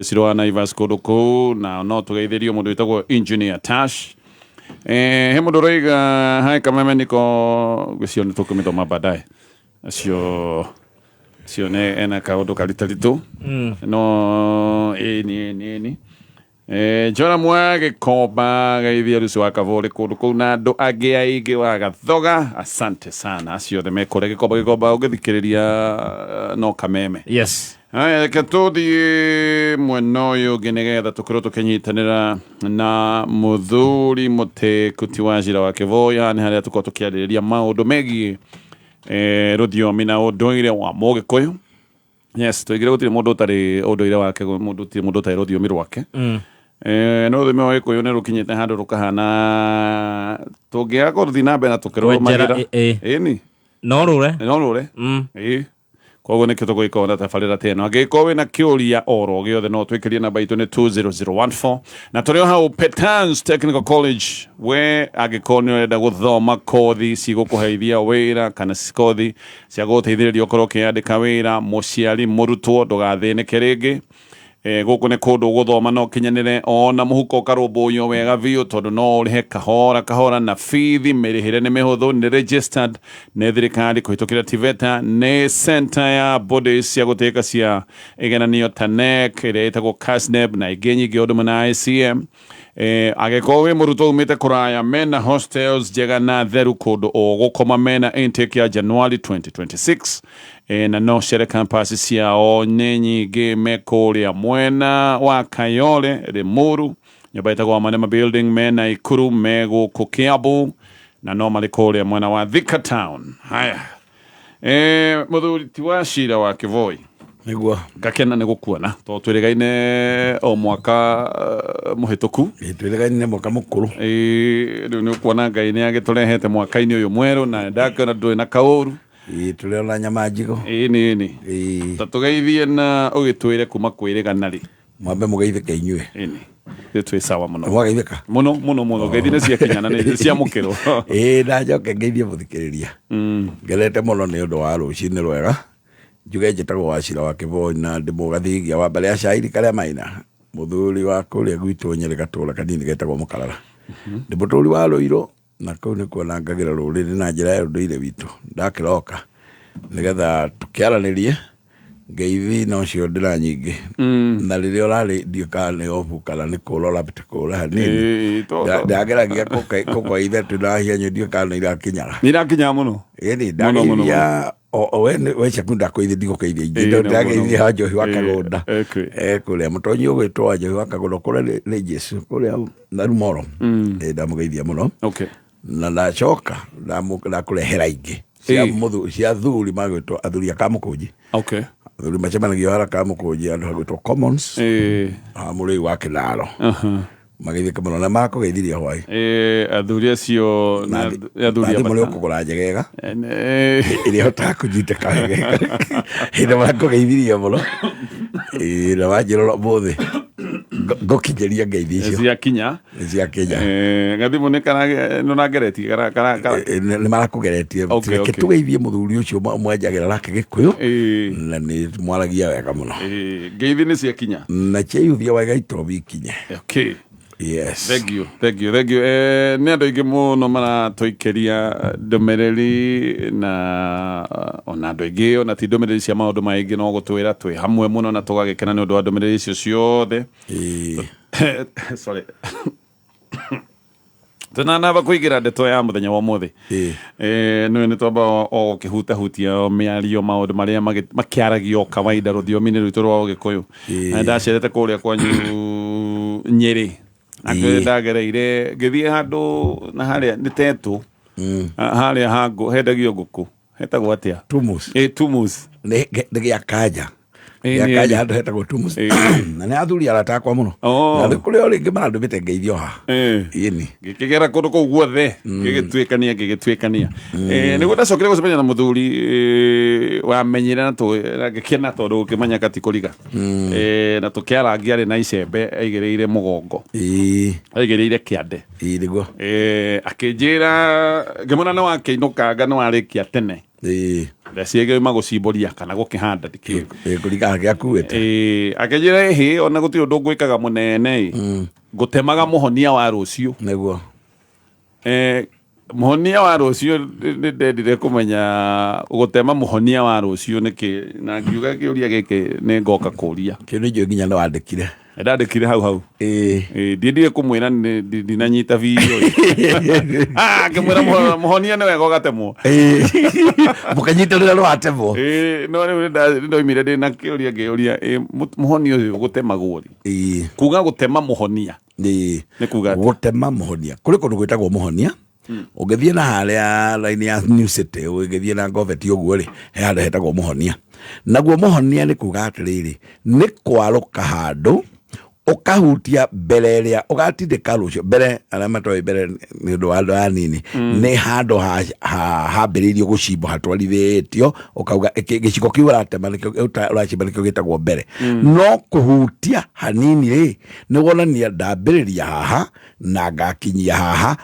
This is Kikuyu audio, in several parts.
Ciro wa Naivas kũndũ kũu na no tũgeithĩrio mũndũ wĩtagwo Engineer Tash. He mũndũ ũroiga hai Kameme niko gũcio nĩ tũkũmĩthoma baadaye acio acio nĩ ena kaũndũ karitaritũ no ĩni ĩni ĩni. Joram wa Gĩkomba geithia Lucy wa Kavũrĩ kũndũ kũu na andũ angĩ aingĩ wa Gathoga, asante sana acio othe me kũrĩa Gĩkomba. Gĩkomba ũngĩthikĩrĩria no Kameme. Yes. Haya, reke tũthiĩ mwena ũyũ ũngĩ nĩgetha tũkorwo tũkĩnyitanĩra na mũthuri mũtĩku ti wa Njira wa Kĩboya nĩ harĩa tũkorwo tũkĩarĩrĩria maũndũ megiĩ rũthiomi na ũndũire wa Mũgĩkũyũ. Yes, tũigire gũtirĩ mũndũ ũtarĩ ũndũire wake, mũndũ gũtirĩ mũndũ ũtarĩ rũthiomi rwake. No rũthiomi rwa Gĩkũyũ nĩ rũkinyĩte handũ rũkahana tũngĩaga kũrũthiĩ na mbere na Kwenjera, tũkĩrũrũmagĩra. Ĩni, No rũre. No rũre. Ĩĩ. Koguo nĩkĩo tũgũgĩkorwo na tabarĩra ta ĩno. Angĩgĩkorwo wĩna kĩũria oro gĩothe no twĩkĩrie namba itũ nĩ 20014 na tũrĩ o hau Petans Technical College. We angĩkorwo nĩ ũrenda gũthoma kothi cigũkũheithia wĩra kana kothi cia gũgũteithĩrĩria ũkorwo ũkĩandĩka wĩra, mũciari mũrutwo ndũgathĩnĩke rĩngĩ. Gũkũ nĩ kũndũ ũgũthoma na ũkinyanĩre ona mũhuko ũkarũmbũiyo wega biũ tondũ no ũrĩhe kahora kahora na bithi mĩrĩhĩre nĩ mĩhũthũ, nĩ registered nĩ thirikari kũhĩtũkĩra TVETA, nĩ center ya bodies cia gũtĩĩka cia igeranio ta KNEC ĩrĩa ĩtagwo KASNEB na ingĩ nyingĩ ũndũ ũmwe na ICM. Angĩkorwo wĩ mũrutwo umĩte kũraya mena hostels njega na theru kũndũ ũgũkoma, mena intake ya January 2026. Na no cere campus ciao nĩ nyingĩ, me kũrĩa mwena wa Kayole Limuru nyũmba ĩtagwo Manema building, mena Ikuru, me gũkũ Kiambu na no marĩ kũrĩa mwena wa Thika town. Haya, mũthuri ti wa Cira wa Kĩboi. Nĩguo. Ngakena nĩ gũkuona tondũ twĩrĩgaine o mwaka mũhĩtũku. Twĩrĩgaine mwaka mũkũrũ. Rĩu nĩ ũkuona Ngai nĩ agĩtũrehete mwaka-inĩ ũyũ mwerũ na ndakĩona ndũrĩ na kaũru. Ĩĩ, tũrĩ ona nyama njigũ. Ĩĩ nĩ ta tũgeithie na ũgĩtwĩre kuma kwĩrĩgana rĩ. Mwambe mũgeithĩke inyuĩ. Ĩni ithuĩ twĩ sawa mũno. Mwageithĩka mũno mũno mũno, ngeithi nĩ ciakinyana nĩ ciamũkĩrwo. Ĩĩ, na njoke ngeithie mũthikĩrĩria. Ngenete mũno nĩ ũndũ wa rũcinĩ rwega. Njuge njĩtagwo Wachira wa Kĩboi na ndĩ mũgathigia wa mbere ya Shairi Karĩa Maina, mũthuri wa kũrĩa gwitũ Nyĩrĩ gatũra kanini getagwo Mũkarara. Ndĩ mũtũri wa Rũirũ na kũu nĩkuo nangagĩra rũrĩrĩ na njĩra ya ũndũire witũ. Ndakĩroka nĩgetha tũkĩaranĩrie ngeithi nocio ndĩra nyingĩ na rĩrĩa ũrarĩ ndiũ kana nĩ obu kana nĩ kũra ũrambĩte kũra hanini. Ndageragia kũkwaitha twĩna hianyũ ndiũ kana nĩ irakinyaga. Nĩ irakinyaga mũno. Ĩni Mũno, mũno, ndageithia o we we ciaku ndakũithia ndigũkũithia ingĩ. Ndageithia ha Njohi wa Kagũnda. Kũrĩa mũtonyi ũgwĩtwo wa Njohi wa Kagũnda kũrĩa nĩ Jesu kũrĩa Narumoro. Ndamũgeithia mũno. Na ndacoka ndakũrehera ingĩ cia mũthu cia athuri magwĩtwo athuri a Kamũkũnji. Athuri macemanagio hara Kamũkũnji handũ hagwĩtwo Commons. Ha mũrĩi wa Kĩnaro. Mageithĩke mũno na makũgeithirie hwaĩ. Athuri acio nĩ athuri a thimũ nĩ ũkũgũra njegega ĩrĩa ĩhotaga kũnyitĩka wega hĩndĩ marakũgeithirie mũno. Na wanjĩra ũmũthĩ ngũkinyĩria ngeithi icio. Ciakinya. Nĩ ciakinya. Gathimũ nĩ nĩũrangeretie kara kara kara. Nĩ marakũgeretie. Reke tũgeithie mũthuri ũcio mwenjagĩra nake Gĩkũyũ na nĩ mwaragia wega mũno. Ngeithi nĩ ciakinya. Na ciaiyũthia wega itobi ikinye. Yes. Thank you, thank you, thank you. Nĩ andũ aingĩ mũno maratũikĩria ndũmĩrĩri na ona andũ aingĩ ona ti ndũmĩrĩri cia maũndũ maingĩ no gũtwĩra twĩ hamwe mũno na tũgagĩkena nĩ ũndũ wa ndũmĩrĩri icio ciothe. Sorry. Tũnanamba kũingĩra ndeto ya mũthenya wa ũmũthĩ. Nĩ nĩ twamba o gũkĩhutahutia mĩario maũndũ marĩa makĩaragio kawaida rũthiomi-inĩ rwitũ rwa Ũgĩkũyũ. Na ndacerete kũrĩa kwanyu Nyĩrĩ. Na kũrĩa ndagereire ngĩthiĩ handũ na harĩa nĩ Tetũ. Harĩa ha hendagio ngũkũ. Hetagwo atĩa? Tumus. Tumus. Nĩ gĩa Kanja. Gĩa Kanja handũ hetagwo Tumus. Na nĩ athuri arata akwa mũno. Na nĩ kũrĩ o rĩngĩ marandũmĩte ngeithio haha. Ĩni. Ngĩkĩgera kũndũ kũu guothe ngĩgĩtuĩkania ngĩgĩtuĩkania. Nĩguo ndacokire gũcemania na mũthuri wamenyire na ngĩkena tondũ gũkĩmenya kati kũriga. Na tũkĩarangia arĩ na icembe aigĩrĩire mũgongo. Aigĩrĩire kĩande. Nĩguo. Akĩnjĩra ngĩmwĩra nĩ wakĩinũkanga nĩ warĩkia tene. Ĩĩ. Theci ĩngĩ gũcimbũria kana gũkĩhanda ndikĩũĩ. Ĩĩ, kũringana kĩrĩa akuĩte. Ĩĩ, akĩnjĩra ĩhĩ ona gũtirĩ ũndũ ngwĩkaga mũnene ĩ, ngũtemaga mũhonia wa rũciũ. Nĩguo. Mũhonia wa rũciũ, nĩ ndendire kũmenya gũtema mũhonia wa rũciũ nĩkĩ, na ngiuga kĩũria gĩkĩ nĩ ngoka kũria. Kĩu nĩ njũĩ nginya nĩ wandĩkire. Ndandĩkire hau hau. Ĩĩ. Ndiendire kũmwĩra ndinanyita biũ. Ah, ngĩmwĩra mũhonia nĩ wega ũgatemwo. Ĩĩ. Mũkĩnyitanĩra nĩ watemwo. Ĩĩ, no rĩu nĩndaumire ndĩ na kĩũria ngĩũria, mũhonia ũyũ gũtemagwo rĩ? Ĩĩ. Kuga gũtema mũhonia. Ĩĩ. Nĩ kuga atĩa? Gũtema mũhonia. Kũrĩ kũndũ gwĩtagwo mũhonia. Ũngĩthiĩ na harĩa raini ya New City, ũngĩthiĩ na Ngobeti ũguo rĩ, he handũ hetagwo mũhonia. Naguo mũhonia nĩ kuga atĩrĩrĩ, nĩ kwarũka handũ ũkahutia mbere ĩrĩa ũgatindĩka rũciũ. Mbere, arĩa matoĩ mbere nĩ ũndũ wa andũ aya anini, nĩ handũ hambĩrĩirio gũcimbwo hatwarithĩtio, ũkauga gĩciko kĩu ũratema nĩkĩo, ũracimba nĩkĩo gĩtagwo mbere. No kũhutia hanini rĩ, nĩ wonania ndambĩrĩria haha na ngakinyia haha,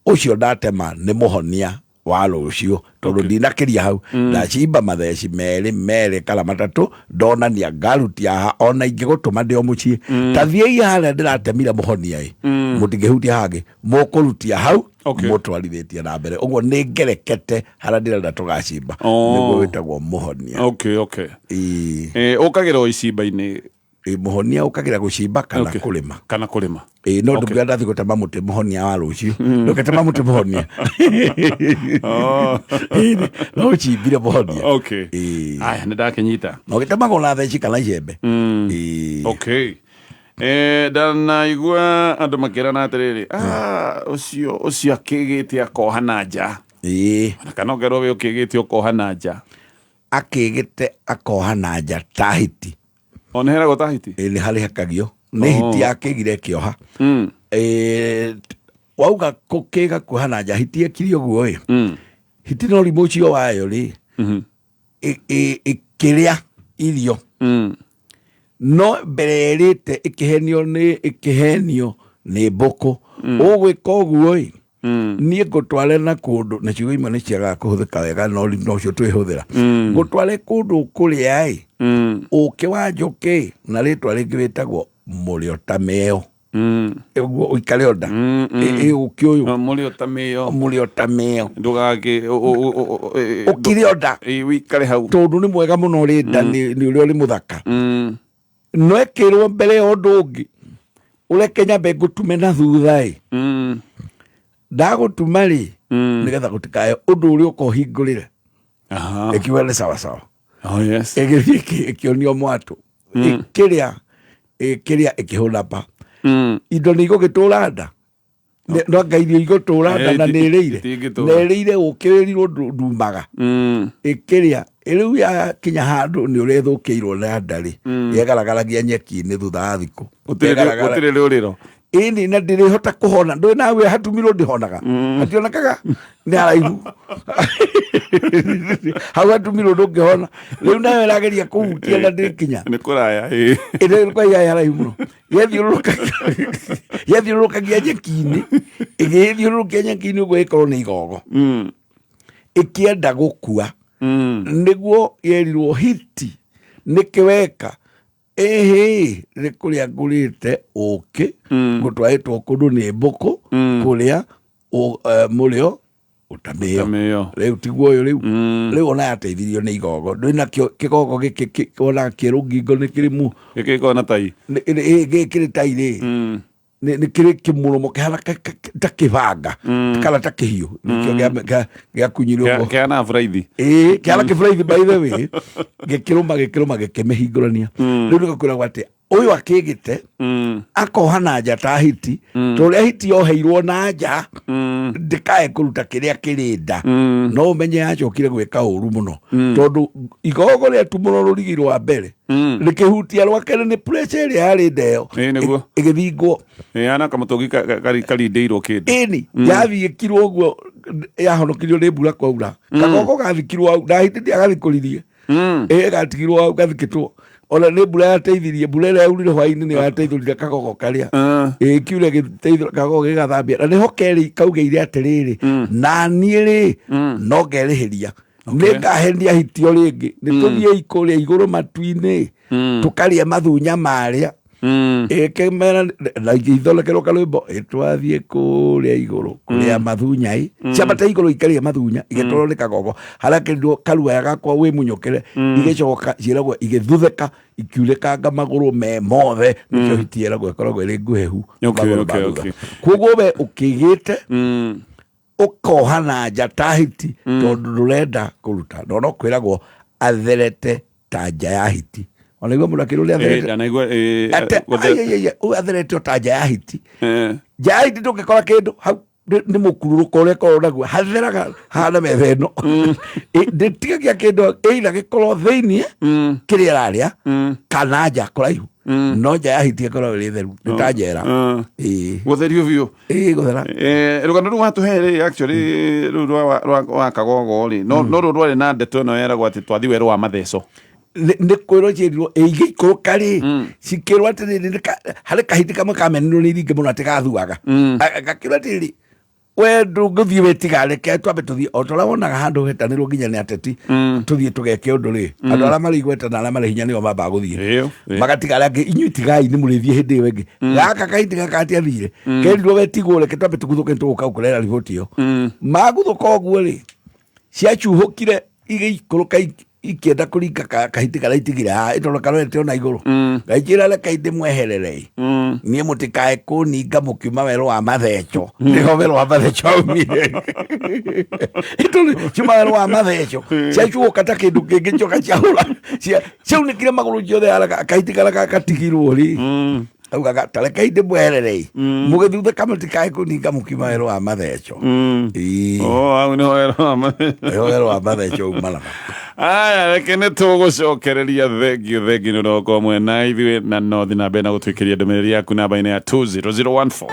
ũcio ndatema nĩ mũhonia wa rũciũ, tondũ ndinakĩria hau. Ndacimba matheci merĩ merĩ kana matatũ, ndonania ngarutia haha, ona ingĩgũtũma ndĩ o mũciĩ, ta thiĩi harĩa ndĩratemire mũhonia ĩ, mũtingĩhutia hangĩ, mũkũrutia hau. Mũtwarithĩtie na mbere ũguo nĩ ngerekete harĩa ndĩrenda tũgacimba. Nĩguo wĩtagwo mũhonia. Okay. Ĩĩ. Ũkagĩra o icimba-inĩ? Ĩ, mũhonia ũkagĩra gũcimba kana kũrĩma. Kana kũrĩma. Ĩ, no ndũngĩona ndathiĩ gũtema mũtĩ mũhonia wa rũciũ, ndũngĩtema mũtĩ mũhonia. Ĩ, no ũcimbire mũhonia. Ĩ. Aya, nĩ ndakĩnyita. Na ũgĩtemagwo na theci kana icembe. Ĩ. Okay. Ndanaigua andũ makĩrana atĩrĩrĩ, ah, ũcio ũcio akĩgĩte akoha na nja. Ĩ. Ona kana ũkerwo we ũkĩgĩte ũkoha na nja. Akĩgĩte akoha na nja ta hiti. O nĩ heragwo ta hiti? Ĩ, nĩ harĩ hakagio nĩ hiti yakĩgire ĩkĩoha. Wauga kũkĩga kuoha na nja, hiti ĩkire ũguo ĩ. Hiti no rimũ ũcio wayo rĩ, ĩkĩrĩa irio. No mbere ĩrĩte ĩkĩhenio nĩ ĩkĩhenio nĩ mbũkũ. Ũgwĩka ũguo ĩ, niĩ ngũtware na kũndũ, na ciugo imwe nĩ ciagaga kũhũthĩka wega, no no ũcio twĩhũthĩra. Ngũtware kũndũ kũrĩa ĩ, ũkĩ wa njũkĩ na rĩtwa rĩngĩ wĩtagwo mũrĩo ta mĩo. Ũguo ũikare onda. Ĩ, ũkĩ ũyũ. Mũrĩo ta mĩo. Mũrĩo ta mĩo. Ndũgakĩ Ũkire onda. Wĩikare hau. Tondũ nĩ mwega mũno rĩ nda, nĩ ũrĩa ũrĩ mũthaka. No ĩkĩrwo mbere ya ũndũ ũngĩ, ũreke nyambe ngũtume na thutha ĩ. Ndagũtuma rĩ, nĩgetha gũtikae ũndũ ũrĩa ũkohingũrĩre. Ĩkiuga nĩ sawa sawa. Oh, yes. Ĩgĩthiĩ ĩkĩonio mwatũ. Ĩkĩrĩa, ĩkĩrĩa ĩkĩhũna pa. Indo nĩ igũgĩtũra nda. No anga irio igũtũra nda na nĩ ĩrĩire. Itingĩtũra. Na ĩrĩire ũkĩrĩrirwo ndumaga. Ĩkĩrĩa, rĩu yakinya handũ nĩ ũrĩa ĩthũkĩirwo na nda rĩ, yegaragaragia nyeki-inĩ thutha wa thikũ. Gũtirĩ rũrĩro. Ĩni, na ndĩrĩhota kũhona. Ndũĩ nawe hatumirwo ndĩhonaga. Hationekaga nĩ haraihu. Hau hatumirwo ndũngĩhona. Rĩu nayo ĩrageria kũhutia na ndĩkinya. Nĩ kũraya, ĩ. Ĩrĩ kwa ya haraihu mũno. Yethiũrũrũkagia nyeki-inĩ. Ĩgĩthiũrũrũkia nyeki-inĩ ũguo ĩkorwo nĩ igogo. Ĩkĩenda gũkua. Nĩguo yerirwo hiti nĩkĩ weka. Ĩhĩ, nĩ kũrĩa ngũrĩte ũkĩ, ngũtwarĩtwo kũndũ nĩ mbũkũ, kũrĩa mũrĩo ũtamĩo. Ũtamĩo. Rĩu tiguo ũyũ rĩu. Rĩu ona yateithirio nĩ igogo. Ndũĩ nakĩo kĩgogo gĩkĩ wonaga kĩerũ ngingo nĩ kĩrĩ mu. Gĩkĩ gĩkoragwo na tai. Gĩkĩ kĩrĩ tai rĩ. Nĩ kĩrĩ kĩmũromo kĩhana ta kĩbanga, kana ta kĩhiũ. Nĩkĩo gĩakunyirwo ũguo. Kĩhana buraithi. Ĩĩ, kĩhana kĩburaithi by the way. Gĩkĩrũma, gĩkĩrũma, gĩkĩmĩhingũrania. Rĩu nĩguo kwĩragwo atĩ ũyũ akĩgĩte, akoha na nja ta hiti, ta ũrĩa hiti yoheirwo na nja, ndĩkae kũruta kĩrĩa kĩrĩ nda. No ũmenye yacokire gwĩka ũru mũno, tondũ igogo rĩatumũrwo rũrigi rwa mbere, rĩkĩhutia rwa kerĩ nĩ pressure ĩrĩa yarĩ nda ĩyo. Ĩĩ, nĩguo. Ĩgĩthingwo. Ĩhana kamũtũngi karindĩirwo kĩndũ. Ĩni, yathiĩkirwo ũguo, yahonokirio nĩ mbura kwaura. Kagogo gathikirwo hau, na hiti ndiagathikũririe. Ĩĩ, gatigirwo hau gathikĩtwo. Ona nĩ mbura yateithirie, mbura ĩrĩa yaurire hwaĩ-inĩ nĩyo yateithũrire kagogo karĩa. Ĩĩ, kiure gĩteithũra kagogo gĩgathambia. Na nĩho kerĩ kaugĩire atĩrĩrĩ, na niĩ rĩ, no ngerĩhĩria. Nĩ ngahenia hiti o rĩngĩ, nĩ tũthiĩi kũrĩa igũrũ matu-inĩ tũkarĩe mathunya marĩa. Ĩkĩmera na igĩthondekerwo karwĩmbo, ĩtwathiĩ kũrĩa igũrũ kũrĩa mathunya ĩ ciambate igũrũ ikarĩe mathunya, igĩtwarwo nĩ kagogo harĩa kĩrirwo karuaya gakwa wĩ mũnyũkĩre, igĩcoka ciĩragwo igĩthuthĩka ikiunĩkanga magũrũ me mothe. Nĩkĩo hiti ĩragwo ĩkoragwo ĩrĩ nguhĩhu magũrũ ma thutha. Koguo we ũkĩgĩte ũkoha na nja ta hiti tondũ ndũrenda kũruta, no no kwĩragwo atherete ta nja ya hiti. Ona igua mũndũ akĩrwo nĩ atherete. Ndanaigua. Ate ai, ai, ai, ũyũ atherete o ta nja ya hiti. Nja ya hiti ndũngĩkora kĩndũ hau, nĩ mũkururũko ũrĩa ĩkoragwo naguo, hatheraga hahana metha ĩno. Ndĩtigagia kĩndũ, ĩitha gĩkorwo thĩiniĩ kĩrĩa ĩrarĩa kana nja kũraihu, no nja ya hiti ĩkoragwo ĩrĩ theru, nĩ ta njera. Ĩĩ. Gũtherio biũ. Ĩĩ, gũthera. Rũgano rũu watũhe rĩ, actually rũu rwa kagogo rĩ, no rũu rwarĩ na ndeto ĩno yeragwo atĩ twathi werũ wa matheco. Nĩ kwĩrwo ciĩrirwo igĩikũrũka rĩ, cikĩrwo atĩrĩrĩ, harĩ kahindi kamwe kamenirwo nĩ iringĩ mũno atĩ gathuaga. Gakĩrwo atĩrĩrĩ, we ndũngĩthiĩ wĩtiga, reke twambe tũthiĩ o ta ũrĩa wonaga handũ hetanĩrwo nginya nĩ ateti, tũthiĩ tũgeke ũndũ rĩ, andũ arĩa marĩ igweta na arĩa marĩ hinya nĩo mambaga gũthiĩ. Magatiga arĩa angĩ, inyuĩ tigai, nĩ mũrĩthiĩ hĩndĩ ĩyo ĩngĩ. Gaka kahindi gaka gatiathire, kerirwo wetigwo, reke twambe tũguthũke, nĩ tũgũka gũkũrehera riboti ĩyo. Maguthũka ũguo rĩ, ciacuhũkire igĩikũrũka ikĩenda kũringa kahiti karĩa itigire haha ĩtondũ karorete ona igũrũ. Ngaikĩra, reke ndĩmweherere niĩ, mũtikae kũninga mũkiuma werũ wa matheco. Nĩho werũ wa matheco aumire. Ĩtondũ ciuma werũ wa matheco ciacuũka ta kĩndũ kĩngĩ coka ciahũra ciaunĩkire magũrũ ciothe haraka. Kahiti karĩa gatigirwo rĩ, augaga ta rekei ndĩmweherere mũgĩthuthĩka, mũtikae kũninga mũkiuma werũ wa matheco. Ĩĩ. Oh, hau nĩho werũ wa matheco. Nĩho werũ wa matheco umanaga. Aya, reke nĩ tũgũcokereria. Thengio, thengio nĩ ũndũ wa gũkorwo mwena ithuĩ, na no thi na mbere na gũtwĩkĩria ndũmĩrĩri yaku namba-inĩ ya 20014.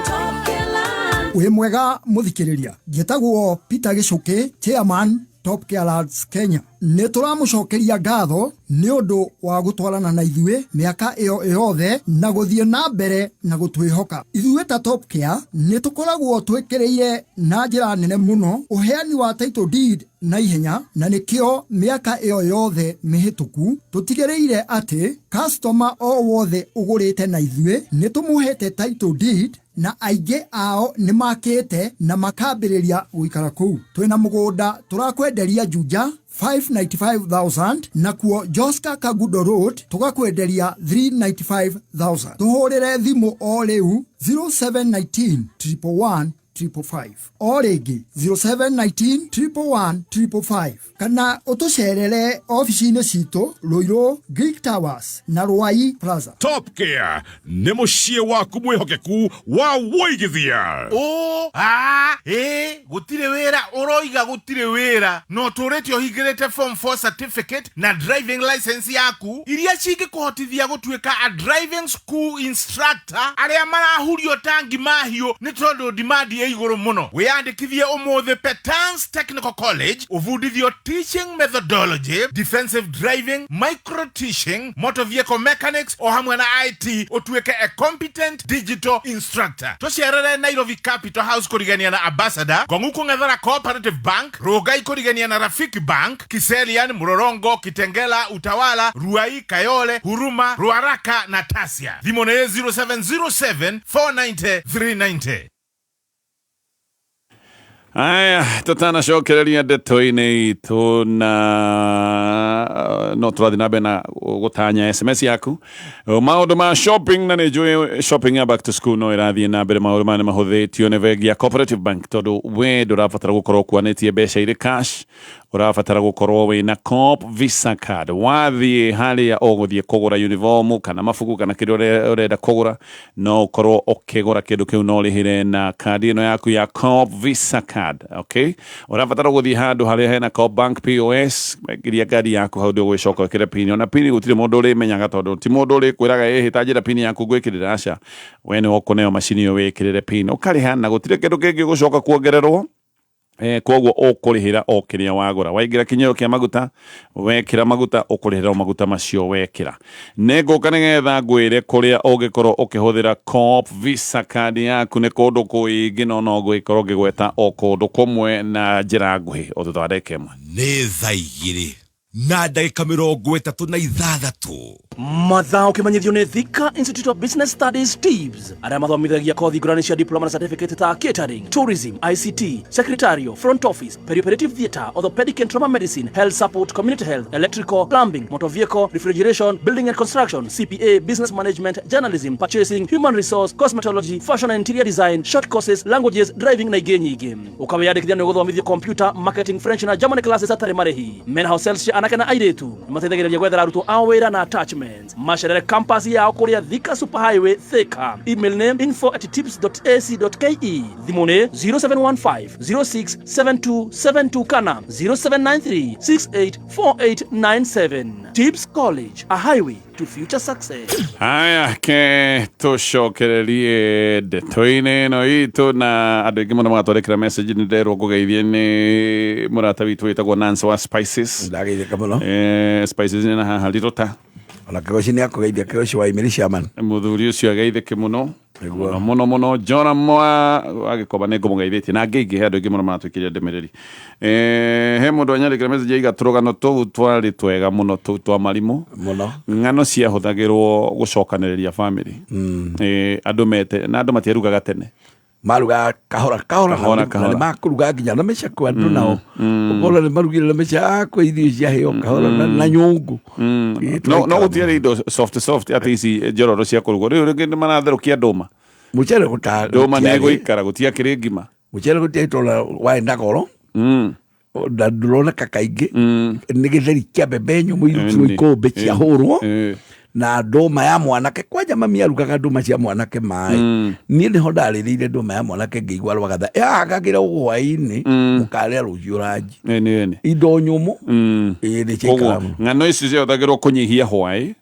Wĩ mwega mũthikĩrĩria, njĩtagwo Peter Gĩcũkĩ, chairman Top Care Lads Kenya. Nĩ tũramũcokeria ngatho nĩ ũndũ wa gũtwarana na ithuĩ mĩaka ĩyo yothe na gũthiĩ na mbere na gũtwĩhoka. Ithuĩ ta Top Care nĩ tũkoragwo twĩkĩrĩire na njĩra nene mũno ũheani wa title deed na ihenya, na nĩkĩo mĩaka ĩyo yothe mĩhĩtũku tũtigĩrĩire atĩ customer o wothe ũgũrĩte na ithuĩ nĩ tũmũhete title deed, na aingĩ ao nĩ makĩte na makambĩrĩria gũikara kũu. Twĩna mũgũnda tũrakwenderia Juja 595,000, nakuo Joska Kagudo Road tũgakwenderia 395,000. Tũhũrĩre thimũ o rĩu 0719 111 555, o rĩngĩ 0719 111 555, kana ũtũcerere ofici-inĩ citũ Ruiru Greek Towers na Ruai Plaza. Top Care nĩ mũciĩ waku mwĩhokeku wa wũigithia. Ũ a ĩ gũtirĩ wĩra, ũroiga gũtirĩ wĩra no tũrĩte ũhingĩrĩte form 4 certificate na driving license yaku iria cingĩkũhotithia gũtuĩka a driving school instructor arĩa marahurio tangi mahiũ nĩ tondũ demand ĩ igũrũ mũno. Wĩyandĩkithie ũmũthĩ Petans Technical College, ũbundithio teaching methodology, defensive driving, micro teaching, motor vehicle mechanics o hamwe na IT, ũtuĩke a competent digital instructor. Tũcerere Nairobi Capital House kũrigania na Ambassador Kongu, kũng'ethera Cooperative Bank, Rongai kũrigania na Rafiki Bank, Kiserian, Mlolongo, Kitengela, Utawala, Ruai, Kayole, Huruma, Ruaraka na Tasia. Thimũ nĩ 0707 490 390. Aya, tutanacokereria ndeto-inĩ itũ na no tũrathiĩ na mbere na gũtanya SMS yaku, maũndũ ma shopping, na nĩ njũĩ shopping ya back to school no ĩrathiĩ na mbere. Maũndũ maya nĩ mahũthĩtio nĩ bengi ya Cooperative Bank, tondũ we ndũrabatara gũkorwo ũkuanĩtie mbeca irĩ cash, ũrabatara gũkorwo wĩna Co-op Visa card. Wathiĩ harĩa ũgũthiĩ kũgũra uniform kana mabuku kana kĩrĩa ũrenda kũgũra, no ũkorwo ũkĩgũra kĩndũ kĩu no ũrĩhĩre na kandi ĩno yaku ya Co-op Visa card. Okay, ũrabatara gũthiĩ handũ harĩa hena Co-op Bank POS, iria kandi yaku hau, ndũgũgĩcoka ũkĩre pin. Ona pin gũtirĩ mũndũ ũrĩmenyaga, tondũ ti mũndũ ũrĩkwĩraga, "Ĩhĩ, ta njĩra pin yaku ngwĩkĩrĩra." Aca, we nĩwe ũkũneo macini ĩyo wĩkĩrĩre pin, ũkarĩha, na gũtirĩ kĩndũ kĩngĩ ũgũcoka kuongererwo. Koguo ũkũrĩhĩra o kĩrĩa wagũra. Waingĩra kinyĩro kĩa maguta, wekĩra maguta, ũkũrĩhĩra o maguta macio wekĩra. Nĩ ngũka nĩgetha ngwĩre kũrĩa ũngĩkorwo ũkĩhũthĩra Co-op Visa card yaku. Nĩ kũndũ kũingĩ, no no ngũgĩkorwo ngĩgweta o kũndũ kũmwe na njĩra nguhĩ o thutha wa ndagĩka ĩmwe. Nĩ thaa 2:36. Mathaa ũkĩmenyithio nĩ Thika Institute of Business Studies, TIBS, arĩa mathomithagia kothi ngũrani cia diploma na certificate ta catering, tourism, ICT, secretarial, front office, perioperative theatre, orthopedic and trauma medicine, health support, community health, electrical, plumbing, motor vehicle, refrigeration, building and construction, CPA, business management, journalism, purchasing, human resource, cosmetology, fashion and interior design, short courses, languages, driving na ingĩ nyingĩ. Ũkawĩyandĩkithia nĩ ũgũthomithio computer, marketing, French na German classes atarĩ marĩhi. Mena hostels cia anake na airĩtu. Nĩmateithagĩrĩria gwethera arutwo ao wĩra na attachments. Macerere campus yao kũrĩa Thika Super Highway, Thika. Email nĩ info@tips.ac.ke. Thimũ nĩ 0715 067272 kana 0793 684897. Tips College, a highway to future success. Haya, ke tũcokererie ndeto-inĩ ĩno itũ, na andũ aingĩ mũno magatwandĩkĩra message. Nĩ nderwo ngũgeithie nĩ mũrata witũ wĩtagwo Nancy wa Spices. Ndageithĩka mũno. Spices nĩ na haha Rirũta. Ona Kĩgoci nĩ akũgeithia, Kĩgoci wa Imeri Shaman. Mũthuri ũcio ageithĩke mũno. Nĩguo. Mũno mũno mũno. Joram wa agĩkoba nĩ ngũmũgeithĩtie na angĩ aingĩ. He andũ aingĩ mũno maratwĩkĩria ndũmĩrĩri. He mũndũ anyandĩkĩra message aiga tũrũgano tũu twarĩ twega mũno, tũu twa marimũ. Mũno. Ng'ano ciahũthagĩrwo gũcokanĩrĩria family. Andũ mete na andũ matiarugaga tene. Maruga kahora kahora. Kahora, na kahora. Nĩ makũruga nginya na mĩcakwe. Andũ nao ũkona nĩ marugire na mĩcakwe, irio ciahĩo kahora na nyũngũ. Ĩ, No tũgaikara. Gũtiarĩ indo soft soft atĩ ici njororo cia kũrugwo. Rĩu rĩngĩ nĩ maratherũkia ndũma. Mũcere gũta Ndũma nĩ gũtiarĩ. ĩgũikara, gũtiakĩrĩ ngima. Mũcere gũtiarĩ tondũ warĩ na goro na ndũroneka kaingĩ. Nĩ gĩtheri kĩa mbembe nyũmũ irutirwo ikũmbĩ ciahũrwo na ndũma ya mwanake. Kwanja mami arugaga ndũma cia mwanake maĩ. Niĩ nĩho ndarĩrĩire ndũma ya mwanake, ngĩigua rwagatha yahagagĩra hwaĩ-inĩ, mũkarĩa rũciũ ranji. Ĩni ĩni. Indo nyũmũ, ĩĩ, nĩ Koguo ciaikaraga mũno. Ng'ano ici ciahũthagĩrwo kũnyihia hwaĩ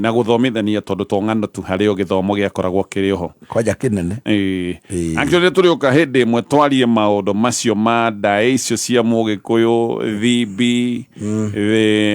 na gũthomithania, tondũ to ng'ano tu, harĩ o gĩthomo gĩakoragwo kĩrĩ oho. Kwanja kĩnene. Ĩĩ. Actually tũrĩũka hĩndĩ ĩmwe twarie maũndũ macio ma ndaĩ icio cia mũgĩkũyũ thimbi.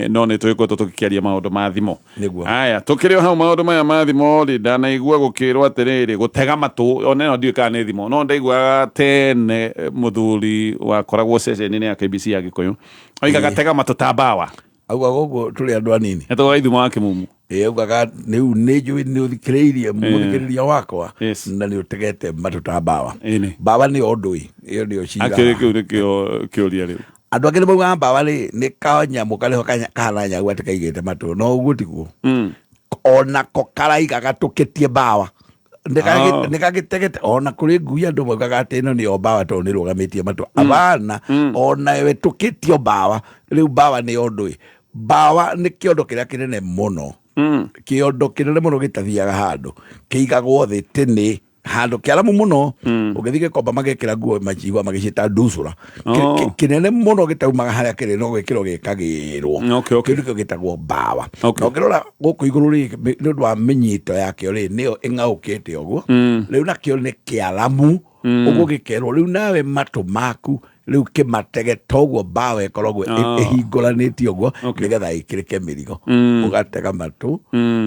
No nĩ tũgĩkoretwo tũgĩkĩaria maũndũ ma thimo. Nĩguo. Aya, tũkĩrĩ o hau maũndũ maya ma thimo rĩ, ndanaigua gũkĩrwo atĩrĩrĩ, gũtega matũ ona ĩno ndiũĩ kana nĩ thimo, no ndaiguaga tene mũthuri wakoragwo ceceni-inĩ ya KBC ya Gĩkũyũ oigaga tega matũ ta mbawa. Augaga ũguo tũrĩ andũ anini. Etagwo Ithuma wa Kĩmumu. Ĩ, augaga rĩu nĩ njũĩ nĩ ũthikĩrĩirie mũthikĩrĩria wakwa Yes. na nĩ ũtegete matũ ta mbawa. Ĩni. Mbawa nĩyo ndũĩ ĩyo nĩyo Actually cira. kĩu nĩkĩo kĩũria rĩu. Andũ angĩ nĩ maugaga mbawa rĩ nĩ kanyamũ karĩho kahana nyau atĩ kaigĩte matũ, no ũguo tiguo. Onako karaiga gatũkĩtie mbawa. Ah. Nĩ gagĩtegete. Ona kũrĩ ngui, andũ maugaga atĩ ĩno nĩyo mbawa tondũ nĩ rũgamĩtie matũ abana. Ona ĩtũkĩtio mbawa rĩu, mbawa nĩyo ndũĩ. Mbawa nĩ kĩondo kĩrĩa kĩnene mũno, kĩondo kĩnene mũno gĩtathiaga handũ, kĩigagwo thĩ tĩnĩ handũ kĩaramu mũno. Ũngĩthiĩ Gĩkomba magekĩra nguo macigua magĩciĩta nducũra. Oh. Kĩnene mũno gĩtaumaga harĩa kĩrĩ, no gwĩkĩrwo gĩkagĩrwo. Okay. Kĩu nĩkĩo gĩtagwo mbawa. Okay. Na ũngĩrora gũkũ igũrũ rĩ, nĩ ũndũ wa mĩnyito yakĩo rĩ, nĩyo ĩng'aũkĩte ũguo. Rĩu nakĩo nĩ kĩaramu ũguo, gĩkerwo rĩu nawe matũ maku rĩu kĩmatege toguo mbawa ĩkoragwo Ah. ĩhingũranĩtie ũguo nĩgetha ĩkĩrĩke mĩrigo. Ũgatega matũ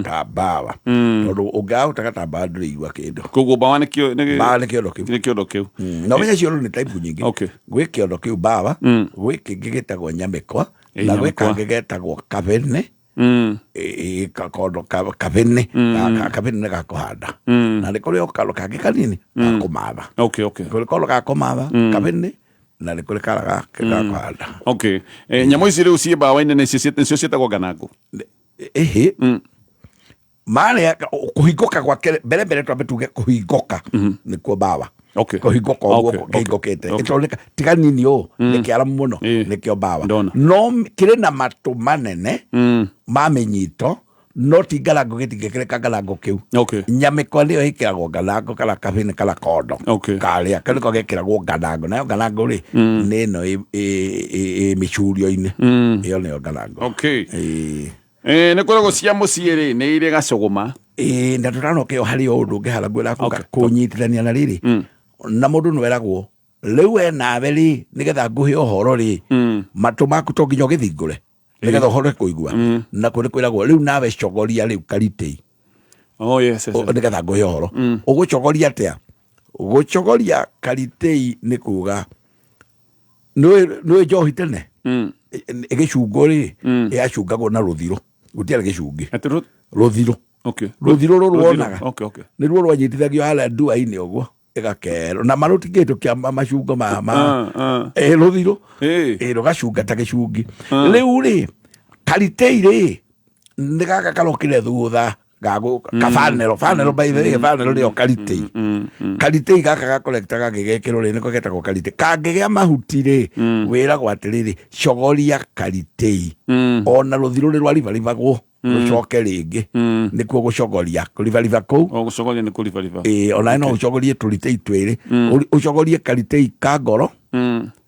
ta mbawa, tondũ ũngĩaga gũtega ta mbawa ndũrĩigua kĩndũ. Koguo mbawa nĩkĩo Mbawa nĩ kĩondo kĩu. Nĩ kĩondo kĩu. Na ũmenye ciondo nĩ type nyingĩ. Gwĩ kĩondo kĩu mbawa, gwĩ kĩngĩ gĩtagwo nyamĩkwa, na gwĩ Nyamĩkwa. kangĩ getagwo kabene. Kakondo kabene. Kabene nĩ gakũhanda, na nĩ kũrĩ o kando kangĩ kanini gakũmatha. Kũrĩ kondo ga kũmatha kabene, na nĩ kũrĩ kara gakũhanda. Okay. Nyamũ ici rĩu ciĩ mbawa-inĩ nĩcio ciĩtagwo nganangũ? Ĩhĩ, marĩa kũhingũka gwake mbere mbere, twambe tuge kũhingũka nĩkuo mbawa. Kũhingũka ũguo kĩhingũkĩte ĩtoneka tiga nini ũũ, nĩ kĩaramu mũno. Nĩkĩo mbawa. Ndona. No kĩrĩ na matũ manene ma mĩnyito, no ti ngarango, gĩtingĩkĩrĩka ngarango kĩu. Nyamĩkwa nĩyo ĩkĩragwo ngarango kana kabini kana kondo. Karĩa kau nĩko gekĩragwo ngarango. Nayo ngarango rĩ, nĩ ĩno ĩ mĩcurio-inĩ, ĩyo nĩyo ngarango. Ĩĩ. Nĩ kũragwo cia mũciĩ rĩ, nĩ irĩ gacũgũma. Ĩĩ, na tũtanoke o harĩ o ũndũ ũngĩ hara ngwĩra kuga kũnyitithania na rĩrĩ na mũndũ nĩweragwo. Rĩu we nawe rĩ, nĩgetha ngũhe ũhoro rĩ, matũ maku to nginya ũgĩthingũre nĩgetha ũhote kũigua. Nakuo nĩ kwĩragwo rĩu nawe cogoria rĩu karitĩi. Oh, yes. Nĩgetha ngũhe ũhoro. Ũgũcogoria atĩa? Gũcogoria karitĩi nĩ kuga nĩũĩ njohi tene ĩgĩcungwo rĩ, yacungagwo na rũthiro, gũtiarĩ gĩcungi. Atĩ Rũthiro. Okay. Rũthiro rũrũ Rũthiro. wonaga Okay. nĩruo rwanyitithagio harĩa ndua-inĩ ũguo ĩgakerwo na marũtikĩtũ kĩa macungo ma Ah, ah. Rũthiro. Eh. Rũgacunga ta gĩcungi. Rĩu rĩ, karitĩi rĩ, nĩ gaka karokire thutha kabanero banero, by the way, banero nĩyo karitĩi. Karitĩi gaka gakorekta gagĩgekĩrwo rĩ, nĩko getagwo karitĩi. Kangĩgĩa mahuti rĩ, wĩragwo atĩrĩrĩ, cogoria karitĩi. Ona rũthiro rĩ rwaribaribagwo rũcoke rĩngĩ, nĩkuo gũcogoria kũribariba kũu. O gũcogoria nĩ kũribariba. Ĩĩ, ona no ũcogorie tũritĩi twĩrĩ. Ũcogorie karitĩi ka ngoro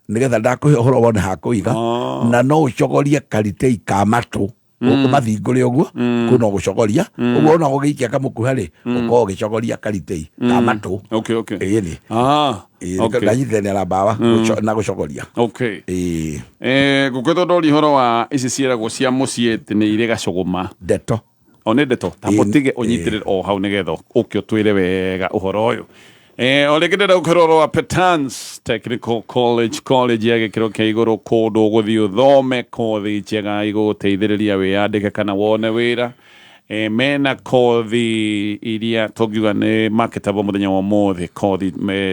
nĩgetha ndakũhe ũhoro wone ha kũiga, na no ũcogorie karitĩi ka matũ, ũmathingũre ũguo, kũu no gũcogoria ũguo, ona ũgĩikia kamũkuha rĩ, ũkorwo ũgĩcogoria karitĩi ka matũ. Okay. Ĩĩ nĩ Ah. Okay. Ndanyitithania na mbawa na gũcogoria. Okay. Ĩĩ. Ngũkwĩtwo ndori ũhoro wa ici ciĩragwo cia mũciĩ atĩ nĩ irĩ gacũgũma. Ndeto. O nĩ ndeto ta Ĩĩ, mũtige ũnyitĩrĩre o hau nĩgetha ũke ũtwĩre wega ũhoro ũyũ. O rĩngĩ ndĩrenda gũkwĩra ũhoro wa Petans Technical College, college ya gĩkĩro kĩa igũrũ, kũndũ ũgũthiĩ ũthome kothi njega igũgũteithĩrĩria wĩyandĩke kana wone wĩra. Mena kothi iria tũngiuga nĩ marketable mũthenya wa ũmũthĩ. Kothi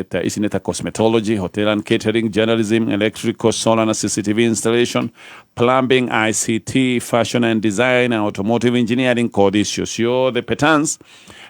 ta ici nĩ ta cosmetology, hotel and catering, journalism, electrical, solar na CCTV installation, plumbing, ICT, fashion and design, automotive engineering. Kothi icio ciothe Petans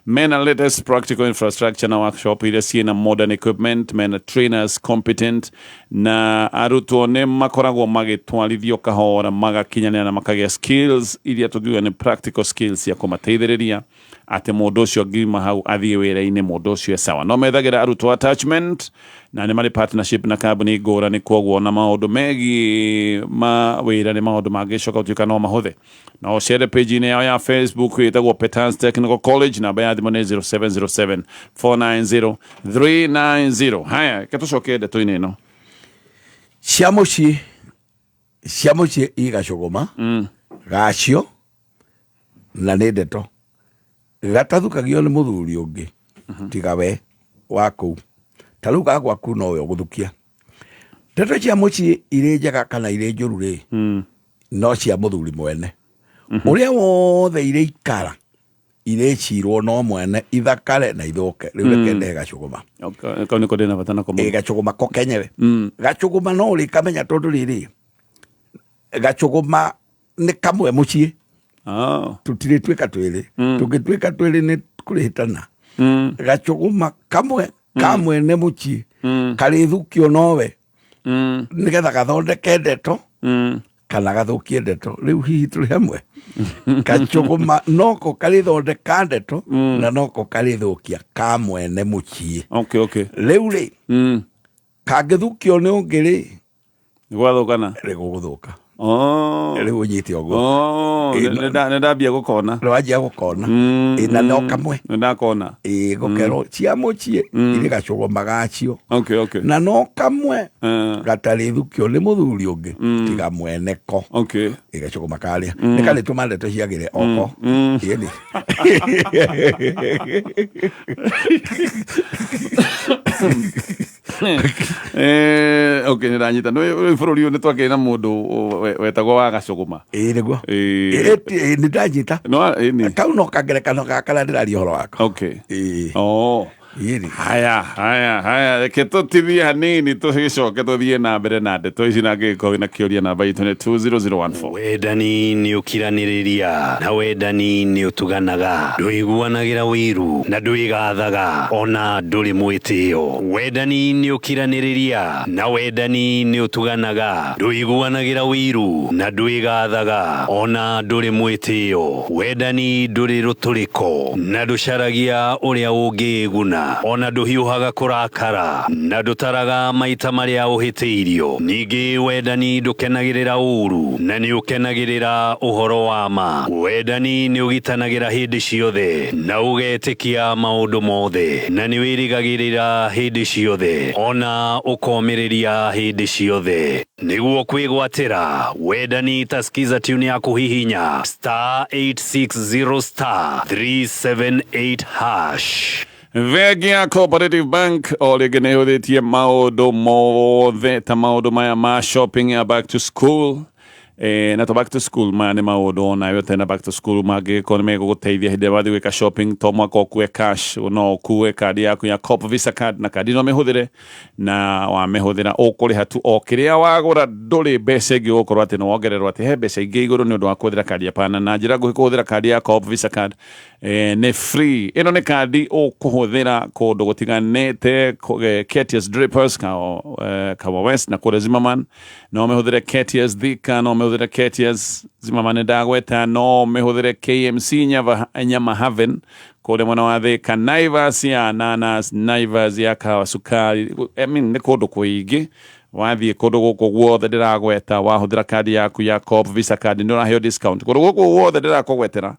mena latest practical infrastructure na workshop iria ciĩna modern equipment, mena trainers competent, na arutwo nĩ makoragwo magĩtwarithio kahora magakinyanĩra na makagĩa skills iria tũngiuga nĩ practical skills cia kũmateithĩrĩria atĩ mũndũ ũcio angiuma hau athiĩ wĩra-inĩ, mũndũ ũcio e sawa. No methagĩra arutwo attachment na nĩ marĩ partnership na kambuni ngũrani, koguo na maũndũ megiĩ ma wĩra nĩ maũndũ mangĩcoka gũtuĩka no mahũthe. Na ũcere page-inĩ yao ya Facebook ĩtagwo Petans Technical College. Namba ya thimũ nĩ 0707 490 390. Haya, reke tũcoke ndeto-inĩ ĩno. Cia mũciĩ, cia mũciĩ i gacũgũma gacio, na nĩ ndeto gatathukagio nĩ mũthuri ũngĩ tiga we wa kũu. Ta rĩu ga gwaku nowe ũgũthukia. Ndeto cia mũciĩ irĩ njega kana irĩ njũru rĩ, no cia mũthuri mwene ũrĩa wothe irĩ ikara irĩcirwo no mwene, ithakare na ithũke. Rĩu reke ndehe gacũgũma. Kau nĩko ndĩna bata nako Ĩ, mũno. Gacũgũma ko kenyewe, gacũgũma no ũrĩkamenya tondũ rĩrĩ, gacũgũma nĩ kamwe mũciĩ. Tũtirĩtuĩka twĩrĩ, tũngĩtuĩka twĩrĩ nĩ kũrĩhĩtana. Gacũgũma kamwe ka mwene mũciĩ karĩthukio nowe nĩgetha gathondeke ndeto kana gathũkie ndeto. Rĩu hihi tũrĩ hamwe, gacũgũma noko karĩthondeka ndeto na noko karĩthũkia, ka mwene mũciĩ. Okay. Rĩu rĩ, kangĩthukio nĩ ũngĩ rĩ, Nĩ gwathũkana. Rĩ gũgũthũka. Rĩu Rĩu ũnyite ũguo. Ĩ, nĩ ndambia gũkona. Nĩwanjia gũkona. Ĩ, na no kamwe. Nĩ ndakona. Ĩ, gũkerwo cia mũciĩ irĩ gacũgũma gacio Okay. na no kamwe gatarĩthukio nĩ mũthuri ũngĩ tiga mwene ko. Ĩ, gacũgũma karĩa nĩ karĩtũma ndeto ciagĩre oko. Ĩni. Okay, nĩ ndanyita. Nĩ bũrũri ũyũ nĩ twakĩrĩ na mũndũ wetagwo wa gacũgũma. Ĩ, nĩguo. Ĩ. Ĩ, nĩ ndanyita. No, ĩni. Kau no kangerekano ga karĩa ndĩraria ũhoro wako. Okay. Oh. Ĩni. Haya, haya, haya, reke tũtithie hanini tũgĩcoke tũthiĩ na mbere na ndeto ici, na angĩgĩkorwo wĩna kĩũria namba itũ nĩ 20014. Wendani nĩ ũkiranĩrĩria na wendani nĩ ũtuganaga, ndũiguanagĩra wĩiru na ndwĩgathaga, ona ndũrĩ mwĩtĩo. Wendani nĩ ũkiranĩrĩria na wendani nĩ ũtuganaga, ndũiguanagĩra wĩiru na ndwĩgathaga, ona ndũrĩ mwĩtĩo. Wendani ndũrĩ rũtũrĩko na ndũcaragia ũrĩa ũngĩĩguna. kũna, ona ndũhiũhaga kũrakara, na ndũtaraga maita marĩa ũhĩtĩirio. Ningĩ wendani ndũkenagĩrĩra ũũru, na nĩ ũkenagĩrĩra ũhoro wa ma. Wendani nĩ ũgitanagĩra hĩndĩ ciothe, na ũgetĩkia maũndũ mothe, na nĩ wĩrĩgagĩrĩra hĩndĩ ciothe, ona ũkomĩrĩria hĩndĩ ciothe. Nĩguo kwĩgwatĩra wendani ta skiza tune ya kũhihinya star 860 star 378 hash. Bengi ya Cooperative Bank o rĩngĩ nĩ ĩhũthĩtie maũndũ mothe ta maũndũ maya ma shopping ya back to school. Na to back to school maya nĩ maũndũ onawe ũtarĩ na back to school mangĩgĩkorwo nĩ megũgũteithia hĩndĩ ĩrĩa wathiĩ gwĩka shopping. To mwaka ũkue cash, no ũkue kandi yaku ya Coop Visa card, na kandi ĩno mĩhũthĩre, na wamĩhũthĩra ũkũrĩha tu o kĩrĩa wagũra, ndũrĩ mbeca ĩngĩ ũgũkorwo atĩ nĩ wongererwo atĩ he mbeca ingĩ igũrũ nĩ ũndũ wa kũhũthĩra kandi. Hapana. Na njĩra nguhĩ, kũhũthĩra kandi ya Coop Visa card nĩ free. Ĩno nĩ kandi ũkũhũthĩra kũndũ gũtiganĩte, Ketias Drapers Kawa West na kũrĩa Zimmerman, no mĩhũthĩre Ketias Thika, no mĩhũthĩre Ketias Zimmerman ndagweta, no mĩhũthĩre KMC Nyama Haven kũrĩa mwena wa Thika, Naivas ya nanas, Naivas ya kawa sukari. I mean, nĩ kũndũ kũingĩ. Wathiĩ kũndũ gũkũ guothe ndĩragweta, wahũthĩra kandi yaku ya Coop Visa card, nĩ ũraheo discount. Kũndũ gũkũ guothe ndĩrakũgwetera,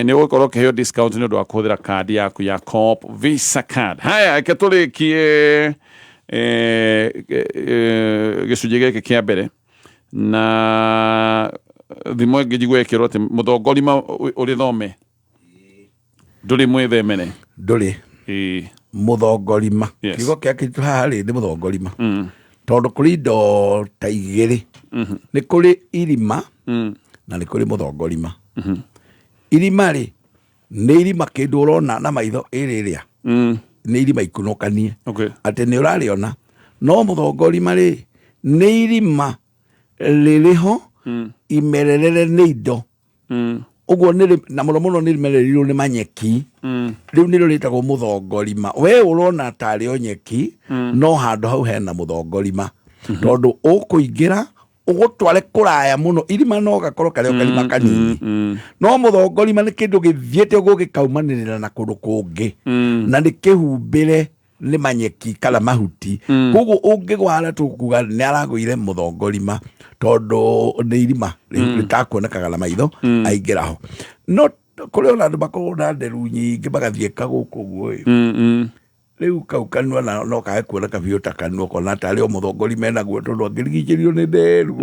nĩ ũgũkorwo ũkĩheo discount nĩ ũndũ wa kũhũthĩra kandi yaku ya Coop Visa card. Haya, reke tũrĩkie gĩcunjĩ gĩkĩ kĩa mbere na thimo ĩngĩ njigua ĩkĩrwo atĩ mũthongorima ũrĩ thome ndũrĩ mwĩthemere. Ndũrĩ. Mũthongorima. Kiugo kĩa kĩritũ haha rĩ, nĩ mũthongorima, tondũ kũrĩ indo ta igĩrĩ. Nĩ kũrĩ irima na nĩ kũrĩ mũthongorima. Irima rĩ, nĩ irima kĩndũ ũrona na maitho ĩrĩ ĩrĩa nĩ irima ikunũkanie, atĩ nĩ ũrarĩona. No mũthongorima rĩ, nĩ irima rĩrĩho imererere nĩ indo ũguo na mũno mũno nĩ rimererirwo nĩ manyeki. Rĩu nĩrĩo rĩtagwo mũthongorima. We ũrona tarĩ o nyeki, no handũ hau hena mũthongorima, tondũ ũkũingĩra ũgũtware kũraya mũno. Irima no gakorwo karĩ o karima kanini, no mũthongorima nĩ kĩndũ gĩthiĩte ũguo gĩkaumanĩrĩra na kũndũ kũngĩ, na nĩ kĩhumbĩre nĩ manyeki kana mahuti. Koguo ũngĩgwara, tũkuga nĩ aragũire mũthongorima, tondũ nĩ irima rĩtakuonekaga na maitho aingĩra ho. No kũrĩ ona andũ makoragwo na nderu nyingĩ, magathiĩ kagũkũ ũguo ĩ. Rĩu kau kanua na no kae kuoneka biũ ta kanua, kona tarĩ o mũthongori menaguo, tondũ angĩrigicĩrio nĩ nderu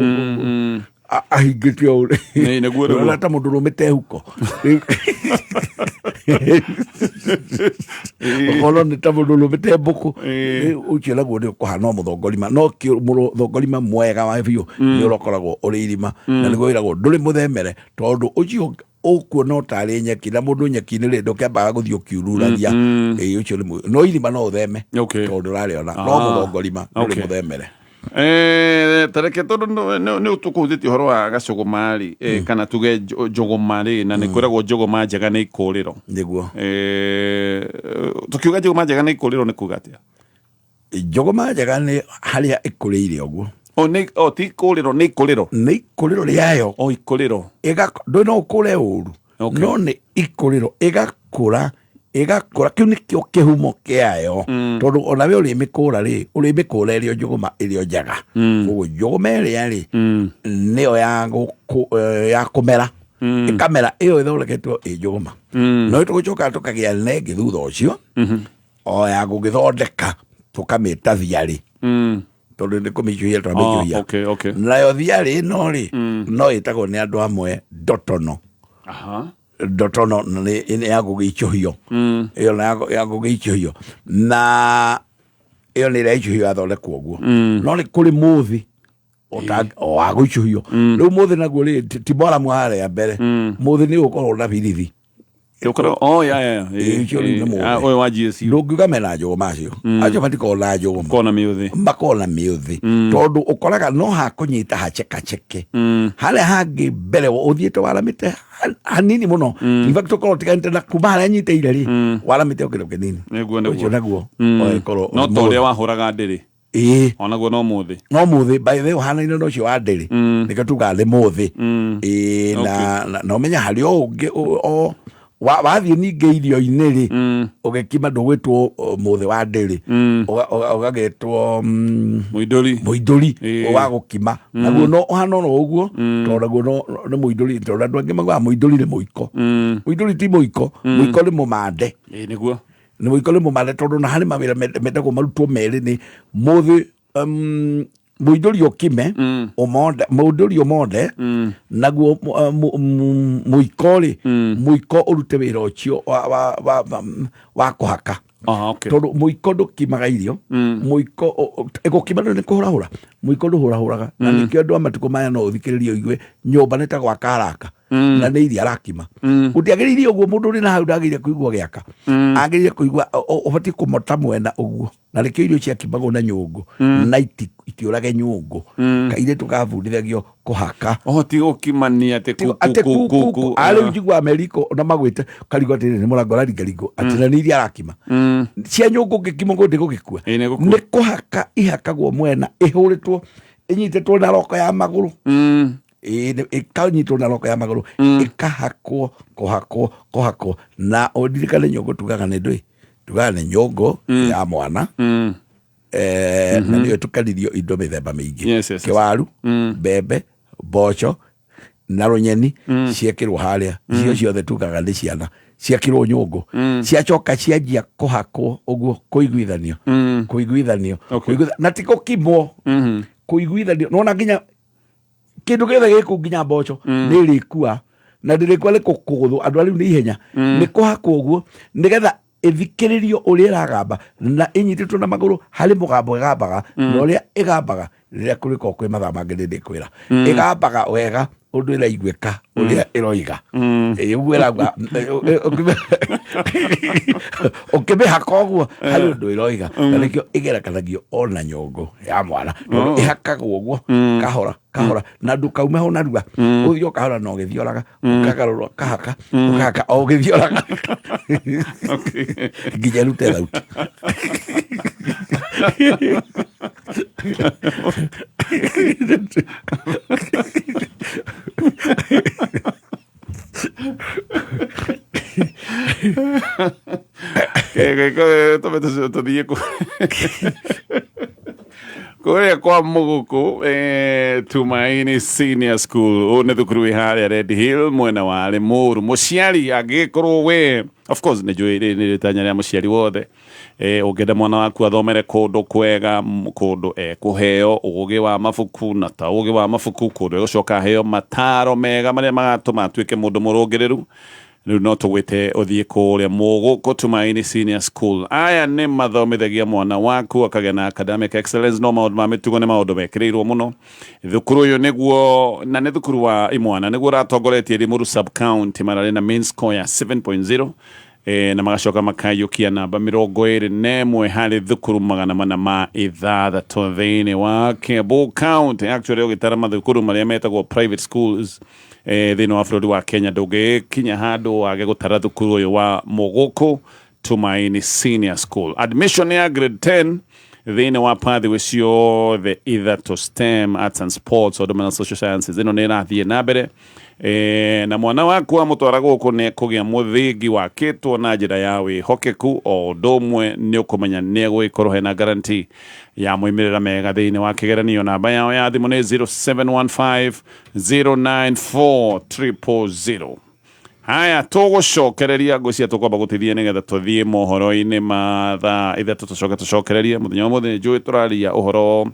ahingĩte ũũ. Nĩ- nĩguo, nĩguo. Ũrona ta mũndũ rũmĩte huko, ũkona nĩ ta mũndũ rũmĩte mbũkũ. Rĩu ũcio naguo nĩ ũkũhana o mũthongorima, no mũthongorima mwega wa biũ nĩ ũrokoragwo ũrĩ irima, na nĩguo wĩragwo ndũrĩ mũthemere, tondũ ũcio ũkuona o tarĩ nyeki, na mũndũ nyeki-inĩ rĩ, ndũkĩambaga gũthiĩ ũkiururagia. Ĩĩ, ũcio nĩ no irima no ũtheme, tondũ ũrarĩona, no mũthongorima ndũrĩ mũthemere. Tareke tondũ nĩ tũkũhutĩtie ũhoro wa gacũgũma rĩ, kana tuge njũgũma rĩ, na nĩ kwĩragwo njũgũma njega nĩ ikũrĩro. Nĩguo. Tukiuga njũgũma njega nĩ ikũrĩro, nĩ kuga atĩa? Njũgũma njega nĩ harĩa ĩkũrĩire ũguo. O nĩ o ti ikũrĩro, nĩ ikũrĩro? Nĩ ikũrĩro rĩayo. O ikũrĩro. Ndũĩ no ũkũre ũru, no nĩ ikũrĩro, ĩgakũra ĩgakũra, kĩu nĩkĩo kĩhumo kĩayo, tondũ onawe ũrĩmĩkũra rĩ, ũrĩmĩkũra ĩrĩ o njũgũma ĩrĩ o njega. Koguo njũgũma ĩrĩa rĩ, nĩyo ya kũmera, ĩkamera ĩyo ĩthondeketwo ĩ njũgũma. No tũgũcoka tũkagĩa na ĩngĩ thutha ũcio, o ya gũgĩthondeka, tũkamĩta thiarĩ, tondũ nĩ kũmĩicũhia twamĩicũhia. Nayo thiarĩ ĩno rĩ, no ĩtagwo nĩ andũ amwe ndotono. Ndotono nĩ ya gũgĩicũhio ĩyo, na ya gũgĩicũhio, na ĩyo nĩ ĩrĩa icũhio yathondekwo ũguo. No nĩ kũrĩ mũthĩ o wa gũicũhio. Rĩu mũthĩ naguo rĩ, ti mwaramu harĩa mbere, mũthĩ nĩ ũkorwo na birithi. Ũkorwo oh ya. Ĩĩ, ũcio rĩu nĩ mũthĩ. Ah, ũyũ wa GSU. Ndũngiuga mena njũgũma, acio acio matikoragwo na njũgũma. Kona mĩũthĩ. Makoragwo na mĩũthĩ, tondũ ũkoraga no hakũnyita hacekaceke harĩa hangĩ mbere ũthiĩte waramĩte hanini mũno. In fact, ũkorwo ũtiganĩte na kuma harĩa nyitĩire rĩ, waramĩte o kĩndũ kĩnini. Nĩguo. Ũcio naguo ũgagĩkorwo No ũrĩ ta ũrĩa mũthĩ. wahũraga ndĩrĩ. Ĩĩ. Onaguo no mũthĩ. No mũthĩ, by the way, ũhanaine na ũcio wa ndĩrĩ, nĩkĩo tugaga nĩ mũthĩ. Ĩĩ, na ũmenye harĩ o ũngĩ o Wathiĩ ningĩ irio-inĩ rĩ, ũgĩkima ndũgwĩtwo mũthĩ wa ndĩrĩ, ũgagĩtwo Mũindũri. Mũindũri. Ĩĩ. Wa gũkima naguo no ũhana oro ũguo, tondũ naguo no nĩ mũindũri, tondũ andũ angĩ maugaga mũindũri nĩ mũiko. Mũindũri ti mũiko, mũiko nĩ mũmande. Ĩĩ, nĩguo. Nĩ mũiko nĩ mũmande, tondũ na harĩ mawĩra mendagwo marutwo merĩ nĩ mũthĩ, mũindũri ũkime ũmonde, mũindũri ũmonde, naguo mũiko rĩ, mũiko ũrute wĩra ũcio wa kũhaka. Ah, okay. Tondũ mũiko ndũkimaga irio. Mũiko gũkima nĩ kũhũrahũra, mũiko ndũhũrahũraga, na nĩkĩo andũ a matukũ maya no ũthikĩrĩrie ũigue nyũmba nĩ ta gwaka araka na nĩ irio arakima. Gũtiagĩrĩire ũguo. Mũndũ ũrĩ na hau ndagĩrĩire kũigua gĩaka, agĩrĩire kũigua ũbatiĩ kũmota mwena ũguo, na nĩkĩo irio ciakimagwo na nyũngũ na itiũrage nyũngũ. Kairĩtu gabundithagio kũhaka. Ũhoti gũkimania atĩ ku atĩ ku ku ku. Arĩu njiguaga meriko na magwĩte karigwo atĩrĩ nĩ mũrango ũraringaringwo atĩ na nĩ iria arakima cia nyũngũ ngĩkima ũguo ndĩgũgĩkua. Ĩĩ, nĩgũkua. Nĩ kũhaka ihakagwo mwena, ĩhũrĩtwo, ĩnyitĩtwo na roko ya magũrũ. Ĩĩ, ĩkanyitwo na roko ya magũrũ, ĩkahakwo, kũhakwo, kũhakwo. Na ũndirikane nyũngũ tugaga nĩ ndũĩ, tugaga nĩ nyũngũ ya mwana, na nĩyo ĩtukanirio indo mĩthemba mĩingĩ. Kĩwaru, mbembe, mboco na rũnyeni ciekĩrwo harĩa, icio ciothe tugaga nĩ ciana ciakĩrwo nyũngũ, ciacoka cianjia kũhakwo ũguo, kũiguithanio, kũiguithanio, na ti gũkimwo, kũiguithanio. Nona nginya kĩndũ gĩothe gĩkũ, nginya mboco nĩ ĩrĩkua na ndĩrĩkua nĩ kũgũthwo. Andũ arĩu nĩ ihenya nĩ kũhakwo ũguo nĩgetha ĩthikĩrĩrio ũrĩa ĩragamba, na ĩnyitĩtwo na magũrũ harĩ mũgambo ĩgambaga, na ũrĩa ĩgambaga rĩrĩa kũrĩkorwo kwĩ mathaa mangĩ nĩ ndĩkwĩra ĩgambaga wega ũndũ ĩraiguĩka ũrĩa ĩroiga. Ĩ, ũguo ĩrauga ũkĩmĩhaka ũguo harĩ ũndũ ĩroiga, na nĩkĩo ĩgerekanagio ona nyũngũ ya mwana, tondũ ĩhakagwo ũguo kahora kahora na ndũkaume ho narua, ũthiĩ o kahora na ũgĩthioraga, ũkagarũra, ũkahaka, ũkahaka o ũgĩthioraga nginya ĩrute thauti. Tũme tũthiĩ kũrĩa kwa Mũgũkũ, Tumaini Senior School. Ũyũ nĩ thukuru wĩ harĩa Red Hill mwena wa Limuru. Mũciari angĩgĩkorwo we, of course nĩ njũĩ rĩrĩ nĩ rĩtanya rĩa mũciari wothe, ũngĩenda mwana waku athomere kũndũ kwega, kũndũ ekũheo ũgĩ wa mabuku na ta ũgĩ wa mabuku, kũndũ egũcoka aheo mataro mega marĩa magatũma atuĩke mũndũ mũrũngĩrĩru, rĩu no tũgwĩte ũthiĩ kũrĩa Mũgũkũ Tumaini Senior School. Aya nĩ mathomithagia mwana waku akagĩa na academic excellence, no maũndũ ma mĩtugo nĩ maũndũ mekĩrĩirwo mũno. Thukuru ũyũ nĩguo, na nĩ thukuru wa imwana, nĩguo ũratongoretie Limuru sub county, mararĩ na mean score ya 7.0, na magacoka makaiyũkia namba 21 harĩ thukuru 406 thĩinĩ wa Kiambu County. Actually, ũgĩtara mathukuru marĩa metagwo private schools thĩinĩ wa bũrũri wa Kenya, ndũngĩkinya handũ wage gũtara thukuru ũyũ wa Mũgũkũ Tumaini Senior School. Admission ya grade 10 thĩinĩ wa pathway ciothe ithatũ, STEM, arts and sports, o na social sciences, ĩno nĩ ĩrathiĩ na mbere, na mwana waku wamũtwara gũkũ nĩ ekũgĩa mũthingi wakĩtwo na njĩra ya wĩhokeku. O ũndũ ũmwe nĩ ũkũmenya nĩ egũgĩkorwo hena guarantee ya moimĩrĩra mega thĩinĩ wa kĩgeranio. Namba yao ya thimũ nĩ 0715 094 000. Haya, tũgũcokereria ngũcia, tũkwamba gũtithia nĩgetha tũthiĩ mohoro-inĩ ma thaa 3, tũcoke tũcokererie. Mũthenya wa mũthĩ njũĩ tũraria ũhoro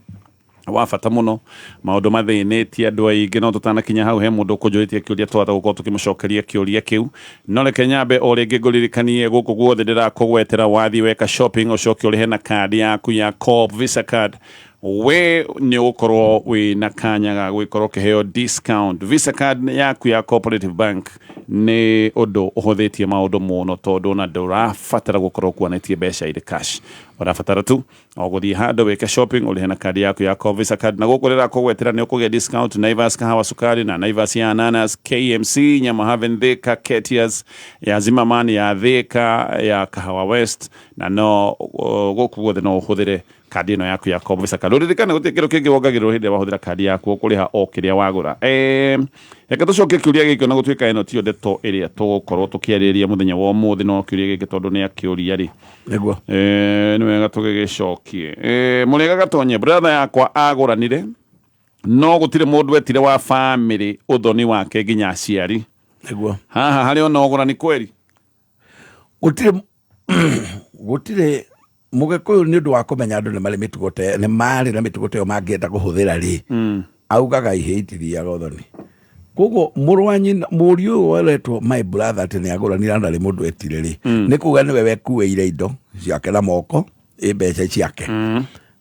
wa bata mũno, maũndũ mathĩnĩtie andũ aingĩ. No tũtanakinya hau, he mũndũ ũkũnjũrĩtie kĩũria, twatha gũkorwo tũkĩmũcokeria kĩũria kĩu. No reke nyambe o rĩngĩ ngũririkanie gũkũ guothe ndĩrakũgwetera, wathiĩ weka shopping ũcoke ũrĩhe na kandi yaku ya Co-op Visa card, we nĩ ũgũkorwo wĩna kanya ga gũgĩkorwo ũkĩheo discount. Visa card yaku ya Cooperative Bank nĩ ũndũ ũhũthĩtie maũndũ mũno, tondũ ona ndũrabatara gũkorwo ũkuanĩtie mbeca irĩ cash, ũrabatara tu o gũthiĩ handũ wĩke shopping, ũrĩhe na kandi yaku ya Co-op Visa card. Na gũkũ rĩrakũgwetera nĩ ũkũgĩa discount Naivas kahawa sukari na Naivas ya ananas, KMC nyama Haven Thika, Ketias ya Zimmerman ya Thika, ya Kahawa West, na no gũkũ guothe no ũhũthĩre kandi ĩno yaku ya Co-op Visa card. Ũririkane gũtirĩ kĩndũ kĩngĩ wongagĩrĩrwo hĩndĩ ĩrĩa wahũthĩra kandi yaku, ũkũrĩha o kĩrĩa wagũra. Reke tũcokie kĩũria gĩkĩ, ona gũtuĩka ĩno tiyo ndeto ĩrĩa tũgũkorwo tũkĩarĩrĩria mũthenya wa ũmũthĩ, no kĩũria gĩkĩ tondũ nĩ akĩũria rĩ, Nĩguo. Nĩ wega tũgĩgĩcokie. Mũrĩega Gatonye, brother yakwa agũranire no gũtirĩ mũndũ etire wa famĩlĩ ũthoni wake nginya aciari. Nĩguo. Haha harĩ ona ũgũrani kweri? Gũtirĩ, gũtirĩ. Mũgĩkũyũ nĩ ũndũ wa kũmenya andũ nĩ marĩ mĩtugo ta nĩ marĩ na mĩtugo ta ĩyo mangĩenda kũhũthĩra rĩ, augaga ihĩ itithiaga ũthoni. Koguo mũrũ wa nyina, mũriũ ũyũ weretwo my brother atĩ nĩ agũranire na ndarĩ mũndũ etire rĩ, nĩ kuga nĩwe wekuĩire indo ciake na moko, ĩ mbeca ciake,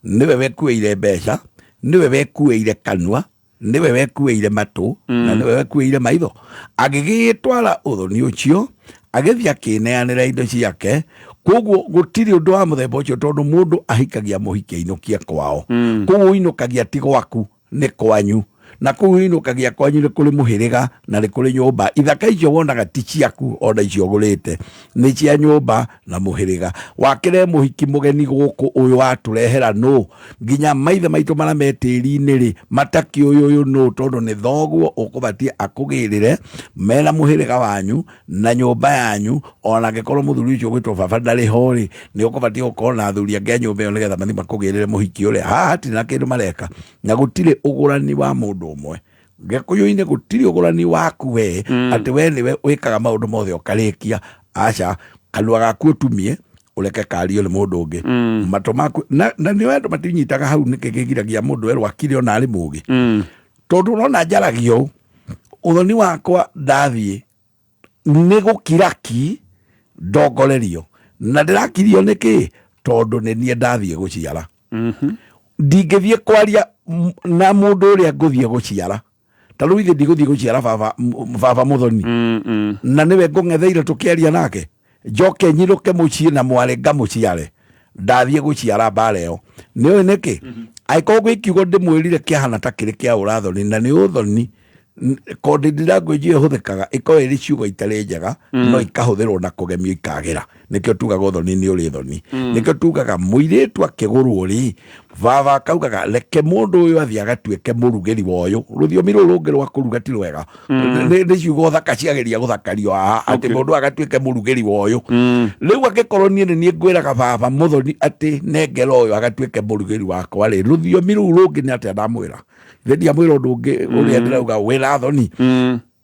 nĩwe wekuĩire mbeca, nĩwe wekuĩire kanua, nĩwe wekuĩire matũ, na nĩwe wekuĩire maitho. Agĩgĩtwara ũthoni ũcio, agĩthiĩ akĩneanĩra indo ciake. Koguo gũtirĩ ũndũ wa mũthemba ũcio, tondũ mũndũ ahikagia mũhiki ainũkie kwao. Kũu ũinũkagia ti gwaku, nĩ kwanyu, na kũu ũinũkagia kwanyu nĩ kũrĩ mũhĩrĩga na nĩ kũrĩ nyũmba. Ithaka icio wonaga ti ciaku, ona icio ũgũrĩte nĩ cia nyũmba na mũhĩrĩga. Wakĩre mũhiki mũgeni gũkũ ũyũ watũrehera nũ? Nginya maithe maitũ marĩa me tĩri-inĩ rĩ, matakĩũĩ ũyũ nũ, tondũ nĩ thoguo ũkũbatiĩ akũgĩrĩre mena mũhĩrĩga wanyu na nyũmba yanyu. Ona angĩkorwo mũthuri ũcio ũgwĩtwo baba ndarĩ ho rĩ, nĩ ũkũbatiĩ gũkorwo na athuri angĩ a nyũmba ĩyo nĩgetha mathiĩ makũgĩrĩre mũhiki ũrĩa. Haha hatirĩ na kĩndũ mareka, na gũtirĩ ũgũrani wa mũndũ ũmwe Gĩkũyũ-inĩ, gũtirĩ ũgũrani waku we, atĩ we nĩwe wĩkaga maũndũ mothe ũkarĩkia. Aca, kanua gaku ũtumie ũreke kario nĩ mũndũ ũngĩ, matũ maku na nĩ andũ matinyitaga hau. Nĩkĩ kĩgiragia mũndũ erwo akire ona arĩ mũgĩ? Tondũ ũrona njaragia ũũ, ũthoni wakwa ndathiĩ nĩ gũkira ki ndongorerio, na ndĩrakirio nĩkĩ? Tondũ nĩ niĩ ndathiĩ gũciara. Ndingĩthiĩ kwaria na mũndũ ũrĩa ngũthiĩ gũciara. Ta rĩu ithe ndigũthiĩ gũciara baba, baba mũthoni, na nĩwe ngũng'etheire tũkĩaria nake, njoke nyinũke mũciĩ na mwarĩ ngamũciare. Ndathiĩ gũciara mbara ĩyo nĩ ũĩ nĩkĩ? Angĩkorwo gwĩ kiugo ndĩmwĩrire kĩahana ta kĩrĩ kĩa ũrathoni na nĩ ũthoni, coded language ĩyo ĩhũthĩkaga ĩkorwo ĩrĩ ciugo itarĩ njega, no ikahũthĩrwo na kũgemio ikagĩra. Nĩkĩo tugaga ũthoni nĩ ũrĩ thoni. Nĩkĩo tugaga mũirĩtu akĩgũrwo rĩ, baba akaugaga reke mũndũ ũyũ athiĩ agatuĩke mũrugĩri wa ũyũ. Rũthiomi rũrũ rũngĩ rwa kũruga ti rwega, nĩ ciugo thaka ciageria gũthakario haha atĩ mũndũ agatuĩke mũrugĩri wa ũyũ. Rĩu angĩkorwo niĩ nĩ niĩ ngwĩraga baba mũthoni atĩ nengera ũyũ agatuĩke mũrugĩri wakwa rĩ, rũthiomi rũu rũngĩ nĩ atĩa ndamwĩra? Ithe ndiamwĩra ũndũ ũngĩ ũrĩa ndĩrauga wĩna thoni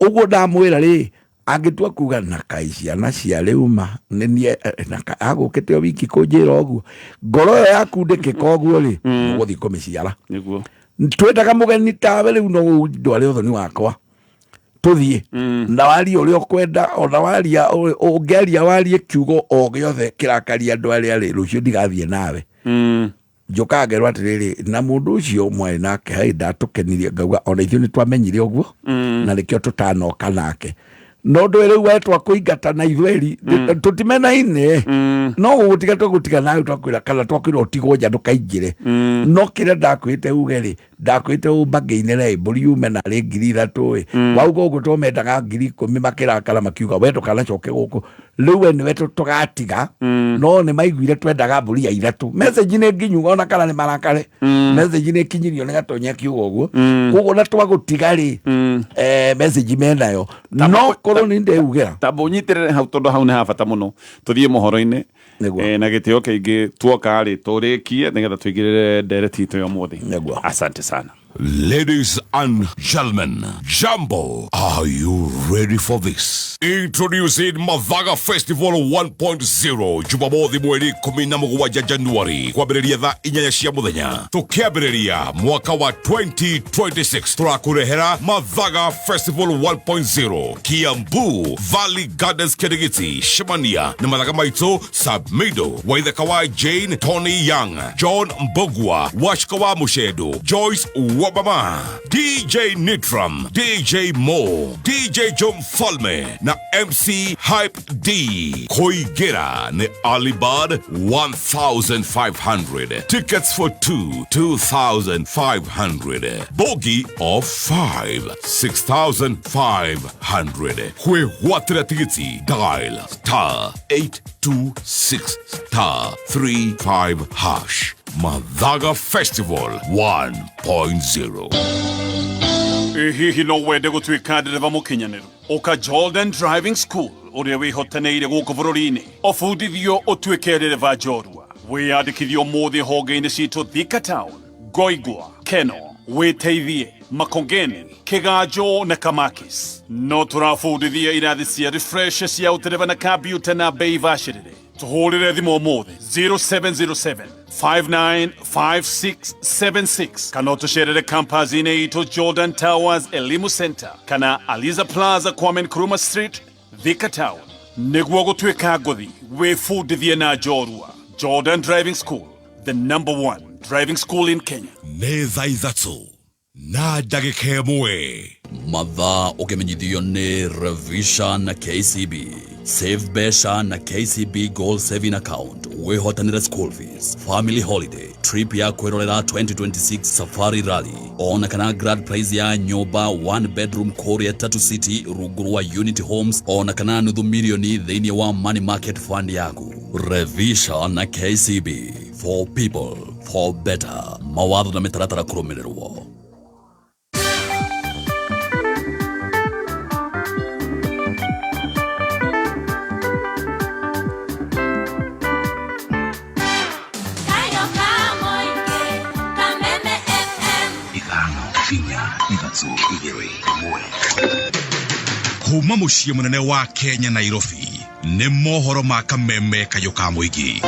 ũguo ndamwĩra rĩ, angĩtua kuga na kaĩ ciana cia rĩu ma nĩ niĩ, na agũkĩte o wiki kũnjĩra ũguo, ngoro ĩyo yakundĩkĩka ũguo rĩ, mũgũthiĩ kũmĩciara. Nĩguo. Twendaga mũgeni tawe rĩu no ndware ũthoni wakwa tũthiĩ na warie ũrĩa ũkwenda, ona waria ũngĩaria warie kiugo o gĩothe kĩrakaria andũ arĩa rĩ, rũciũ ndigathiĩ nawe. Njũkaga ngerwo atĩrĩrĩ, na mũndũ ũcio mwarĩ nake hai ndatũkenirie, ngauga ona ithuĩ nĩ twamenyire ũguo, na nĩkĩo tũtanoka nake. No ndũĩ rĩu we twakũingata na ithweri tũtimenaine, no gũgũtiga twagũtiga nawe, twakwĩra kana twakwĩra ũtigwo nja ndũkaingĩre. No kĩrĩa ndakwĩte uge rĩ, ndakwĩte ũmbangĩinĩre mbũri yume narĩ 3000 ĩ, wauga ũguo tũmendaga 10,000, makĩrakara makiuga we ndũkanacoke gũkũ. Rĩu we nĩwe tũgatiga, no nĩ maiguire twendaga mbũri ya ithatũ. Message nĩ nginyu, ona kana nĩ marakare, message nĩ kinyirio nĩ gatonya kiuga ũguo. Koguo na twagũtiga rĩ, message menayo no korwo nĩ ndeugĩra. Tamba ũnyitĩrĩre hau tondũ hau nĩ ha bata mũno. Tũthiĩ mohoro-inĩ. Nĩguo. Na gĩtĩo kĩingĩ tuoka rĩ tũrĩkie nĩgetha tũingĩrĩre ndereti itũ ya ũmũthĩ. Nĩguo. Asante sana. Ladies and gentlemen, Jambo, are you ready for this? Introducing Mathaga Festival 1.0, Jumamothi mweri 17 Januari, kwambĩrĩria thaa 8 cia mũthenya. Tũkĩambĩrĩria mwaka wa 2026, tũrakũrehera Mathaga Festival 1.0, Kiambu Valley Gardens Kirigiti. Cemania na mathaga maitũ Sabmido, Waithaka wa Jane, Tony Young, John Mbogwa, Washika wa Mushedo, Joyce Wabama, DJ Nitram, DJ Mo, DJ John Falme na MC Hype D. Koigera ni Alibad 1500. Tickets for 2 2500. Bogi of 5 6500. Kwĩgwatĩra tigiti dial star 826 star 35 hash. Mathaga Festival 1.0. Ĩ hihi no wende gũtuĩka ndereba mũkinyanĩru? Ũka Jordan Driving School ũrĩa wĩhotanĩire gũkũ bũrũri-inĩ, ũbundithio ũtuĩke ndereba njorua. Wĩyandĩkithie ũmũthĩ honge-inĩ citũ Thika Town, Ngoingwa, Keno, Wĩteithie, Makongeni, Kĩganjo na Kamakis. No tũrabundithia irathi cia refresh cia ũtereba na kambiuta na bei bacĩrĩre. Tũhũrĩre thimũ ũmũthĩ 0707 595676 kana ũtũcerere campus-inĩ itũ Jordan Towers Elimu Center kana Aliza Plaza, Kwame Nkrumah Street, Thika Town. Nĩguo gũtuĩka ngũthi, wĩbundithie na njorua. Jordan Driving School, the number one driving school in Kenya. Nĩ thaa 3 na ndagĩka 1. Mathaa ũkĩmenyithio nĩ Revisha na KCB. Save mbeca na KCB Goal Saving Account, wĩhotanĩre school fees, family holiday, trip ya kwĩrorera 2026 Safari Rally, ona kana grand prize ya nyũmba one bedroom kũrĩa Tatu City rungu rwa Unity Homes, ona kana nuthu milioni thĩinĩ wa money market fund yaku. Revisha na KCB, for people for better. Mawatho na mĩtaratara kũrũmĩrĩrwo. Kayo Kamoike, Kameme FM. 5 4 3 2 1. Kuma mũciĩ mũnene wa Kenya Nairobi, nĩ mohoro ma Kameme Kayũ ka mũingĩ.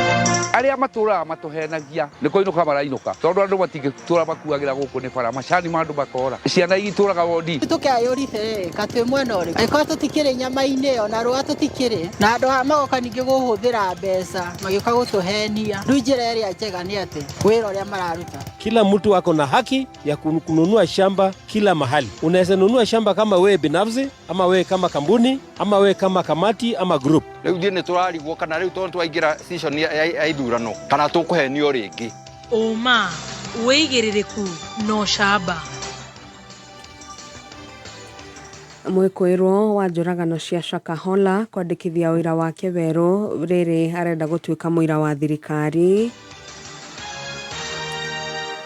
Arĩa matũraga matũhenagia nĩ kũinũka marainũka, tondũ andũ matingĩtũra makuagĩra gũkũ nĩ bara, macani ma andũ makora, ciana itũraga wondi. Tũkeyũrire katwĩ mwena ũrĩkũ, angĩkorwo tũtikĩrĩ nyama-inĩ ĩyo na rũa tũtikĩrĩ na andũ aya magoka ningĩ gũhũthĩra mbeca magĩũka gũtũhenia. Rĩu njĩra ĩrĩa njega nĩ atĩ wĩra ũrĩa mararuta. Kila mtu ako na haki ya kununua shamba kila mahali. Unaweza nunua shamba kama wewe binafsi, ama wewe kama kampuni, ama wewe kama kamati ama group. Rĩu ithuĩ nĩ tũrarigwo kana rĩu tondũ twaingĩra season ya ithurano kana tũkũhenio rĩngĩ. Ũma, wĩigĩrĩrĩku na ũcamba. Mwĩkũĩrwo wa njũragano cia Shakahola kwandĩkithia ũira wake werũ rĩrĩ arenda gũtuĩka mũira wa thirikari.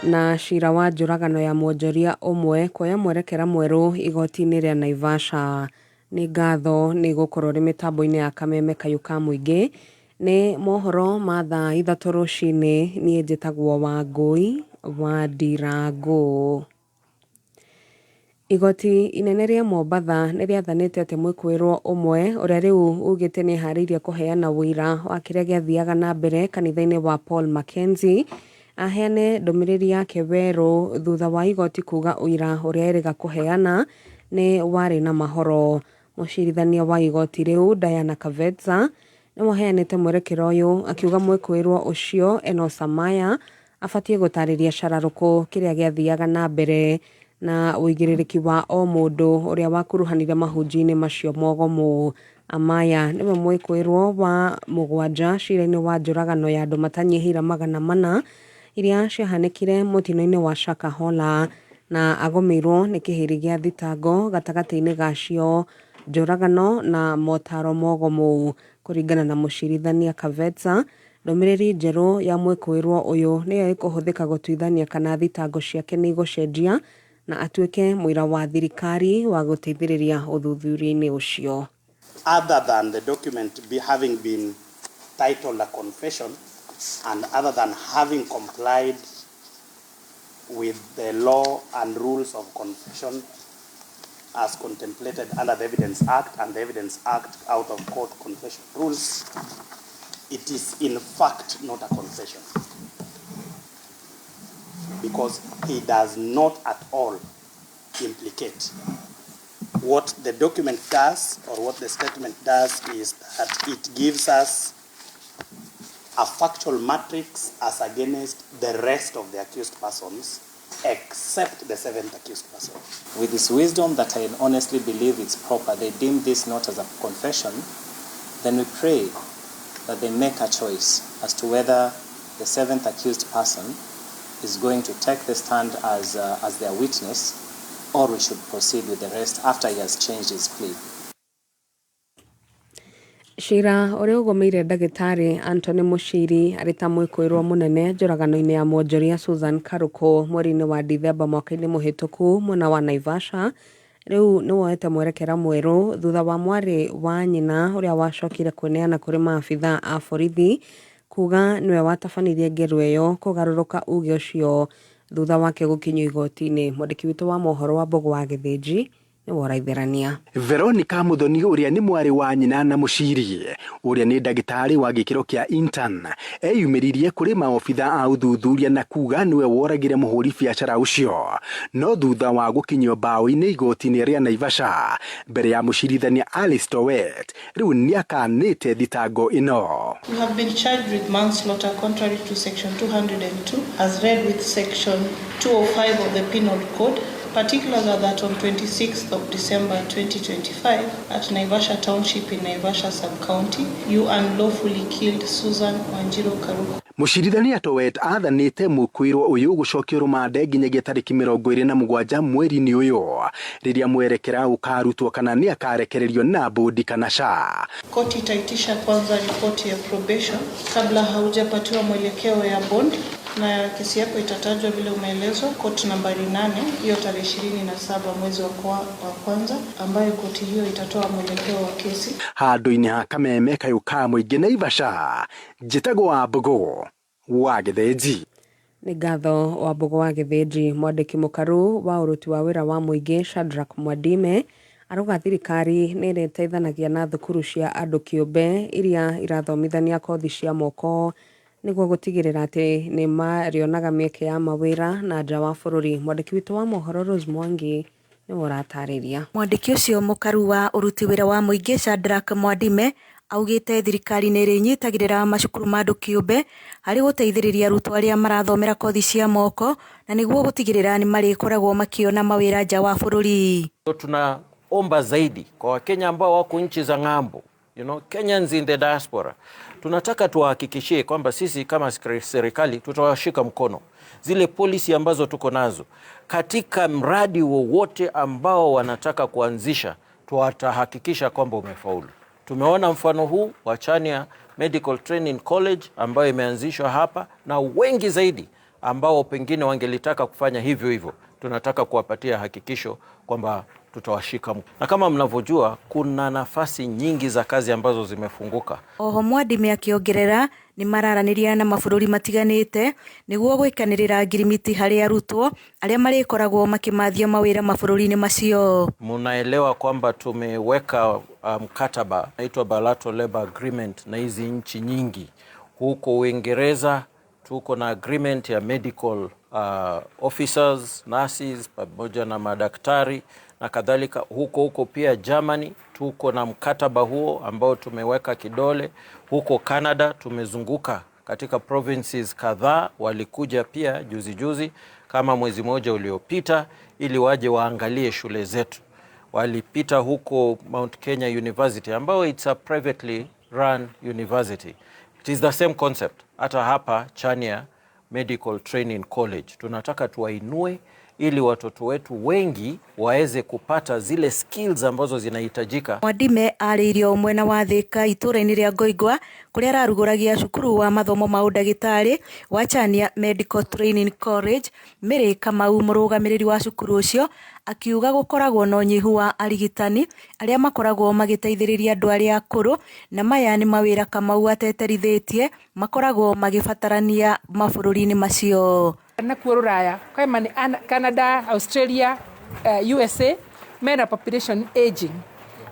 Na cira wa njũragano ya mwonjoria ũmwe kuoya mwerekera mwerũ igoti-inĩ rĩa Naivasha. Nĩ ngatho nĩ gũkorwo rĩ mĩtambo-inĩ ya Kameme Kayũ ka mũingĩ. Nĩ mohoro ma thaa 3 rũcinĩ. Niĩ njĩtagwo Wangũi wa Ndirangũ. Igoti inene rĩa Mombatha nĩ rĩathanĩte atĩ mwĩkũĩrwo ũmwe ũrĩa rĩu ugĩte nĩ eharĩirie kũheana ũira wa kĩrĩa gĩathiaga na mbere kanitha-inĩ wa Paul Mackenzie aheane ndũmĩrĩri yake werũ thutha wa igoti kuga ũira ũrĩa erĩga kũheana nĩ warĩ na mahoro. Mũcirithania wa igoti rĩu Diana Kavetza nĩwe ũheanĩte mwerekera ũyũ akiuga mwĩkũĩrwo ũcio Enos Amaya abatiĩ gũtarĩria cararũkũ kĩrĩa gĩathiaga na mbere na ũigĩrĩrĩki wa o mũndũ ũrĩa wakuruhanire mahunjio-inĩ macio mogomu. Amaya nĩwe mwĩkũĩrwo wa 7 cira-inĩ wa njũragano ya andũ matanyihĩire 400 iria ciahanĩkire mũtino-inĩ wa Shakahola na agũmĩirwo nĩ kĩhĩri gĩa thitango gatagatĩ-inĩ gacio njũragano na motaro mogomu. Kũringana na mũcirithania Kavetza, ndũmĩrĩri njerũ ya mwĩkũĩrwo ũyũ nĩyo ĩkũhũthĩka gũtuithania kana thitango ciake nĩ igũcenjia na atuĩke mũira wa thirikari wa gũteithĩrĩria ũthuthuria-inĩ ũcio. Other than the document having been titled a confession and other than having complied with the law and rules of confession as contemplated under the Evidence Act and the Evidence Act out of court confession rules, it is in fact not a confession, because he does not at all implicate. What the document does, or what the statement does, is that it gives us a factual matrix as against the rest of the accused persons, except the 7th accused person. With this wisdom that I honestly believe it's proper, they deem this not as a confession, then we pray that they make a choice as to whether the 7th accused person is going to take the stand as their witness, or we should proceed with the rest after he has changed his plea. Ciira ũrĩa ũgũmĩire ndagĩtarĩ Anthony Muchiri arĩ ta mwĩkũĩrwo mũnene njũragano-inĩ ya mwonjoria Susan Karuku mweri-inĩ wa Dithemba mwaka-inĩ mũhĩtũku mwena wa Naivasha rĩu nĩ woete mwerekera mwerũ thutha wa mwarĩ wa nyina ũrĩa wacokire kwĩneana kũrĩ maabitha a borithi kuga nĩwe watabanirie ngero ĩyo kũgarũrũka uge ũcio thutha wake gũkinyio igoti-inĩ. Mwandĩki witũ wa mohoro wa Mbũgũ wa Gĩthĩnji nĩwe ũraitherania. Veronica Muthoni ũrĩa nĩ mwarĩ wa nyina na Mũciri ũrĩa nĩ ndagĩtarĩ wa gĩkĩro kĩa intern eyumĩririe kũrĩ maobitha a ũthuthuria na kuga nĩwe woragire mũhũri biacara ũcio no thutha wa gũkinyio mbaũ-inĩ igoti-inĩ rĩa Naivasha mbere ya mũcirithania Alice Towet rĩu nĩakanĩte thitango ĩno. You have been charged with manslaughter contrary to section 202 as read with section 205 of the Penal Code. Particulars are that on 26th of December 2025 at Naivasha Township in Naivasha Sub-County, you unlawfully killed Susan Wanjiru Karuku. Mũcirithania Towet athanĩte mũkwĩrwo ũyũ gũcokio rũmande nginyagia tarĩki 27 mweri-inĩ ũyũ rĩrĩa mwerekera ũkarutwo kana nĩ akarekererio na bũndi kana ca. Koti itaitisha kwanza ripoti ya probation kabla haujapatiwa mwelekeo ya bond, na kesi yako itatajwa vile umeelezwa koti nambari 8 hiyo tarehe 27 mwezi wa kwanza, ambayo koti hiyo itatoa mwelekeo wa kesi. Handũ-inĩ ha kameme kayũ ka mũingĩ Naivasha, njĩtagwo Wambũgũ wa Gĩthĩnji. Nĩ ngatho Wambũgũ wa Gĩthĩnji. Mwandĩki mũkaru wa ũruti wa wĩra wa mũingĩ Shadrack Mwadime arauga thirikari nĩ ĩrĩteithanagia na thukuru cia andũ kĩũmbe iria irathomithania kothi cia moko nĩguo gũtigĩrĩra atĩ nĩ marĩonaga mĩeke ya mawĩra na nja wa bũrũri. Mwandĩki witũ wa mohoro Rose Mwangi nĩwe ũratarĩria. Mwandĩki ũcio mũkaru wa ũruti wĩra wa mũingĩ Shadrack Mwadime augĩte thirikari nĩ ĩrĩnyitagĩrĩra macukuru ma andũ kĩũmbe harĩ gũteithĩrĩria arutwo arĩa marathomera kothi cia moko na nĩguo gũtigĩrĩra nĩ marĩkoragwo makĩona mawĩra nja wa bũrũri. Tunaomba zaidi kwa Wakenya ambao wako nchi za ng'ambo, Kenyans in the diaspora. Tunataka tuwahakikishie kwamba sisi kama serikali tutawashika mkono. Zile policy ambazo tuko nazo katika mradi wowote ambao wanataka kuanzisha, tutahakikisha kwamba umefaulu. Tumeona mfano huu wa Chania Medical Training College ambayo imeanzishwa hapa, na wengi zaidi ambao pengine wangelitaka kufanya hivyo hivyo. Tunataka kuwapatia hakikisho kwamba tutawashika. Na kama mnavyojua kuna nafasi nyingi za kazi ambazo zimefunguka. Oho Mwadime akiongerera ni mararanĩria na mabũrũri matiganĩte nĩguo gwĩkanĩrĩra ngirimiti harĩ arutwo arĩa marĩkoragwo makĩmathia mawĩra mabũrũri-inĩ macio. Munaelewa kwamba tumeweka mkataba naitwa Bilateral Labor Agreement na hizi nchi nyingi. Huko Uingereza tuko na agreement ya medical officers, nurses pamoja na madaktari na kadhalika. Huko huko pia Germany tuko na mkataba huo ambao tumeweka kidole. Huko Canada tumezunguka katika provinces kadhaa, walikuja pia juzi juzi kama mwezi mmoja uliopita ili waje waangalie shule zetu. Walipita huko Mount Kenya University ambao it's a privately run university. It is the same concept. Hata hapa Chania Medical Training College tunataka tuwainue ili watoto wetu wengi waweze kupata zile skills ambazo zinahitajika. Mwadime arĩirio mwena wa Thika itũra-inĩ rĩa Ngoingwa kũrĩa ararugũragia cukuru wa mathomo ma ũndagĩtarĩ wa Chania Medical Training College. Mary Kamau mũrũgamĩrĩri wa cukuru ũcio akiuga gũkoragwo na ũnyihu wa arigitani arĩa makoragwo magĩteithĩrĩria andũ arĩa akũrũ, na maya nĩ mawĩra Kamau ateterithĩtie makoragwo magĩbatarania mabũrũri-inĩ macio. Nakuo rũraya kwema ni Canada, Australia, USA mena population aging,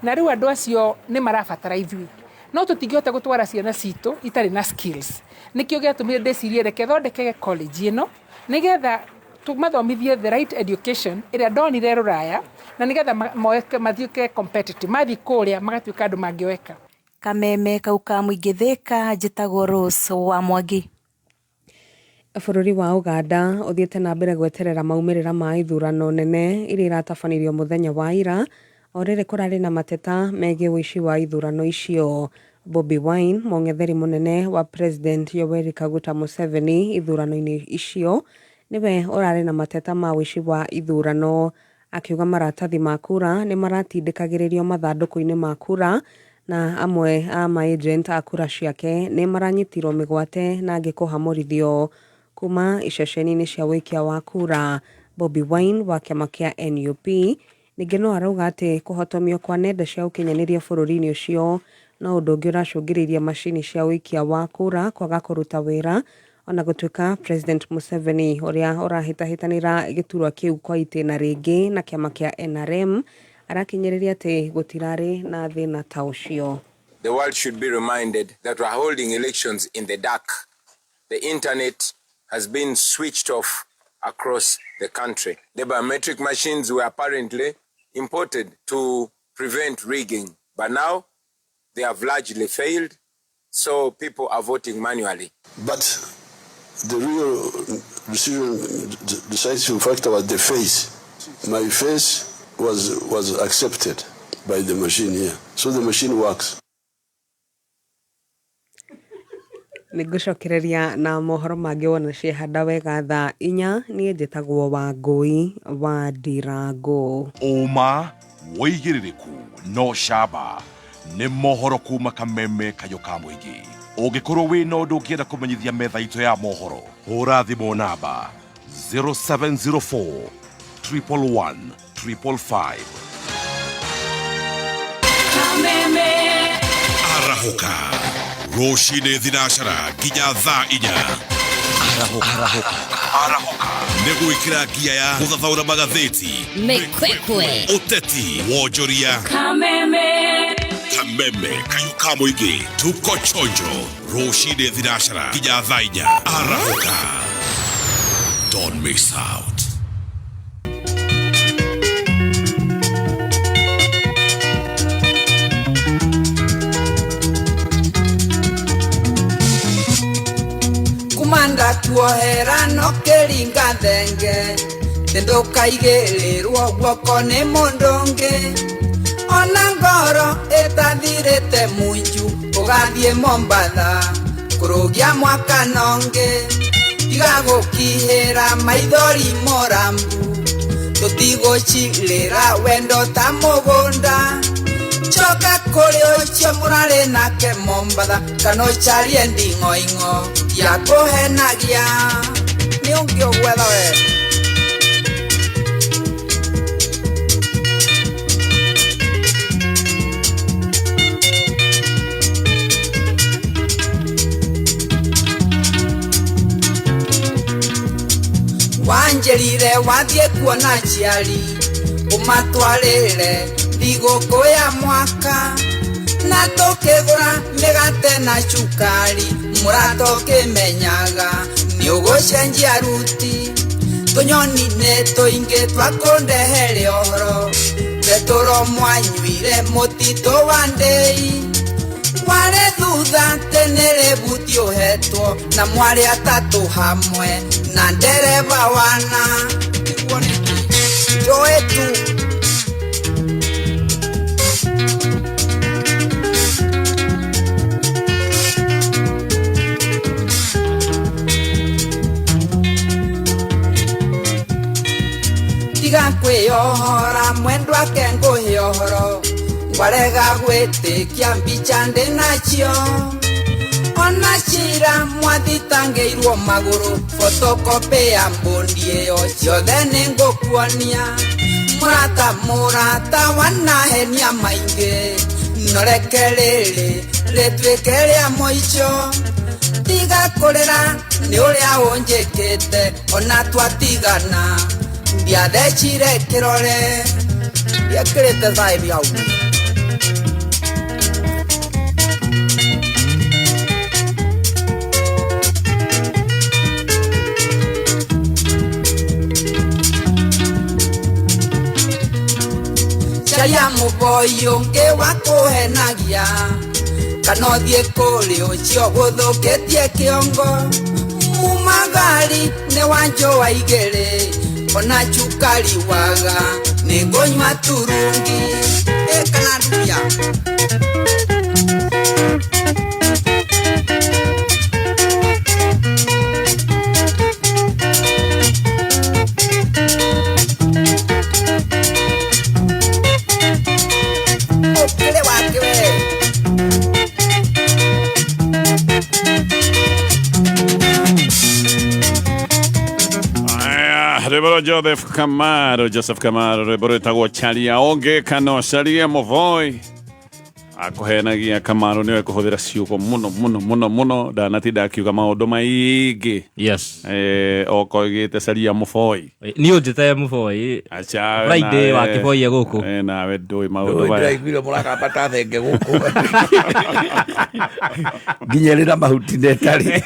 na rĩu andũ acio nĩ marabatara ithuĩ, no tũtingĩhota gũtwara ciana citũ itarĩ na skills. Nĩkĩo gĩatũmire ndĩcirie reke thondeke college ĩno nĩgetha tũmathomithie the right education ĩrĩa ndonire rũraya, na nĩgetha mathiũke competitive, mathiĩ kũrĩa magatuĩka andũ mangĩoeka. Kameme kau ka mũingĩ Thika, njĩtagwo Rose wa Mwangi. Bũrũri wa Uganda ũthiĩte na mbere gweterera maumĩrĩra ma ithurano nene iria iratabanirio mũthenya wa ira, o rĩrĩ kũrarĩ na mateta megiĩ ũici wa ithurano icio. Bobi Wine, mũng'etheri mũnene wa President Yoweri Kaguta Museveni ithurano-inĩ icio, nĩwe ũrarĩ na mateta ma ũici wa ithurano, akiuga maratathi ma kura nĩ maratindĩkagĩrĩrio mathandũkũ-inĩ ma kura Na amwe a maagent a kura ciake nĩ maranyitirwo mĩgwate na angĩ kũhamũrithio kuma iceceni-inĩ cia wĩikia wa kura. Bobi Wine wa kĩama kĩa NUP ningĩ no arauga atĩ kũhotomio kwa nenda cia ũkinyanĩria bũrũri-inĩ ũcio no ũndũ ũngĩ ũracũngĩrĩirie macini cia ũikia wa kura kwaga kũruta wĩra, ona gũtuĩka President Museveni ũrĩa ũrahĩtahĩtanĩra gĩturwa kĩu kwa itĩna rĩngĩ na kĩama kĩa NRM arakinyĩrĩria atĩ gũtirarĩ na thĩna ta ũcio. The world should be reminded that we are holding elections in the dark. The internet has been switched off across the country. The biometric machines were apparently imported to prevent rigging, but now they have largely failed, so people are voting manually. But the real decision, decisive factor was the face. My face was accepted by the machine here. So the machine works. Nĩngũcokereria na mohoro mangĩ wona ciehanda wega thaa 4. Niĩ njĩtagwo Wangũi wa Ndirangũ. Ũma, wĩigĩrĩrĩku no camba nĩ mohoro kuma Kameme kayũ ka mũingĩ. Ũngĩkorwo wĩna ũndũ ũngĩenda kũmenyithia metha itũ ya mohoro, hũra thimũ namba 0704 111 555. Kameme. Arahũka rũcinĩ thinacara nginya thaa 4. Arahũka nĩ gwĩkĩra ngia ya gũthathaũra magathĩti, Mĩkwekwe. Ũteti, wonjoria. Kameme. Kameme kayũ ka mũingĩ, tuko chonjo rũcinĩ thinacara nginya thaa 4. Arahũka, don't miss out. Kumanda kuohera no kĩringa thenge, ndũkaigĩrĩrwo guoko nĩ mũndũ ũngĩ. Ona ngoro ĩtathirĩte munju, ũgathiĩ Mombatha kũrũgia mwaka nongĩ. Tiga gũkihĩra maithori morambu, tũtigũcirĩra wendo ta mũgũnda. Coka kũrĩ ũcio mũrarĩ nake Mombatha, kana ũcarie nding'oing'o ya kũhenagia. Nĩ ũngĩ ũgwetha we. Wanjĩrire wathiĩ kuona aciari, ũmatwarĩre thigũkũ ya mwaka, na tũkĩgũra mĩgate na cukari, mũrata ũkĩmenyaga nĩ ũgũcenjia ruti. Tũnyoni nĩ tũingĩ twa kũndehere ũhoro, betũro mwanyuire mũtitũ wa ndĩi. Warĩ thutha tene rĩbuti ũhetwo na mwarĩ atatũ hamwe na ndereba wana. Njoe tu. Tiga kwĩyohora mwendwa ake ngũhe ũhoro, ngwarega gwĩtĩkia mbica ndĩ nacio. Ona cira mwathitangĩirwo magũrũ, photocopy ya mbũndi ĩyo ciothe nĩngũkuonia. Mũrata mũrata wanahenia maingĩ, no reke rĩrĩ rĩtuĩke rĩa mũico. Tiga kũrĩra nĩ ũrĩa ũnjĩkĩte, ona twatigana ndiathecire kĩrore, ndiekĩrĩte thaĩri hau. Caria mũboi ũngĩ wa kũhenagia, kana ũthiĩ kũrĩ ũcio gũthũkĩtie kĩongo. Mumagari nĩ wanjũa igĩrĩ, ona cukari waga nĩngũnyua turungi. Ĩ kana ndubia. Ũkĩrĩ wake we. Rwĩmbo rwa Joseph Kamaru, Joseph Kamaru, rwĩmbo rwĩtagwo Charia Ũngĩ kana Caria Mũboi. Akũhenagia Kamaru nĩwe kũhũthĩra ciugo mũno mũno mũno mũno, ndanatinda akiuga maũndũ maingĩ. Yes. Okoigĩte Caria Mũboi. Niĩ ũnjĩte mũboi. Acha we Friday nawe. wa kĩboi gũkũ. Nawe ndũĩ maũndũ Ndũĩ maya. ndĩraiguire mũragamba ta thenge gũkũ nginya ĩrĩ na mahuti na ĩtarĩ.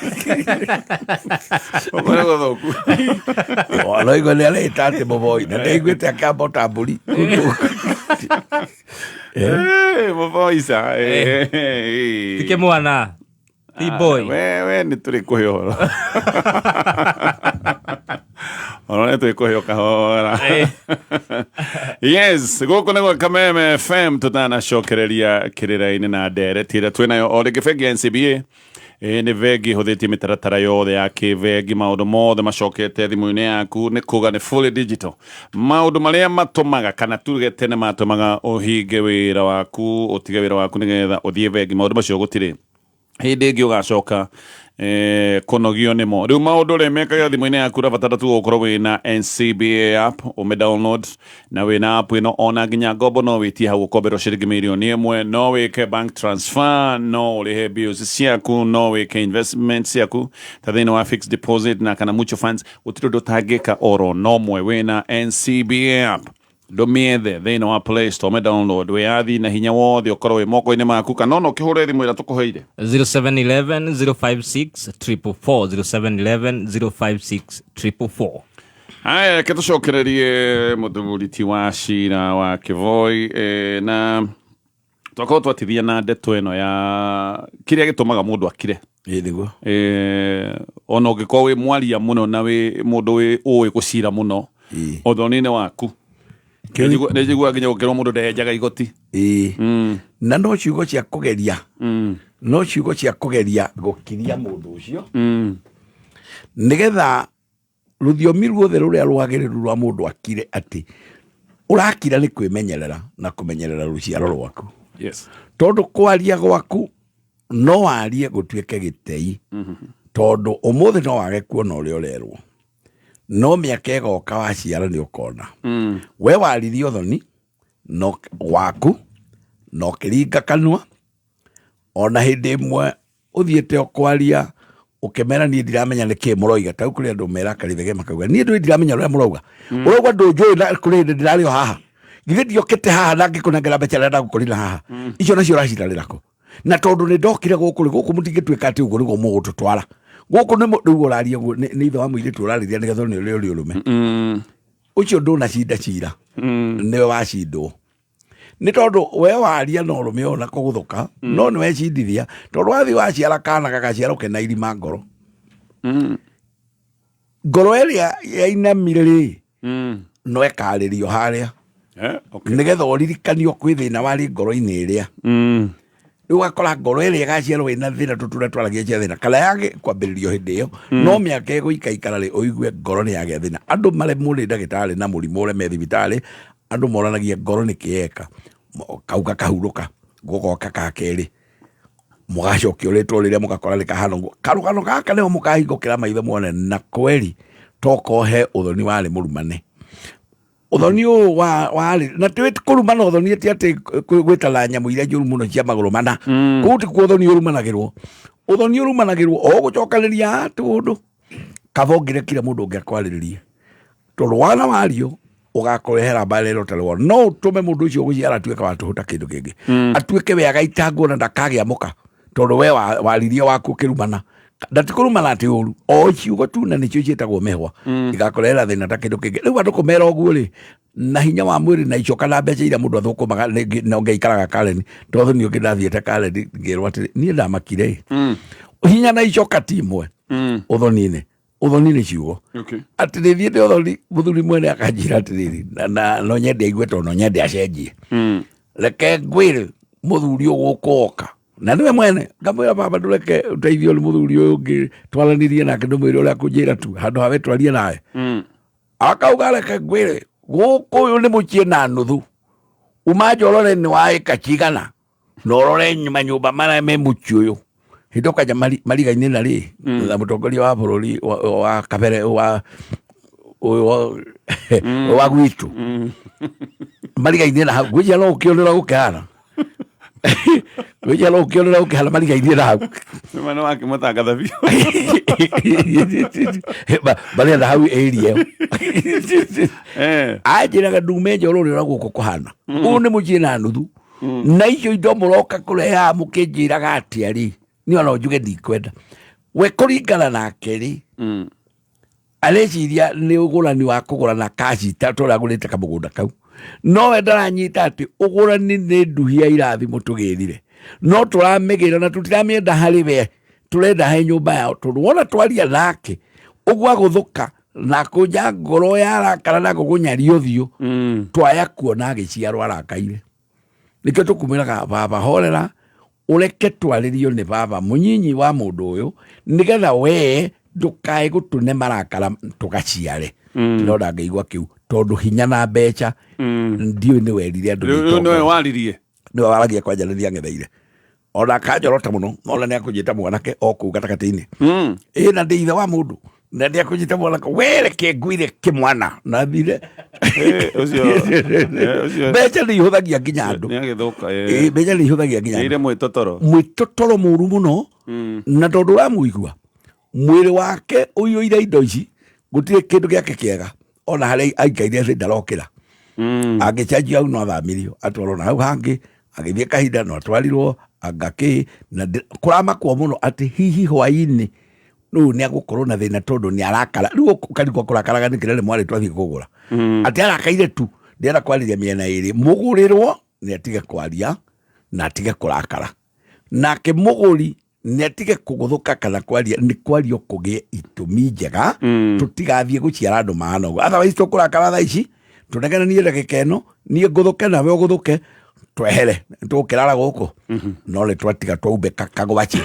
Ũguo nĩ gũthũku. Ũraigua nĩ areĩta atĩ mũboi na ndĩraiguĩte akĩamba ta mbũri. Mũboi ca. Ti kĩmwana. Ti boy. We nĩ tũrĩ kũhe ũhoro. Ũhoro nĩ tũrĩ kũhe kahora. Yes, gũkũ nĩ gwa Kameme FM tũtanacokereria kĩrĩra-inĩ na ndereti ĩrĩa twĩnayo o rĩngĩ bengi ya NCBA. Ĩ nĩ bengi ĩhũthĩtie mĩtaratara yothe ya kĩbengi, maũndũ mothe macokete thimũ-inĩ yaku, nĩ kuga nĩ fully digital. Maũndũ marĩa matũmaga kana tuge tene matũmaga ũhinge wĩra waku, ũtige wĩra waku nĩgetha ũthiĩ bengi, maũndũ macio gũtirĩ hĩndĩ ĩngĩ ũgacoka kũnogio nĩmo. Rĩu maũndũ ũrĩa mekaga thimũ-inĩ yaku, ũrabatara tu gũkorwo wĩna NCBA app, ũmĩ download, na wĩna app ĩno ona nginya ngombo no wĩtie hau ũkomberwo ciringi mirioni 1, no wĩke bank transfer, no ũrĩhe bills ciaku, no wĩke investment ciaku ta thĩinĩ wa fixed deposit na kana mutual funds. Gũtirĩ ũndũ ũtangĩka oro nomwe wĩna NCBA app. Ndũmĩethe thĩinĩ wa Play Store, me download, wĩyathi na hinya wothe ũkorwo wĩ moko-inĩ maku, kana ona ũkĩhũre thimũ ĩrĩa tũkũheire. 0711 056 444, 0711 056 444. Haya, reke tũcokererie mũthuri ti wa cira wa Kĩboi, na twakorwo twatithia na ndeto ĩno ya kĩrĩa gĩtũmaga mũndũ akire. Ĩ nĩguo. Ona ũngĩkorwo wĩ mwaria mũno na wĩ mũndũ wĩ ũĩ gũcira mũno ũthoni-inĩ waku, nĩ njiguaga nginya gũkĩrwo mũndũ ndehenjaga igoti. Ĩ na no ciugo cia kũgeria, no ciugo cia kũgeria gũkiria mũndũ ũcio, nĩgetha rũthiomi ruothe rũrĩa rwagĩrĩru rwa mũndũ akire, atĩ ũrakira nĩ kwĩmenyerera na kũmenyerera rũciaro rwaku. Tondũ kwaria gwaku no warie gũtuĩke gĩtei, tondũ ũmũthĩ no wage kuona ũrĩa ũrerwo, no mĩaka ĩgoka waciara nĩ ũkona. We waririe ũthoni no waku na ũkĩringa kanua, ona hĩndĩ ĩmwe ũthiĩte ũkwaria ũkĩmera niĩ ndiramenya nĩ kĩĩ mũroiga. Ta rĩu kũrĩ andũ merakarithage makauga niĩ ndũĩ ndiramenya ũrĩa mũrauga, ũrauga ndũnjũĩ, na kũrĩ hĩndĩ ndĩrarĩ o haha, githĩ ndiokĩte haha na ngĩkũnengera mbeca rĩrĩa ndagũkorire haha, icio nacio ũracitarĩra kũ? Na tondũ nĩ ndokire gũkũ rĩ, gũkũ mũtingĩtuĩka atĩ ũguo nĩguo mũgũtũtwara gũkũ nĩ rĩu ũraria ũguo nĩ ithe wa mũirĩtu ũrarĩria nĩgetha one ũrĩa ũrĩ ũrũme ũcio. Ndũnacinda cira, nĩwe wacindwo, nĩ tondũ we waria na ũrũme ũyũ na kũgũthũka, no nĩ wecindithia, tondũ wathiĩ waciara kana gagaciarwo kena irima ngoro, ngoro ĩrĩa yainamire rĩ, no ĩkarĩrio harĩa nĩgetha ũririkanio kwĩ thĩna warĩ ngoro-inĩ ĩrĩa. Rĩu ũgakora ngoro ĩrĩa ĩgaciarwo ĩna thĩna, tũtũrĩa twaragia cia thĩna kana yage kwambĩrĩrio hĩndĩ ĩyo, no mĩaka ĩgũikaikara rĩ, ũigue ngoro nĩ yagĩa thĩna. Andũ maremwo nĩ ndagĩtarĩ na mũrimũ ũreme thibitarĩ, andũ moranagia ngoro nĩ kĩeka kau gakahurũka, gũgoka ka kerĩ, mũgacokia rĩtwa rĩrĩa mũgakora rĩkahana ũguo. Karũgano gaka nĩho mũkahingũkĩra maitho muone na kweri tokorwo he ũthoni warĩ mũrumane, ũthoni ũyũ warĩ na ti kũrumana. Ũthoni ti atĩ gwĩtana nyamũ iria njũru mũno cia magũrũ mana, kũu tikuo ũthoni ũrumanagĩrwo. Ũthoni ũrumanagĩrwo o gũcokanĩria tũndũ kaba ũngĩrekire mũndũ ũngĩ akwarĩrĩrie, tondũ wana wario ũgakũrehera mbara ĩrĩa ũtarĩ wona. No ũtũme mũndũ ũcio ũgũciara atuĩke wa tũhũ ta kĩndũ kĩngĩ, atuĩke we agaitangwo na ndakagĩa mũka, tondũ we waririe waku ũkĩrumana, na ti kũrumana atĩ ũru, o ciugo tu, na nĩcio ciĩtagwo mĩhwa, igakũrehera thĩna ta kĩndũ kĩngĩ. Rĩu andũ kũmera ũguo rĩ, na hinya wa mwĩrĩ na icoka na mbeca iria mũndũ athũkũmaga rĩngĩ na ũngĩikaraga Karen, tondũ niĩ ũngĩ ndathiĩte Karen ngĩrwo atĩrĩ, niĩ ndamakire ĩ hinya na icoka ti imwe ũthoni-inĩ. Ũthoni nĩ ciugo atĩ nĩ thiĩte ũthoni, mũthuri mwene akanjĩra atĩrĩrĩ, na no nyende aigue, tondũ no nyende acenjie. Reke ngwĩre mũthuri ũyũ gũkũ oka na nĩwe mwene, ngamwĩra, baba, ndũreke ũteithio nĩ mũthuri ũyũ ũngĩ, twaranirie nake, ndũmwĩre ũrĩa kũnjĩra tu handũ hawe twarie nawe. Akauga, reke ngwĩre, gũkũ ũyũ nĩ mũciĩ na nuthu, uma nja ũrore nĩ wa ĩka cigana, na ũrore manyũmba marĩa me mũciĩ ũyũ. Hĩndĩ ĩyo kwanja marigaine na rĩ na mũtongoria wa bũrũri wa kabere wa Ũyũ wa gwitũ marigainie na hau, ngwĩciria no ũkĩonera gũkĩhana, ngwĩciria no ũkĩonera gũkĩhana marigainie na hau. Nĩma nĩ wakĩmũtangatha biũ. Marĩa na hau area ĩyo anjĩraga ndume njoro ũrĩa gũkũ kũhana, ũyũ nĩ mũciĩ na nuthu na icio indo mũroka kũrehaga mũkĩnjĩraga atĩa rĩ, niĩ ona njuge ndikwenda we kũringana nake rĩ, areciria nĩ ũgũrani wa kũgũra na kaci ta tũrĩa agũrĩte kamũgũnda kau, no we ndaranyita atĩ ũgũrani nĩ nduhi ya irathimo tũgĩrire, no tũramĩgĩra na tũtiramĩenda harĩ we, tũrenda he nyũmba yao, tondũ wona twaria nake ũguo agũthũka na kũnja ngoro yarakara na gũgũnyaria ũthiũ, twaya kuona agĩciarwo arakaire. Nĩkĩo tũkumĩraga baba horera, ũreke twarĩrio nĩ baba mũnyinyi wa mũndũ ũyũ, nĩgetha wee ndũkae gũtũne marakara tũgaciare. Ndĩrona ngĩigua kĩu tondũ hinya na mbeca ndiũĩ nĩ werire andũ Rĩu nĩ nĩwe waririe. Nĩwe waragia kwanja rĩrĩa ang'etheire ona kanjorota mũno, ona nĩ akũnjĩta mwanake o kũu gatagatĩ-inĩ, ĩ na ndĩ ithe wa mũndũ na nĩ akũnjĩta mwanake, we reke ngwire kĩmwana na thire. Ũcio Mbeca nĩ ihũthagia nginya andũ. Nĩ agĩthũka. Ĩ, mbeca nĩ ihũthagia nginya Ĩire andũ. mwĩtotoro. Mwĩtotoro mũru mũno, na tondũ ũramũigua mwĩrĩ wake ũiyũire indo ici, gũtirĩ kĩndũ gĩake kĩega, ona harĩa aikaire thĩ ndarokĩra. Angĩcenjia hau no athamirio atwarwo na hau hangĩ, agĩthiĩ kahinda no atwarirwo anga kĩ na kũramakwo mũno atĩ hihi hwainĩ rĩu nĩ agũkorwo na thĩna tondũ nĩ arakara rĩu, ũkarigwo kũrakaraga nĩkĩ na nĩ mwarĩ twathiĩ kũgũra, atĩ arakaire tu. Ndĩrenda kwarĩria mĩena ĩrĩ, mũgũrĩrwo nĩ atige kwaria na atige kũrakara, nake mũgũri nĩ atige kũgũthũka kana kwaria, nĩ kwario kũgĩe itũmi njega, tũtigathiĩ gũciara andũ mahana ũguo. Otherwise tũkũrakara thaa ici tũnegenanie ndagĩka ĩno, niĩ ngũthũke nawe ũgũthũke, twehere tũkĩrara gũkũ, no nĩ twatiga twaumbĩka kagwaci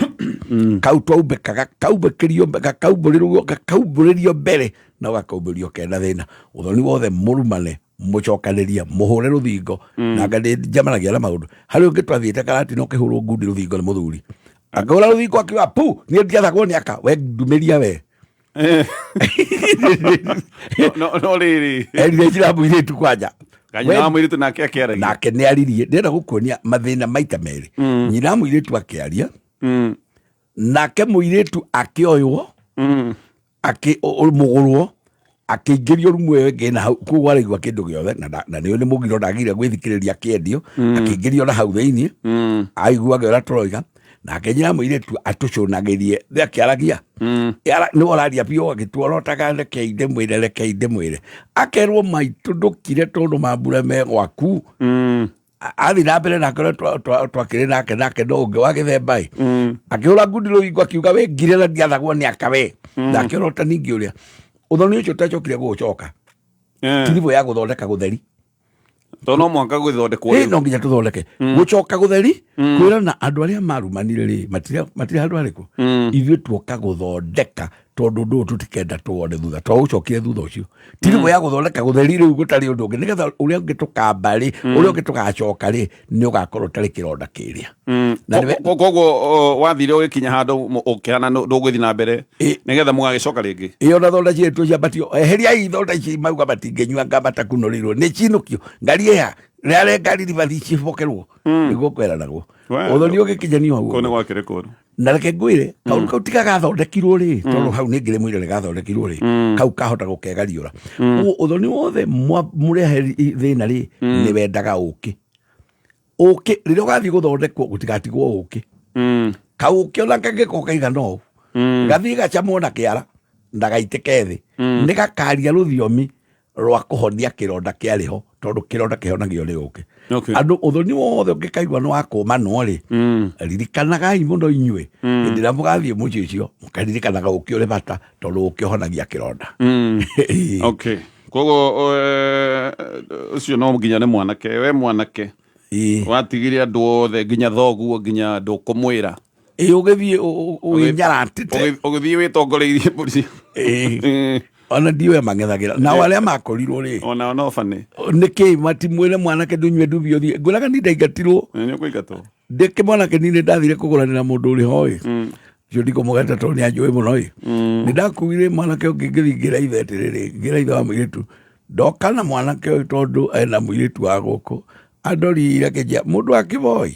kau twaumbĩka gakaumbĩkĩrio gakaumbũrĩrwo gakaumbũrĩrio mbere na gakaumbũrio kena thĩna ũthoni wothe, mũrumane, mũcokanĩrie, mũhũre rũthingo. Na nga nĩ njemanagia na maũndũ harĩ ũngĩ twathiĩte karati no kĩhũrwo ngundi rũthingo nĩ mũthuri, akĩhũra rũthingo akiuga pu, niĩ ndiathagwo nĩ aka, we ndumĩria we. No rĩrĩ erire njĩra mũirĩtu kwanja. Kanyina wa mũirĩtu nake akĩaragia. Nake nĩ aririe, ndĩrenda gũkuonia mathĩna maita merĩ. Nyina wa mũirĩtu akĩaria, nake mũirĩtu akĩoywo, mũgũrwo akĩingĩrio rumu ĩyo ĩngĩ na hau, koguo araigua kĩndũ gĩothe na na nĩyo nĩ mũgiro ndagire gwĩthikĩrĩria akĩendio, akĩingĩrio na hau thĩinĩ aiguaga ũrĩa tũroiga. Nake nyina mũirĩtu atũcũnagĩrie thĩ akĩaragia. Nĩwe ũraria biũ agĩtuorotaga, rekei ndĩmwĩre, rekei ndĩmwĩre, akerwo maitũ ndũkire tondũ mambura me gwaku. Athiĩ na mbere nake ũrĩa twakĩrĩ nake, nake no ũngĩ wa gĩthemba ĩ, akĩhũra ngundi rũthingo akiuga we ngire na ndiathagwo nĩ aka we. Na akĩorota ningĩ ũrĩa ũthoni ũcio ũtacokire gũgũcoka tiribũ ya gũthondeka gũtheri. Tondũ no mũhaka gũthondekwo Ĩ, rĩu. No nginya tũthondeke gũcoka gũtheri kwĩrana andũ arĩa marumanire rĩ matirĩ handũ harĩkũ, ithuĩ tuoka gũthondeka tondũ ũndũ ũyũ tũtikenda tuwone thutha, twaũcokire thutha ũcio tiribũ ya gũthondeka gũtheri rĩu gũtarĩ ũndũ ũngĩ, nĩgetha ũrĩa ũngĩ tũkamba rĩ, ũrĩa ũngĩ tũgacoka rĩ, nĩ ũgakorwo ũtarĩ kĩronda kĩrĩa. Na Koguo wathire ũgĩkinya handũ ũkĩhana ndũgũthiĩ na mbere nĩgetha mũgagĩcoka rĩngĩ. Ĩyo na thonda cietũ ciambatio, eheriai thonda ici, mauga matingĩnyua ngamba takunũrĩirwo nĩ cinũkio ngari ĩha rĩarĩ ngari ribathi cibokerwo nĩguo kweranagwo ũthoni ũgĩkinyanio hau. Kũu nĩ gwakĩrĩ kũru. Na reke ngwĩre kaũndũ kau tiga gathondekirwo rĩ, tondũ hau nĩ ngĩrĩ mwĩre nĩ gathondekirwo rĩ, kau kahota gũkegariũra. Ũguo ũthoni wothe mũrehe thĩna rĩ, nĩ wendaga ũkĩ ũkĩ rĩrĩa ũgathiĩ gũthondekwo gũtigatigwo ũkĩ kaũkĩ ona kangĩkorwo kaigana ũũ, gathiĩ gacamwo na kĩara na gaitĩke thĩ, nĩ gakaria rũthiomi rwa kũhonia kĩronda kĩarĩ ho, tondũ kĩronda kĩhonagio nĩ ũkĩ. Andũ ũthoni wothe ũngĩkaigua nĩ wa kũmanwo rĩ, ririkanagai mũno inyuĩ, hĩndĩ ĩrĩa mũgathiĩ mũciĩ ũcio mũkaririkanaga ũkĩ ũrĩ bata, tondũ ũkĩ ũhonagia kĩronda. Okay, koguo ũcio no nginya nĩ mwanake, we mwanake watigire andũ othe nginya thoguo nginya ndũkũmwĩra. Ĩ, ũgĩthiĩ wĩnyaratĩte. Ũgĩthiĩ wĩtongoreirie mbũri. Ona ndiũĩ mang'ethagĩra nao arĩa makorirwo rĩ. Onao no bani. Nĩkĩ matimwĩre mwanake ndũnyue ndubi ũthiĩ? Ngwĩraga ni ndaingatirwo. Nĩ ũkũingatwo. Ndĩ kĩmwanake ni nĩ ndathire kũgũranĩra mũndũ ũrĩ hoĩ. Ũcio ndikũmũgeta tondũ nĩ anjũĩ mũno ĩ. Nĩ ndakuire mwanake ũngĩ ngĩthiĩ ngĩra ithe atĩrĩrĩ, ngĩra ithe wa mũirĩtu, ndoka na mwanake ũyũ tondũ ena mũirĩtu wa gũkũ. Andorire akĩnjĩra, mũndũ wa kĩboi,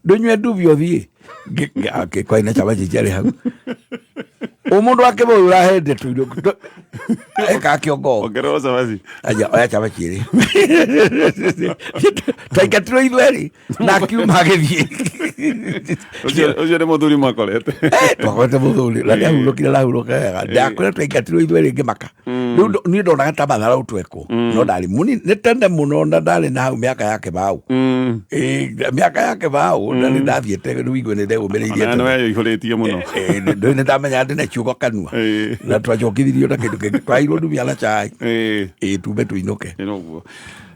ndũnyue ndubi ũthiĩ. Akĩkwa ina cabaci ciarĩ hau. Ũ mũndũ wa kĩboi ũrahe ndeto iria eka kĩongo. Ongererwo cabaci. Aja, oya cabaci ĩrĩ. Twaingatirwo ithuerĩ na akiuma agĩthiĩ. Ũcio nĩ mũthuri mwakorete. Twakorete mũthuri na nĩahurũkire arahurũka wega. Ndakwĩra twaingatirwo ithuerĩ ngĩmaka. Rĩu niĩ ndonaga ta matharau twekwo. No ndarĩ mũnini, nĩ tene mũno na ndarĩ na hau mĩaka ya kĩbaũ. Ĩĩ, mĩaka ya kĩbaũ na nĩ ndathiĩte rĩu igue nĩ ndeyũmĩrĩirie Ona tene. nĩ weihũrĩtie mũno. Ndũĩ nĩ ndamenya ndĩ na ciugo kanua. Na twacokithirio na kĩndũ kĩngĩ, twaheirwo ndumia na chai. Ĩĩ, tume tũinũke. Nĩ ũguo.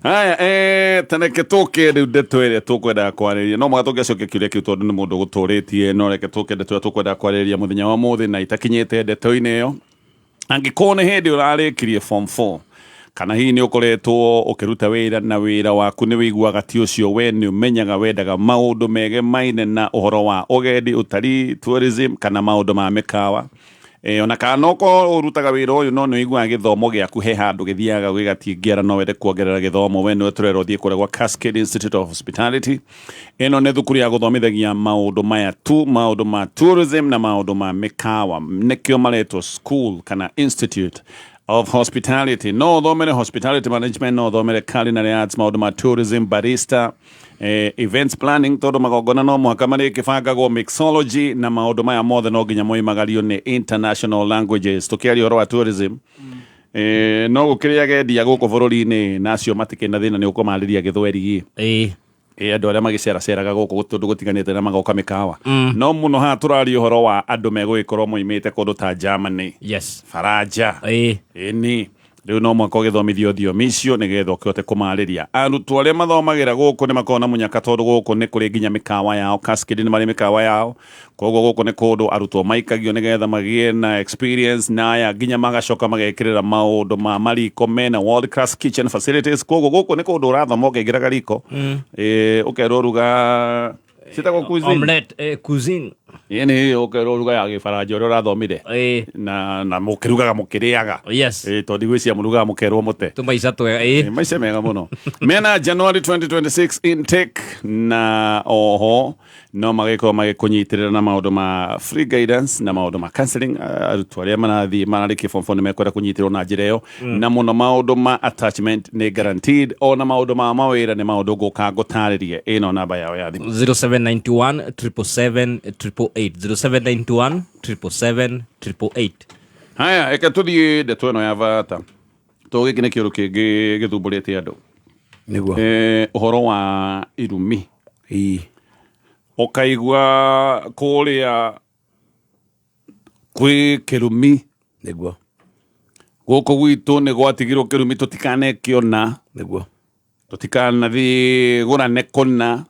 Haya, ta reke tũke rĩu ndeto ĩrĩa tũkwendaga kwarĩrĩria. No mũhaka tũngĩacokia kĩũria kĩu tondũ nĩ mũndũ ũgũtũrĩtie, no reke tũke ndeto ĩrĩa tũkwendaga kwarĩrĩria mũthenya wa ũmũthĩ na itakinyĩte ndeto-inĩ ĩyo. Angĩkorwo nĩ hĩndĩ ũrarĩkirie form 4 kana hihi nĩ ũkoretwo ũkĩruta wĩra na wĩra waku nĩ wĩiguaga ti ũcio we nĩ ũmenyaga wendaga maũndũ megemaine na ũhoro wa ũgendi, ũtarii, tourism kana maũndũ ma mĩkawa. Ona kana no ũkorwo ũrutaga wĩra ũyũ no nĩ ũiguaga gĩthomo gĩaku he handũ gĩthiaga gĩgatingĩara no wende kuongerera gĩthomo, we nĩwe tũrerwo ũthiĩ kũrĩa gwa Cascade Institute of Hospitality. Ĩno nĩ thukuru ya gũthomithagia maũndũ maya tu, maũndũ ma tourism na maũndũ ma mĩkawa, nĩkĩo maretwo school kana institute of hospitality. No ũthomere hospitality management, no ũthomere culinary arts, maũndũ ma tourism, barista, events planning, tondũ magongona no mũhaka marĩkĩbangagwo, mixology na maũndũ maya mothe no nginya moimagario nĩ international languages. Tũkĩaria ũhoro wa tourism, no gũkĩrĩ agendi a gũkũ bũrũri-inĩ na acio matikĩrĩ na thĩna nĩ ũkũmarĩria gĩthweri. Andũ arĩa magĩceraceraga gũkũ tondũ gũtiganĩte na magoka mĩkawa. No mũno haha tũraria ũhoro wa andũ megũgĩkorwo moimĩte kũndũ ta Germany, Faranja. Ĩni rĩu no mũhaka ũgĩthomithio thiomi icio nĩgetha ũkĩhote kũmarĩria. Arutwo arĩa mathomagĩra gũkũ nĩ makoragwo na mũnyaka tondũ gũkũ nĩ kũrĩ nginya mĩkawa yao. Cascade nĩ marĩ mĩkawa yao, koguo gũkũ nĩ kũndũ arutwo maikagio nĩgetha magĩe na experience, na aya nginya magacoka magekĩrĩra maũndũ ma mariko mena world class kitchen facilities. Koguo gũkũ nĩ kũndũ ũrathoma ũkĩingĩraga riko, ũkerwo ruga ciĩtagwo cuisine. Omelette, cuisine. Ĩni ũkerwo ruga ya gĩbaranja ũrĩa ũrathomire, na mũkĩrugaga mũkĩrĩaga. Tondũ ndigwĩciria mũrugaga mũkerwo mũte. Tũmaica twega, ĩ. Maica mega mũno. Mena January 2026 intake, na oho no magĩkorwo magĩkũnyitĩrĩra na maũndũ ma free guidance na maũndũ ma counseling. Arutwo arĩa marathiĩ mararĩkia form 4 nĩ mekwenda kũnyitĩrwo na njĩra ĩyo, na mũno maũndũ ma attachment nĩ guaranteed, ona maũndũ ma mawĩra nĩ maũndũ ngũka ngũtarĩrie. Ĩno namba yao ya thimũ. 0791 777 888, 0791 777 888. Haya, eke tũthiĩ ndeto ĩno ya bata to gĩkĩ nĩ kĩũndũ kĩngĩ gĩthumbũrĩte andũ. Nĩguo. Ũhoro wa irumi. Ũkaigua kũrĩa kwĩ kĩrumi. Nĩguo. Gũkũ gwitũ nĩ gwatigirwo kĩrumi tũtikanekĩona. Nĩguo. Tũtikanathiĩ gũrane kũna.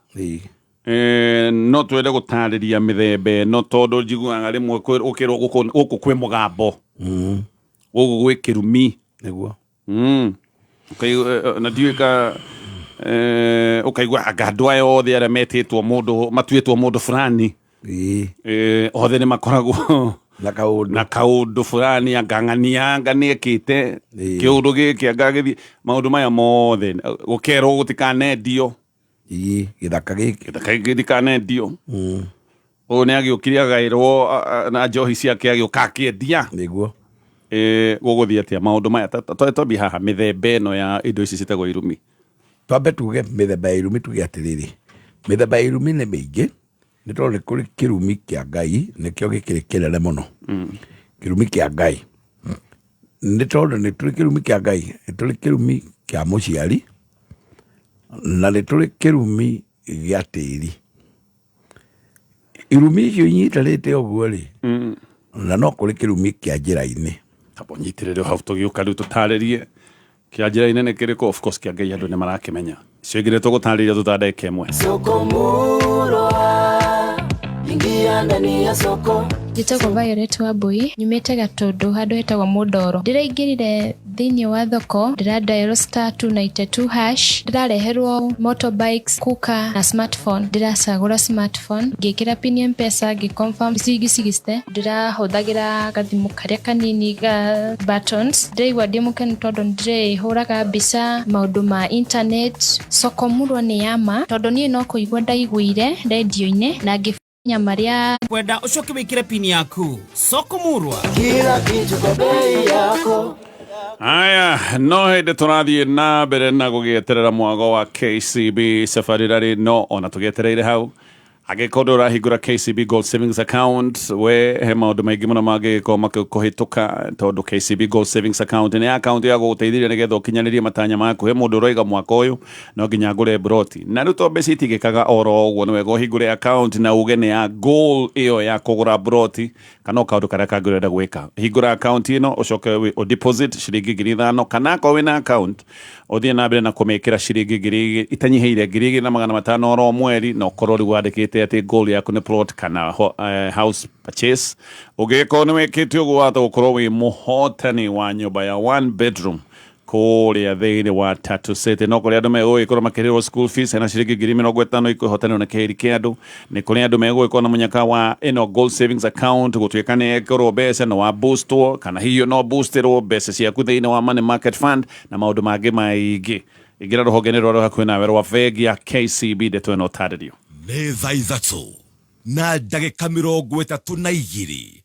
No twende gũtarĩria mĩthemba ĩno tondũ njiguaga rĩmwe ũkĩrwo gũkũ kwĩ mũgambo. Gũkũ gwĩ kĩrumi. Nĩguo. Ũkaigua, na ndiũĩ ka, ũkaigua anga andũ aya othe arĩa metĩtwo mũndũ, matuĩtwo mũndũ fulani. Othe nĩ makoragwo na kaũndũ, na kaũndũ fulani, anga ng'ania, anga nĩekĩte kĩũndũ gĩkĩ, anga gĩthiĩ maũndũ maya mothe gũkerwo gũtikanendio. Gĩthaka gĩkĩ. Gĩthaka gĩkĩ gĩtikanendio. Ũyũ nĩ agĩũkire agaĩrwo, na njohi ciake agĩũka akĩendia. Nĩguo. Gũgũthiĩ atĩa maũndũ maya? Twambie haha mĩthemba ĩno ya indo ici ciĩtagwo irumi. Twambe tuge mĩthemba ya irumi, tuge atĩrĩrĩ, mĩthemba ya irumi nĩ mĩingĩ, nĩ tondũ nĩ kũrĩ kĩrumi kĩa Ngai, nĩkĩo gĩkĩrĩ kĩnene mũno. Kĩrumi kĩa Ngai. Nĩ tondũ nĩ tũrĩ kĩrumi kĩa Ngai, nĩ tũrĩ kĩrumi kĩa mũciari, na nĩ tũrĩ kĩrumi gĩa tĩri. Irumi icio inyitanĩte ũguo rĩ, na no kũrĩ kĩrumi kĩa njĩra-inĩ. Tamba ũnyitĩrĩre hau tũgĩũka rĩu tũtarĩrie kĩa njĩra-inĩ nĩ kĩrĩkũ. Of course kĩa Ngai andũ nĩ marakĩmenya. Icio ingĩ nĩ tũgũtarĩria thutha wa ndagĩka ĩmwe. Sokomurwa, Ingia ndani ya soko. Njĩtagwo Violet Wambui, nyumĩte Gatũndũ handũ hetagwo Mũndoro. Ndĩraingĩrire thĩinĩ wa thoko, ndĩra dial star 292 hash, ndĩrareherwo motorbikes, cooker na smartphone. Ndĩracagũra smartphone, ngĩkĩra pin ya M-Pesa, ngĩ confirm ciringi 60. Ndĩrahũthagĩra gathimũ karĩa kanini ga buttons. Ndĩraigua ndĩ mũkenu tondũ nĩndĩrĩhũraga mbica, maũndũ ma internet. Soko Murwa nĩ ya ma tondũ niĩ no kũigua ndaiguire rendio-inĩ na ngĩ marĩa Kwenda ucoke wikire pini yaku. Soko Murwa. Kila kitu kwa bei yako. Aya, no hĩndĩ tũrathiĩ na mbere na gũgĩeterera mwago wa KCB sabarĩra no ona tũgĩetereire hau angĩkorwo ndũrahingũra KCB Gold Savings Account we he maũndũ maingĩ mũno mangĩgĩkorwo makĩkũhĩtũka tondũ KCB Gold Savings Account nĩ akaunti ya gũgũteithĩrĩria nĩgetha ũkinyanĩrie matanya maku. He mũndũ ũroiga mwaka ũyũ no nginya ngũre broti na rĩu to mbeca itigĩkaga oro ũguo, nĩ wega ũhingũre account na uge nĩ ya goal ĩyo ya kũgũra broti kana o kaũndũ karĩa kangĩ ũrenda gwĩka. Hingũra account ĩno ũcoke ũ deposit ciringi 5,000 kana akorwo wĩna account ũthiĩ na mbere na kũmĩkĩra ciringi 2,000 itanyihĩire 2,500 oro mweri, na ũkorwo rĩu wandĩkĩte atĩ goal yaku nĩ plot kana house purchase. Ũngĩgĩkorwo nĩ wĩkĩte ũguo wahota gũkorwo wĩ mũhotani wa nyũmba ya one bedroom kũrĩa thĩinĩ wa Tatu City. No kũrĩa andũ megũgĩkorwo makĩrĩrwo school fees hena ciringi 50,000 ikũhotanwo na kĩhĩri kĩa andũ. Nĩ kũrĩ andũ megũgĩkorwo na mũnyaka wa ĩno gold savings account gũtuĩka nĩ ĩkorwo mbeca no wa boostwo kana hihi no boostĩrwo mbeca ciaku thĩinĩ wa money market fund na maũndũ mangĩ maingĩ. Ingĩra rũhonge-inĩ rwa hakuhĩ nawe rwa bengi ya KCB ndeto ĩno ũtarĩrio. Nĩ thaa 3 na ndagĩka 32.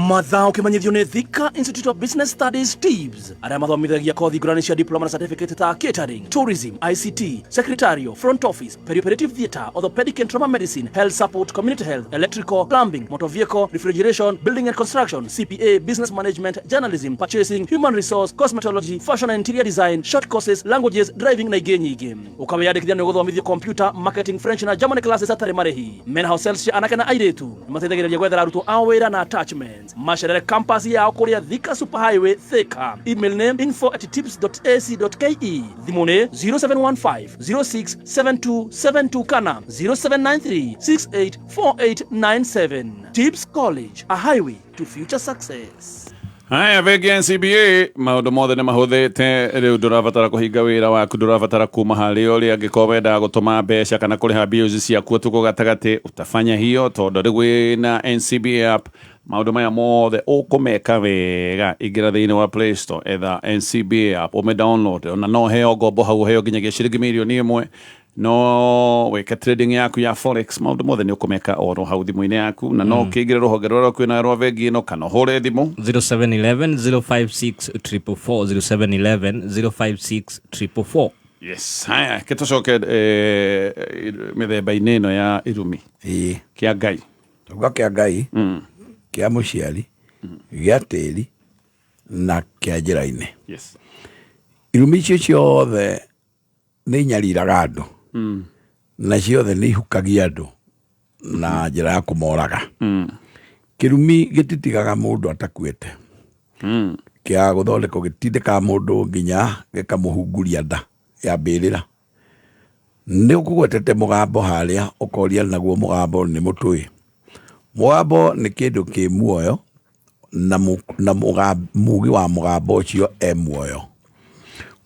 Mathaa ũkĩmenyithio nĩ Thika Institute of Business Studies TIBS arĩa mathomithagia kothi ngũrani cia diploma na certificate ta catering, tourism, ICT, secretarial, front office, perioperative theatre, orthopedic and trauma medicine, health support, community health, electrical, plumbing, motor vehicle, refrigeration, building and construction, CPA, business management, journalism, purchasing, human resource, cosmetology, fashion and interior design, short courses, languages, driving na ingĩ nyingĩ. Ũkawĩyandĩkithia nĩ ũgũthomithio computer, marketing, French na German classes hatarĩ marĩhi. Mena hostels cia anake na airĩtu nĩmateithagĩrĩria gwethera arutwo ao wĩra na attachments. Macerere campus yao kũrĩa Thika Super Highway Thika. Email nĩ info@tips.ac.ke. Thimũ nĩ 0715 067272 kana 0793 684897. Tips College, a highway to future success. Haya, bengi ya NCBA maũndũ mothe nĩ mahũthĩte rĩu ndũrabatara kũhinga wĩra waku, ndũrabatara kuma harĩa ũrĩ. Angĩkorwo wendaga gũtũma mbeca kana kũrĩha bills ciaku ũtukũ gatagatĩ, utafanya hiyo tondũ rĩu wĩna NCBA app. Maũndũ maya mothe ũkũmeka wega. Ingĩra thĩinĩ wa Play Store, etha NCBA app ũme download, ona no heo ngombo hau ũheo nginyagia ciringi 1 mirioni no wĩke trading yaku ya forex. Maũndũ mothe nĩ ũkũmeka oro hau thimũ-inĩ yaku na no ũkĩingĩre rũhonge rũrĩa kwĩna rwa bengi ĩno kana ũhũre thimũ 0711 056 444 0711 056 444. Yes, haya ke tũcoke mĩthemba-inĩ ĩno ya irumi. Kĩa Ngai. Tauga kĩa Ngai, kĩa mũciari, gĩa tĩri na kĩa njĩra-inĩ. Irumi icio ciothe nĩ inyariraga andũ na ciothe nĩ ihukagia andũ na njĩra ya kũmoraga. Kĩrumi gĩtitigaga mũndũ atakuĩte. Kĩa gũthondekwo gĩtindĩkaga mũndũ nginya gĩkamũhunguria nda ya mbĩrĩra. Nĩ ũkũgwetete mũgambo harĩa ũkoria naguo mũgambo nĩ mũtũĩ. Mũgambo nĩ kĩndũ kĩ muoyo na mugi wa mũgambo ũcio e muoyo.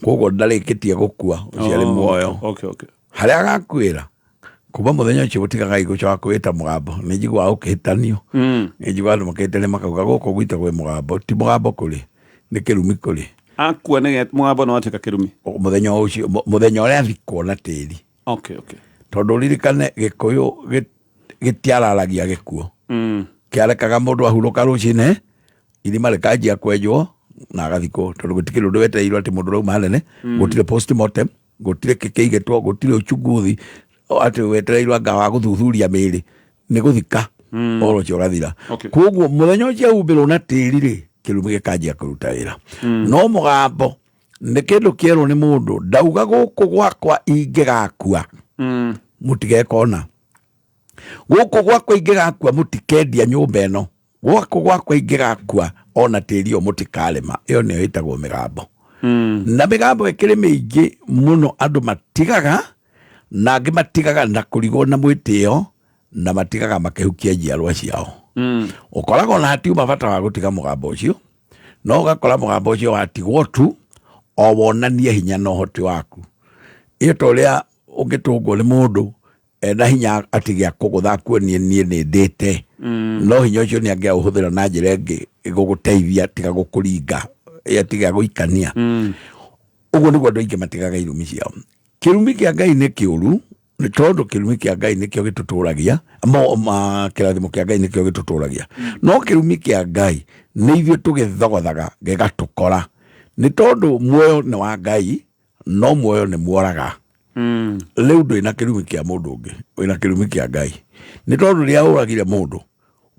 Koguo ndarĩkĩtie gũkua, ũcio arĩ muoyo. Harĩa agakuĩra kuma mũthenya ũcio gũtigaga gũcoka kwĩta mũgambo. Nĩ njiguaga ũkĩhĩtanio. Nĩ njiguaga andũ makĩhĩtania makauga gũkũ gwitũ kwĩ mũgambo. Ti mũgambo kũrĩ, nĩ kĩrumi kũrĩ. Akua nĩ mũgambo no watuĩka kĩrumi. Mũthenya ũcio, mũthenya ũrĩa athikwo na tĩri. Tondũ ũririkane Gĩkũyũ gĩtiararagia gĩkuũ. Kĩarekaga mũndũ ahurũka rũcinĩ, irima rĩkanjia kwenjwo na agathikwo tondũ gũtikĩrĩ ũndũ wetereirwo atĩ mũndũ ũrauma hanene, gũtirĩ postmortem, gũtirĩ kĩigĩtwo, gũtirĩ uchunguzi atĩ wetereirwo anga wa gũthuthuria mĩĩrĩ, nĩ gũthika ũhoro ũcio ũgathira. Koguo mũthenya ũcio ahumbĩrwo na tĩri rĩ, kĩrumi gĩkanjia kũruta wĩra. No mũgambo nĩ kĩndũ kĩerwo nĩ mũndũ ndauga gũkũ gwakwa ingĩgakua mũtigekona, gũkũ gwakwa ingĩgakua mũtikendia nyũmba ĩno, gũkũ gwakwa ingĩgakua ona tĩri ũyũ mũtikarĩma. Ĩyo nĩyo ĩtagwo mĩgambo. Na mĩgambo ĩkĩrĩ mĩingĩ mũno, andũ matigaga na angĩ matigaga na kũrigwo na mwĩtĩo Na matigaga makĩhukia njiarwa ciao. Ũkoraga ona hatiuma bata wa gũtiga mũgambo ũcio, no ũgakora mũgambo ũcio watigwo tu o wonanie hinya na ũhoti waku. Ĩyo ta ũrĩa ũngĩtũngwo nĩ mũndũ ena hinya atige akũgũtha akuonie niĩ nĩ ndĩte, no hinya ũcio nĩ angĩaũhũthĩra na njĩra ĩngĩ ĩgũgũteithia tiga gũkũringa, tiga gũikania. Ũguo nĩguo andũ aingĩ matigaga irumi ciao. Kĩrumi kĩa Ngai nĩ kĩũru, nĩ tondũ kĩrumi kĩa Ngai nĩkĩo gĩtũtũragia, kĩrathimo kĩa Ngai nĩkĩo gĩtũtũragia, no kĩrumi kĩa Ngai nĩ ithuĩ tũgĩthogothaga gĩgatũkora, nĩ tondũ muoyo nĩ wa Ngai, no muoyo nĩ muoraga. Rĩu ndwĩ na kĩrumi kĩa mũndũ ũngĩ, wĩna kĩrumi kĩa Ngai, nĩ tondũ rĩrĩa ũragire mũndũ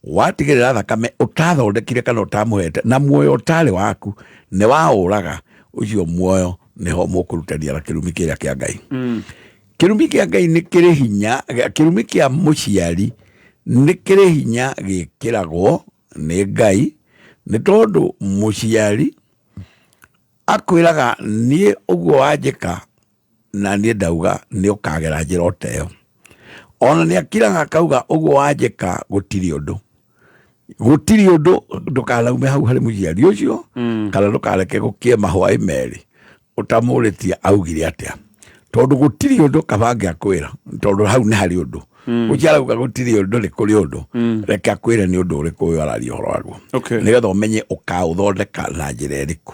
watigĩrĩra thakame ũtathondekire kana ũtamũhete na muoyo ũtarĩ waku nĩ waũraga, ũcio muoyo nĩho mũkũrutania na kĩrumi kĩrĩa kĩa Ngai. Kĩrumi kĩa Ngai nĩ kĩrĩ hinya. Kĩrumi kĩa mũciari nĩ kĩrĩ hinya gĩkĩragwo nĩ Ngai, nĩ tondũ mũciari akwĩraga niĩ ũguo wanjĩka na niĩ ndauga nĩ ũkagera njĩra o ta ĩyo. Ona nĩ akiraga akauga ũguo wanjĩka gũtirĩ ũndũ, gũtirĩ ũndũ, ndũkanaume hau harĩ mũciari ũcio, kana ndũkareke gũkie mahwaĩ merĩ ũtamũrĩtie augire atĩa, tondũ gũtirĩ ũndũ kaba angĩakwĩra, tondũ hau nĩ harĩ ũndũ. Ũcio arauga gũtirĩ ũndũ, nĩ kũrĩ ũndũ. Reke akwĩre nĩ ũndũ ũrĩkũ ũyũ araria ũhoro waguo, nĩgetha ũmenye ũkaũthondeka na njĩra ĩrĩkũ.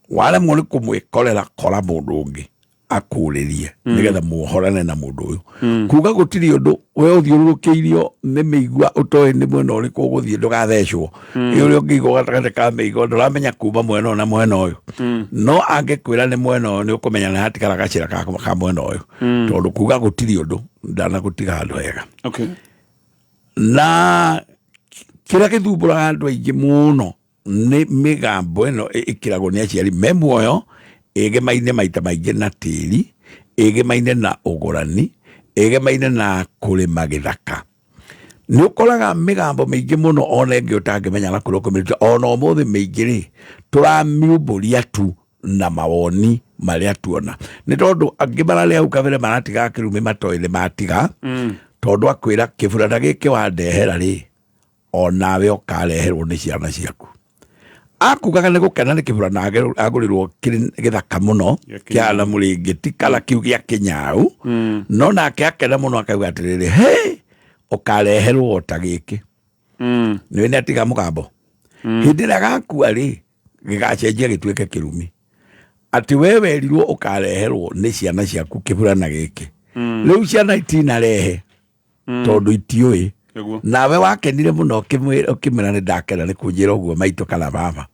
Waremwo nĩ kũmwĩkorera, kora mũndũ ũngĩ akũrĩrie, nĩgetha muohorane na mũndũ ũyũ. Kuga gũtirĩ ũndũ, we ũthiũrũrũkĩirio nĩ mĩigua ũtoĩ nĩ mwena ũrĩkũ ũgũthiĩ ndũgathecwo. Ĩ ũrĩa ũngĩigwo gatagatĩ ka mĩigua, ndũramenya kuma mwena ũyũ na mwena ũyũ, no angĩkwĩra nĩ mwena ũyũ, nĩ ũkũmenya nĩ hatigara gacĩra ka mwena ũyũ, tondũ kuga gũtirĩ ũndũ ndanagũtiga handũ hega. Na kĩrĩa gĩthumbũraga andũ aingĩ mũno nĩ mĩgambo ĩno ĩkĩragwo nĩ aciari me muoyo, ĩgemaine maita maingĩ na tĩri, ĩgemaine na ũgũrani, ĩgemaine na kũrĩma gĩthaka. Nĩ ũkoraga mĩgambo mĩingĩ mũno ona ĩngĩ ũtangĩmenya na kũrĩa ũkũmĩruta. Ona ũmũthĩ mĩingĩ rĩ, tũramiumbũria tu na mawoni marĩa tuona, nĩ tondũ angĩ mararĩ hau kabere maratigaga kĩrumi matoĩ nĩ matiga, tondũ akwĩra kĩburana gĩkĩ wandehera rĩ, onawe ũkareherwo nĩ ciana ciaku. Akugaga nĩ gũkena nĩ kĩburana agũrĩrwo kĩrĩ gĩthaka mũno kĩa na mũrĩngĩti kana kĩu gĩa kĩnyau, no nake akena mũno akauga atĩrĩrĩ, he ũkareherwo o ta gĩkĩ. Nĩ nĩ atiga mũgambo hĩndĩ ĩrĩa gakua rĩ, gĩgacenjia gĩtuĩke kĩrumi, atĩ we werirwo ũkareherwo nĩ ciana ciaku kĩburana gĩkĩ. Rĩu ciana itinarehe tondũ itiũĩ. Nawe wakenire mũno ũkĩmwĩra nĩ ndakena nĩ kũnjĩra ũguo maitũ kana baba.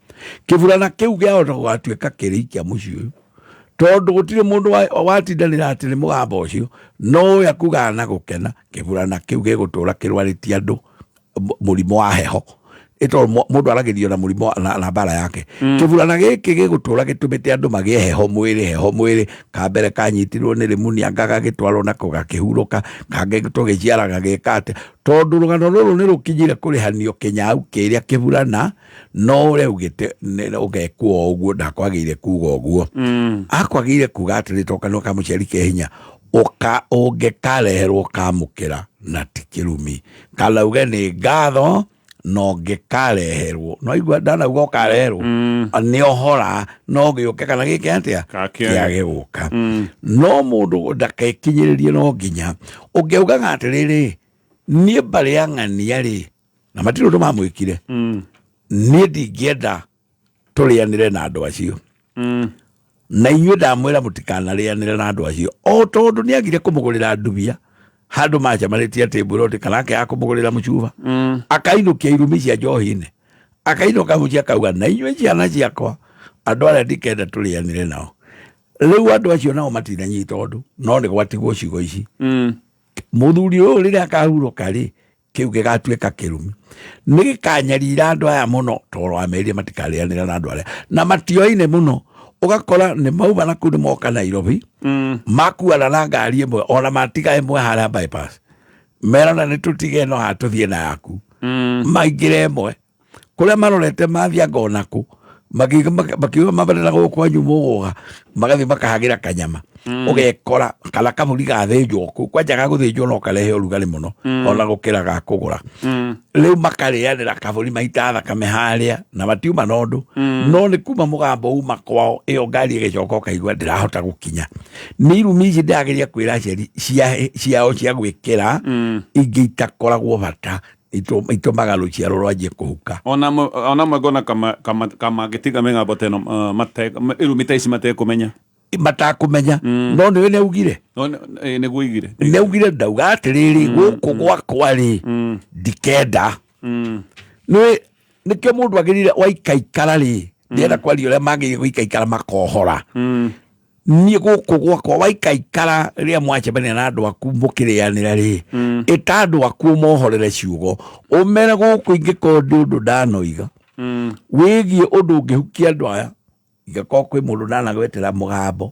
Kĩburana kĩu gĩahota gũgatuĩka kĩrĩ kĩa mũciĩ ũyũ, tondũ gũtirĩ mũndũ watindanĩra atĩ nĩ mũgambo ũcio, no ũyũ akugaga na gũkena. Kĩburana kĩu gĩgũtũra kĩrwarĩtie andũ mũrimũ wa heho, ĩtondũ mũndũ aragĩrio na mũrimũ na mbara yake. Kĩburana gĩkĩ gĩgũtũra gĩtũmĩte andũ magĩe heho mwĩrĩ, heho mwĩrĩ. Kambere kanyitirwo nĩ rĩmunia gagagĩtwarwo nako gakĩhurũka, kangĩ tũgĩciara gagĩka atĩa, tondũ rũgano rũrũ nĩ rũkinyire kũrĩhanio kĩnyau kĩrĩa kĩburana, no ũrĩa ugĩte ũgekwo o ũguo ndakwagĩire kuga ũguo. Akwagĩire kuga atĩrĩ, to kanua ka mũciari ke hinya, ũka ũngĩkareherwo kamũkĩra na ti kĩrumi, kana uge nĩ ngatho, no ngĩkareherwo no igua ndanauga ũkareherwo nĩ ohora no gĩũke kana gĩke atĩa kĩage gũka. No mũndũ ndakekinyĩrĩrie, no nginya ũngĩaugaga atĩrĩrĩ, niĩ mbarĩ ya ng'ania rĩ, na matirĩ ũndũ mamwĩkire, niĩ ndingĩenda tũrĩanĩre na andũ acio, na inyuĩ ndamwĩra mũtikanarĩanĩre na andũ acio, o tondũ nĩ agire kũmũgũrĩra ndubia handũ macemanĩtie atĩ mburoti kana ake akũmũgũrĩra mũcuba, akainũkia irumi cia njohi-inĩ, akainũka mũciĩ akauga na inyuĩ ciana ciakwa andũ arĩa ndikenda tũrĩanĩre nao. Rĩu andũ acio nao matinanyita ũndũ, no nĩ gwatigwo ciugo ici. Mũthuri ũyũ rĩrĩa akahurũka rĩ, kĩu gĩgatuĩka kĩrumi, nĩ gĩkanyarira andũ aya mũno, tondũ amerie matikarĩanĩra na andũ arĩa na matioine mũno. Ũgakora nĩ mauma na kũu nĩ moka Nairobi, makuana na ngari ĩmwe, ona matiga ĩmwe harĩa bypass, merana nĩ tũtige ĩno haha tũthiĩ na yaku, maingĩre ĩmwe kũrĩa marorete mathianga onakũ. Makiuga mambate na gũkũ kwanyu mũgũga magathiĩ makahagĩra kanyama, ũgekora kana kabũri gathĩnjwo kũu kwanja gagũthĩnjwo no karehe ũrugarĩ mũno ona gũkĩra ga kũgũra. Rĩu makarĩanĩra kabũri maita thakame harĩa na matiuma na ũndũ, no nĩ kuma mũgambo uma kwao ĩyo ngari ĩgĩcoka ũkaigua ndĩrahota gũkinya. Nĩ irumi ici ndĩrageria kwĩra aciari ciao cia gwĩkĩra ingĩ itakoragwo bata itũmaga rũciaro rwanjie kũhuka. Ona mwe ngona kama mangĩtiga mĩgambo ta ĩno, irumi ta ici matekũmenya. Matakũmenya, no nĩwe nĩ augire. No, nĩguo igire. Nĩ augire, ndauga atĩrĩrĩ, gũkũ gwakwa rĩ, ndikenda. Nĩ nĩkĩo mũndũ agĩrĩire waikaikara rĩ, ndĩrenda kwaria ũrĩa magĩrĩire gũikaikara makohora. Niĩ gũkũ gwakwa waikaikara rĩrĩa mwacemania na andũ aku mũkĩrĩanĩra rĩ, ĩta andũ aku ũmohorere ciugo, ũmere gũkũ ingĩkorwo ndĩ ũndũ ndanoiga wĩgiĩ ũndũ ũngĩhukia andũ aya, ingĩkorwo kwĩ mũndũ ndanagwetera mũgambo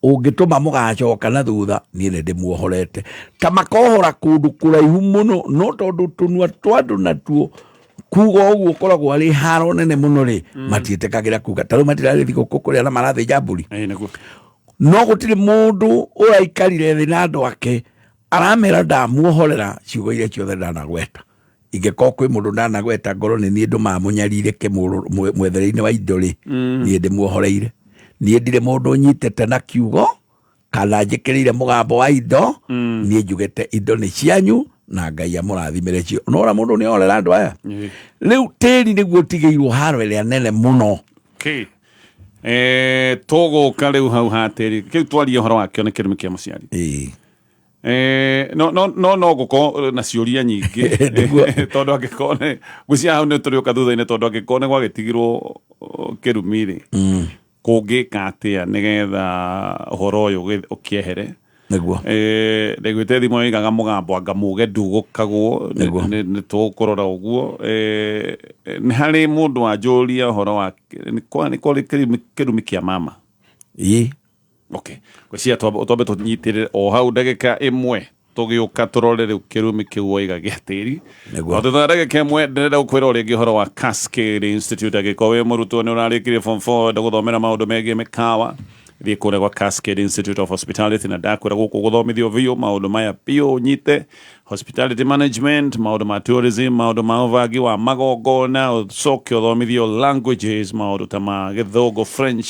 ũngĩtũma mũgacoka na thutha, niĩ nĩ ndĩmuohorete. Ta makohora kũndũ kũraihu mũno, no tondũ tũnua twa andũ natuo kuga ũguo ũkoragwo arĩ haro nene mũno rĩ, matiĩtĩkagĩra kuga. Ta rĩu matirarĩ thigũkũ kũrĩa na marathĩnja mbũri. Nĩguo. No gũtirĩ mũndũ ũraikarire thĩ na andũ ake aramera ndamuohorera ciugo iria ciothe ndanagweta. Ingĩkorwo kwĩ mũndũ ndanagweta ngorwo nĩ niĩ ndũmaga mũnyarirĩke mwethere-inĩ wa indo rĩ, niĩ ndĩmuohoreire. Niĩ ndirĩ mũndũ nyitĩte na kiugo kana njĩkĩrĩire mũgambo wa indo. Niĩ njugĩte indo nĩ cianyu na Ngai amũrathimĩre cio. Nora mũndũ nĩ orera andũ aya. Rĩu tĩri nĩguo ũtigĩirwo haro ĩrĩa nene mũno. Okay. Tũgũka rĩu hau ha tĩri kĩu twarie ũhoro wakĩo nĩ kĩrumi kĩa mũciari. No gũkorwo na ciũria nyingĩ tondũ angĩkorwo nĩ ngwĩciria hau nĩ tũrĩũka thutha-inĩ, tondũ angĩkorwo nĩ gwagĩtigirwo kĩrumi rĩ, kũngĩka atĩa nĩgetha ũhoro ũyũ ũkĩehere? Nĩguo. Ndaiguĩte thimũ yoigaga mũgambo anga muge ndugũkagwo. Nĩguo. Nĩ tũkũrora ũguo. Nĩ harĩ mũndũ wanjũria ũhoro wa nĩ kwarĩ kĩrumi kĩa mama. Okay, ngwĩciria twambe tũnyitĩrĩre o hau ndagĩka ĩmwe, tũgĩũka tũrore rĩu kĩrumi kĩu waiga gĩa tĩri. Nĩguo. O thutha wa ndagĩka ĩmwe ndĩrenda gũkwĩra o rĩngĩ ũhoro wa Cascade Institute. Angĩkorwo wĩ mũrutwo nĩ ũrarĩkirie form 4, wenda gũthomera maũndũ megiĩ mĩkawa, thiĩ kũrĩa gwa Cascade Institute of Hospitality. Na ndakwĩra gũkũ gũthomithio biũ maũndũ maya biũ ũnyite: hospitality management, maũndũ ma tourism, maũndũ ma ũbangi wa magongona, ũcoke ũthomithio languages, maũndũ ta ma Gĩthũngũ, French,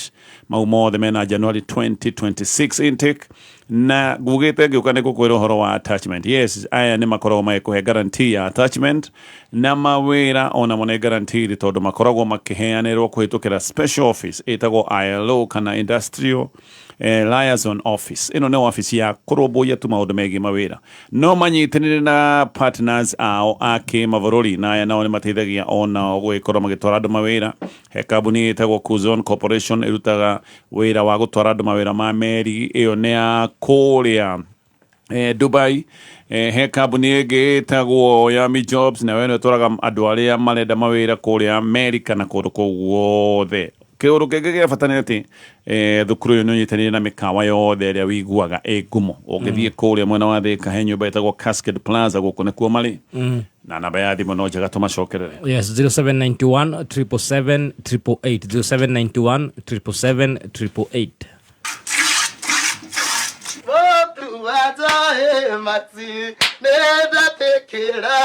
mau mothe mena January 2026 intake. Na ngugĩte ngĩũka nĩ ngũkwĩra ũhoro wa attachment. Yes, aya nĩ makoragwo magĩkũhe guarantee ya attachment na mawĩra onamo nĩ guaranteed, tondũ makoragwo makĩheanĩrwo kũhĩtũkĩra special office ĩtagwo ILO kana Industrial Liaison Office. Ĩno nĩ wabici ya kũrũmbũiya tu maũndũ megiĩ mawĩra, no manyitanĩre na partners ao a kĩmabũrũri, na aya nao nĩ mateithagia onao gũgĩkorwo magĩtwara andũ mawĩra. He kambuni ĩtagwo Kuzon Corporation ĩrutaga wĩra wa gũtwara andũ mawĩra ma meri, ĩyo nĩ ya kũrĩa Dubai. He kambuni ĩngĩ ĩtagwo Yami Jobs, nayo ĩno ĩtwaraga andũ arĩa marenda mawĩra kũrĩa Amerika na kũndũ kũu guothe. Kĩũndũ kĩngĩ gĩa bata nĩ atĩ thukuru ũyũ nĩ ũnyitanĩire na mĩkawa yothe ĩrĩa wĩiguaga ĩ ngumo. Ũngĩthiĩ kũrĩa mwena wa Thĩka he nyũmba ĩtagwo Cascade Plaza, gũkũ nĩkuo marĩ. Na namba ya thimũ no njega tũmacokerere. Yes, 0791 777 888, 0791 777 888. Motu wajae mati nĩndatĩkĩra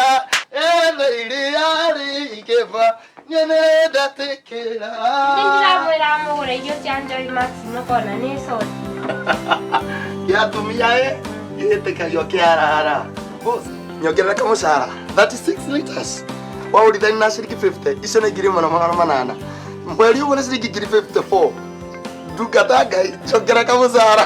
ene iria rĩingĩva niĩ nĩndatĩkĩra. Nĩndĩramwĩra mũgũre irio cia Joy Max mũkona nĩ soti. Kĩa atumia ĩ gĩtĩkagio kĩarara. Boss, nyongerera kamũcara 36 liters waũrithani na ciringi 50 icio nĩ 1800 mweri ũguo nĩ ciringi ngiri 54. Ndungata Ngai, njongera kamũcara.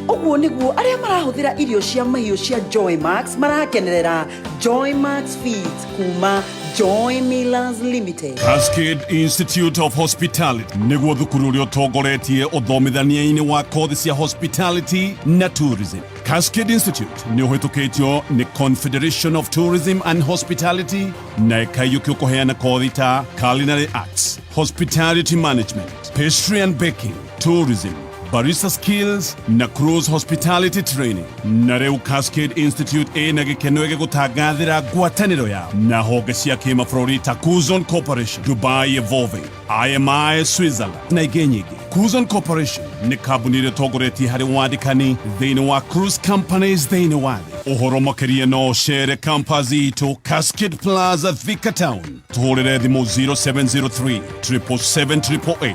Ũguo nĩguo arĩa marahũthĩra irio cia mahiũ cia Joy Max marakenerera Joy Max Feeds kuma Joy Millers Limited. Cascade Institute of Hospitality nĩguo thukuru ũrĩa ũtongoretie ũthomithania-inĩ wa kothi cia hospitality na tourism. Cascade Institute nĩ ũhĩtũkĩtio nĩ Confederation of Tourism and Hospitality na ĩkaiyũkio kũheana kothi ta culinary arts, hospitality management, pastry and baking, tourism, Barista Skills na Cruise Hospitality Training. Na rĩu Cascade Institute ĩna gĩkeno ĩgĩgũtangathĩra ngwatanĩro yao na honge cia kĩmabũrũri ta Kuzon Corporation, Dubai Evolving, IMI Switzerland na ingĩ nyingĩ. Kuzon Corporation nĩ kambuni ĩrĩa ĩtongoretie harĩ wandĩkani thĩinĩ wa cruise companies thĩinĩ wa thĩ. Ũhoro makĩria no ũcere campus itũ Cascade Plaza, Thika Town. Tũhũrĩre thimũ 0703 777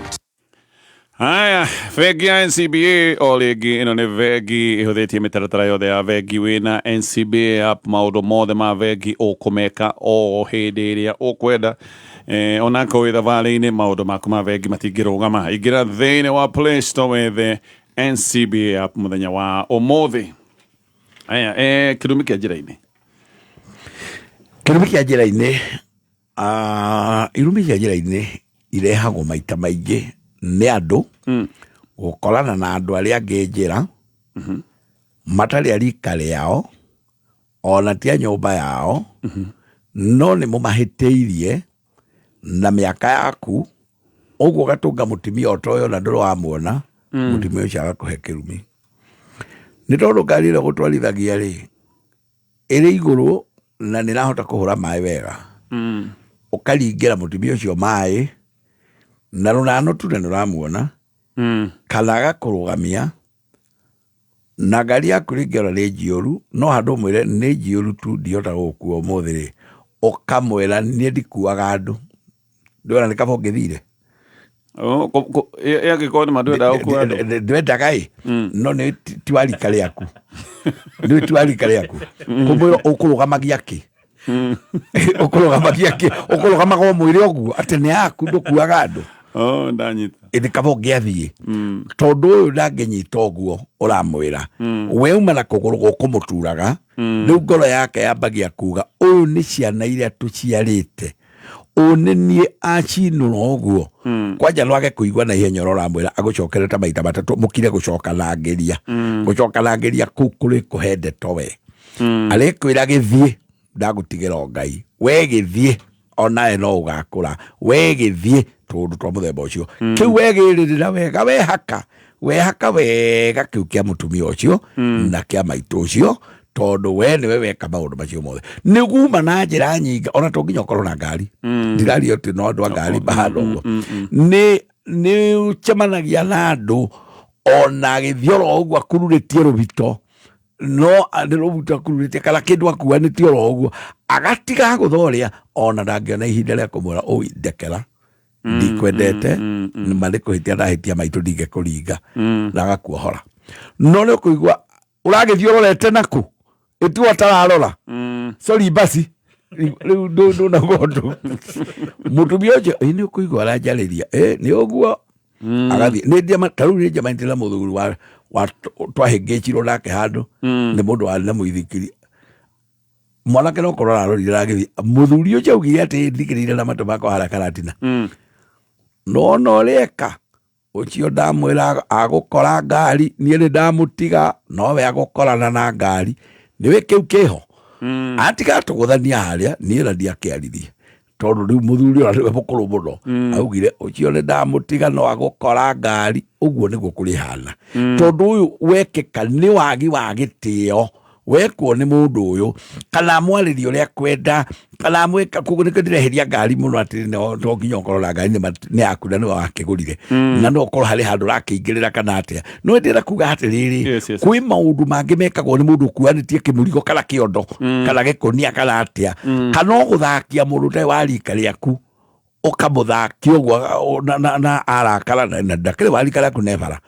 Haya, bengi ya NCBA o rĩngĩ ĩno nĩ bengi ĩhũthĩtie mĩtaratara yothe ya bengi. Wĩna NCBA app maũndũ mothe ma bengi ũkũmeka o hĩndĩ ĩrĩa ũkwenda. Onakorwo wĩ thabarĩ-inĩ maũndũ maku ma bengi matingĩrũgama. Ingĩra thĩinĩ wa Play Store wethe NCBA app mũthenya wa ũmũthĩ. Haya, kĩrumi kĩa njĩra-inĩ. Kĩrumi kĩa njĩra-inĩ, irumi cia njĩra-inĩ irehagwo maita maingĩ nĩ andũ gũkorana na andũ arĩa angĩ njĩra matarĩ a rika rĩao ona ti a nyũmba yao, no nĩ mũmahĩtĩirie na mĩaka yaku ũguo ũgatũnga mũtumia ũtoĩ ona ndũrĩ wamuona. Mũtumia ũcio agakũhe kĩrumi nĩ tondũ ngari ĩrĩa ũgũtwarithagia rĩ ĩrĩ igũrũ na nĩ ĩrahota kũhũra maĩ wega, ũkaringĩra mũtumia ũcio maĩ na rũnano tu na nĩ ũramuona, kana agakũrũgamia na ngari yaku rĩngĩ ona nĩ njiyũru, no handũ ũmwĩre nĩ njiyũru tu ndihota gũgũkua ũmũthĩ rĩ, ũkamwĩra niĩ ndikuaga andũ, ndwona nĩ kaba ũngĩthire. Angĩkorwo nĩ ma ndwendaga gũkua andũ. Ndwendaga ĩ, no nĩ ti wa rika rĩaku, nĩ ti wa rika rĩaku kũmwĩra ũkũrũgamagia kĩ, ũkũrũgamagia kĩ, ũkũrũgamaga ũmwĩre ũguo atĩ nĩ yaku ndũkuaga andũ. Oh, ndanyita. Ĩndĩ kaba ũngĩathiĩ tondũ ũyũ ndangĩnyita ũguo ũramwĩra. We uma na kũgũrũ gũkũmũturaga. Rĩu ngoro yake yambagia kuga ũyũ nĩ ciana iria tũciarĩte, ũyũ nĩ niĩ acinũra ũguo. Kwanja no age kũigua na ihenya ũrĩa ũramwĩra, agũcokere ta maita matatũ mũkire gũcokanangĩria. Gũcokanangĩria kũu kũrĩ kũhe ndeto we arĩkwĩra gĩthiĩ ndagũtigĩra o Ngai, we gĩthiĩ onawe no ũgakũra, we gĩthiĩ tũndũ twa mũthemba ũcio. Kĩu wegĩrĩrĩra wega, wehaka wehaka wega kĩu kĩa mũtumia ũcio na kĩa maitũ ũcio, tondũ we nĩwe weka maũndũ macio mothe nĩ guma na njĩra nyingĩ. Ona to nginya ũkorwo na ngari. Ndiraria atĩ no andũ a ngari mahana ũguo. Nĩ ũcemanagia na andũ ona agĩthiĩ oro ũguo akururĩtie rũbito, no nĩ rũbuto akururĩtie kana kĩndũ akuanĩtie oro ũguo, agatiga gũtha ũrĩa ona ndangĩona ihinda rĩa kũmwĩra ũi ndekera, ndikwendete, ma nĩ kũhĩtia ndahĩtia maitũ, ndingĩkũringa, na agakuohora. No nĩ ũkũigua ũragĩthiĩ ũrorete naku ĩtuo atararora. Sorry, basi rĩu ndũnauga ũndũ mũtumia ũcio ĩ nĩ ũkũigua aranjarĩria ĩ nĩ ũguo agathiĩ nĩ njema. Ta rĩu nĩ njemanĩtie na mũthuri wa twahĩngĩcirwo nake handũ nĩ mũndũ warĩ na mũithikiri. Mwanake no korwo ararorire agĩthiĩ, mũthuri ũcio augire atĩ thikĩrĩire na matũ makwa harĩa karatina no no rĩeka ũcio ndamwĩra agũkora ngari, niĩ nĩ ndamũtiga nowe agũkorana na ngari nĩwe kĩu kĩho atiga tũgũthania harĩa niĩ na ndiakĩaririe tondũ rĩu mũthuri ũrĩa nĩwe mũkũrũ mũno augire ũcio nĩ ndamũtiga no agũkora ngari. Ũguo nĩguo kũrĩhana tondũ ũyũ wekĩka nĩ wagi wa gĩtĩo wekwo nĩ mũndũ ũyũ kana mwarĩrie ũrĩa kwenda kana amwĩka. Koguo nĩkĩo ndĩreheria ngari mũno atĩ no nginya ũkorwo na ngari nĩ yaku na nĩwe wakĩgũrire na no ũkorwo harĩ handũ ũrakĩingĩrĩra kana atĩa, no ndĩrenda kuga atĩrĩrĩ, kwĩ maũndũ mangĩ mekagwo nĩ mũndũ ũkuanĩtie kĩmũrigo kana kĩondo kana gĩkũnia kana atĩa, kana ũgũthakia mũndũ ũtarĩ wa rika rĩaku, ũkamũthakia ũguo na arakara na ndakĩrĩ wa rika rĩaku nebara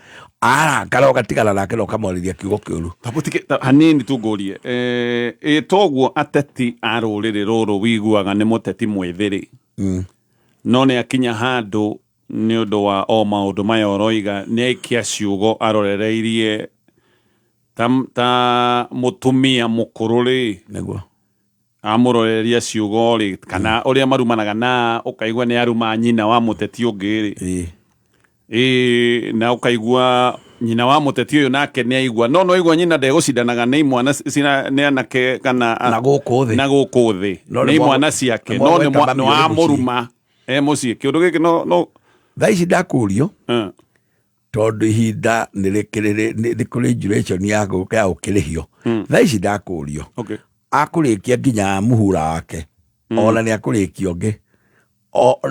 arakara ũgatigana nake na ũkamwarĩria kiugo kĩũru. Tabutike hanini tu ngũrie, ĩ toguo ateti a rũrĩrĩ rũrũ wiguaga nĩ mũteti mwĩthĩ rĩ, no nĩ akinya handũ nĩ ũndũ wa o maũndũ maya ũroiga nĩ aikia ciugo arorereirie ta mũtumia mũkũrũ rĩ, nĩguo amũroreria ciugo rĩ, kana ũrĩa marumanaga na ũkaigua nĩ aruma nyina wa mũteti ũngĩ rĩ, ĩ na ũkaigua nyina wa mũteti ũyũ nake nĩ aigua no aigua nyina ndegũcindanaga nĩ imwana cina nĩ anake kana na gũkũ thĩ na gũkũ thĩ No nĩ imwana ciake nĩ no nĩ mwagweta mami nĩ ũrĩ mũciĩ. wamũruma e mũciĩ kĩũndũ gĩkĩ no thaa ici ndakũrio. Tondũ ihinda nĩ rĩkĩrĩ nĩ kũrĩ duration ya gũka ya gũkĩrĩhio. Thaa ici ndakũrio. Akũrĩkia nginya mũhura wake. Ona nĩ akũrĩkia ũngĩ.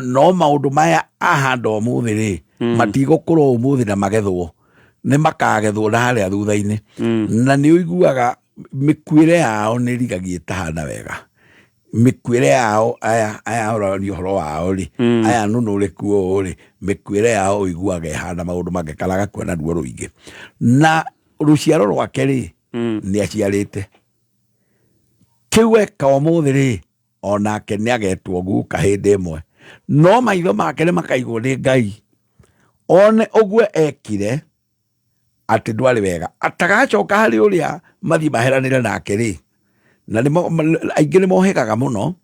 No maũndũ maya ahanda ũmũthĩ rĩ, matigũkũra ũmũthĩ na magethwo. Nĩ makagethwo na harĩa thutha-inĩ. Na nĩ ũiguaga mĩkuĩre yao nĩ ĩrigagia ĩtahana wega. Mĩkuĩre yao aya aya ũraria ũhoro wao rĩ, aya nũnũrĩku ũũ rĩ, mĩkuĩre yao ũiguaga ĩhana maũndũ mangĩ kana agakua na ruo rũingĩ. Na rũciaro rwake rĩ, nĩ aciarĩte. Kĩu eka ũmũthĩ rĩ, onake nĩ agetwo guka hĩndĩ ĩmwe. No maitho make nĩ makaigwo nĩ Ngai. One ũguo ekire atĩ ndwarĩ wega. Atagacoka harĩ ũrĩa mathiĩ maheranĩre nake rĩ, na aingĩ nĩ mohĩgaga mũno.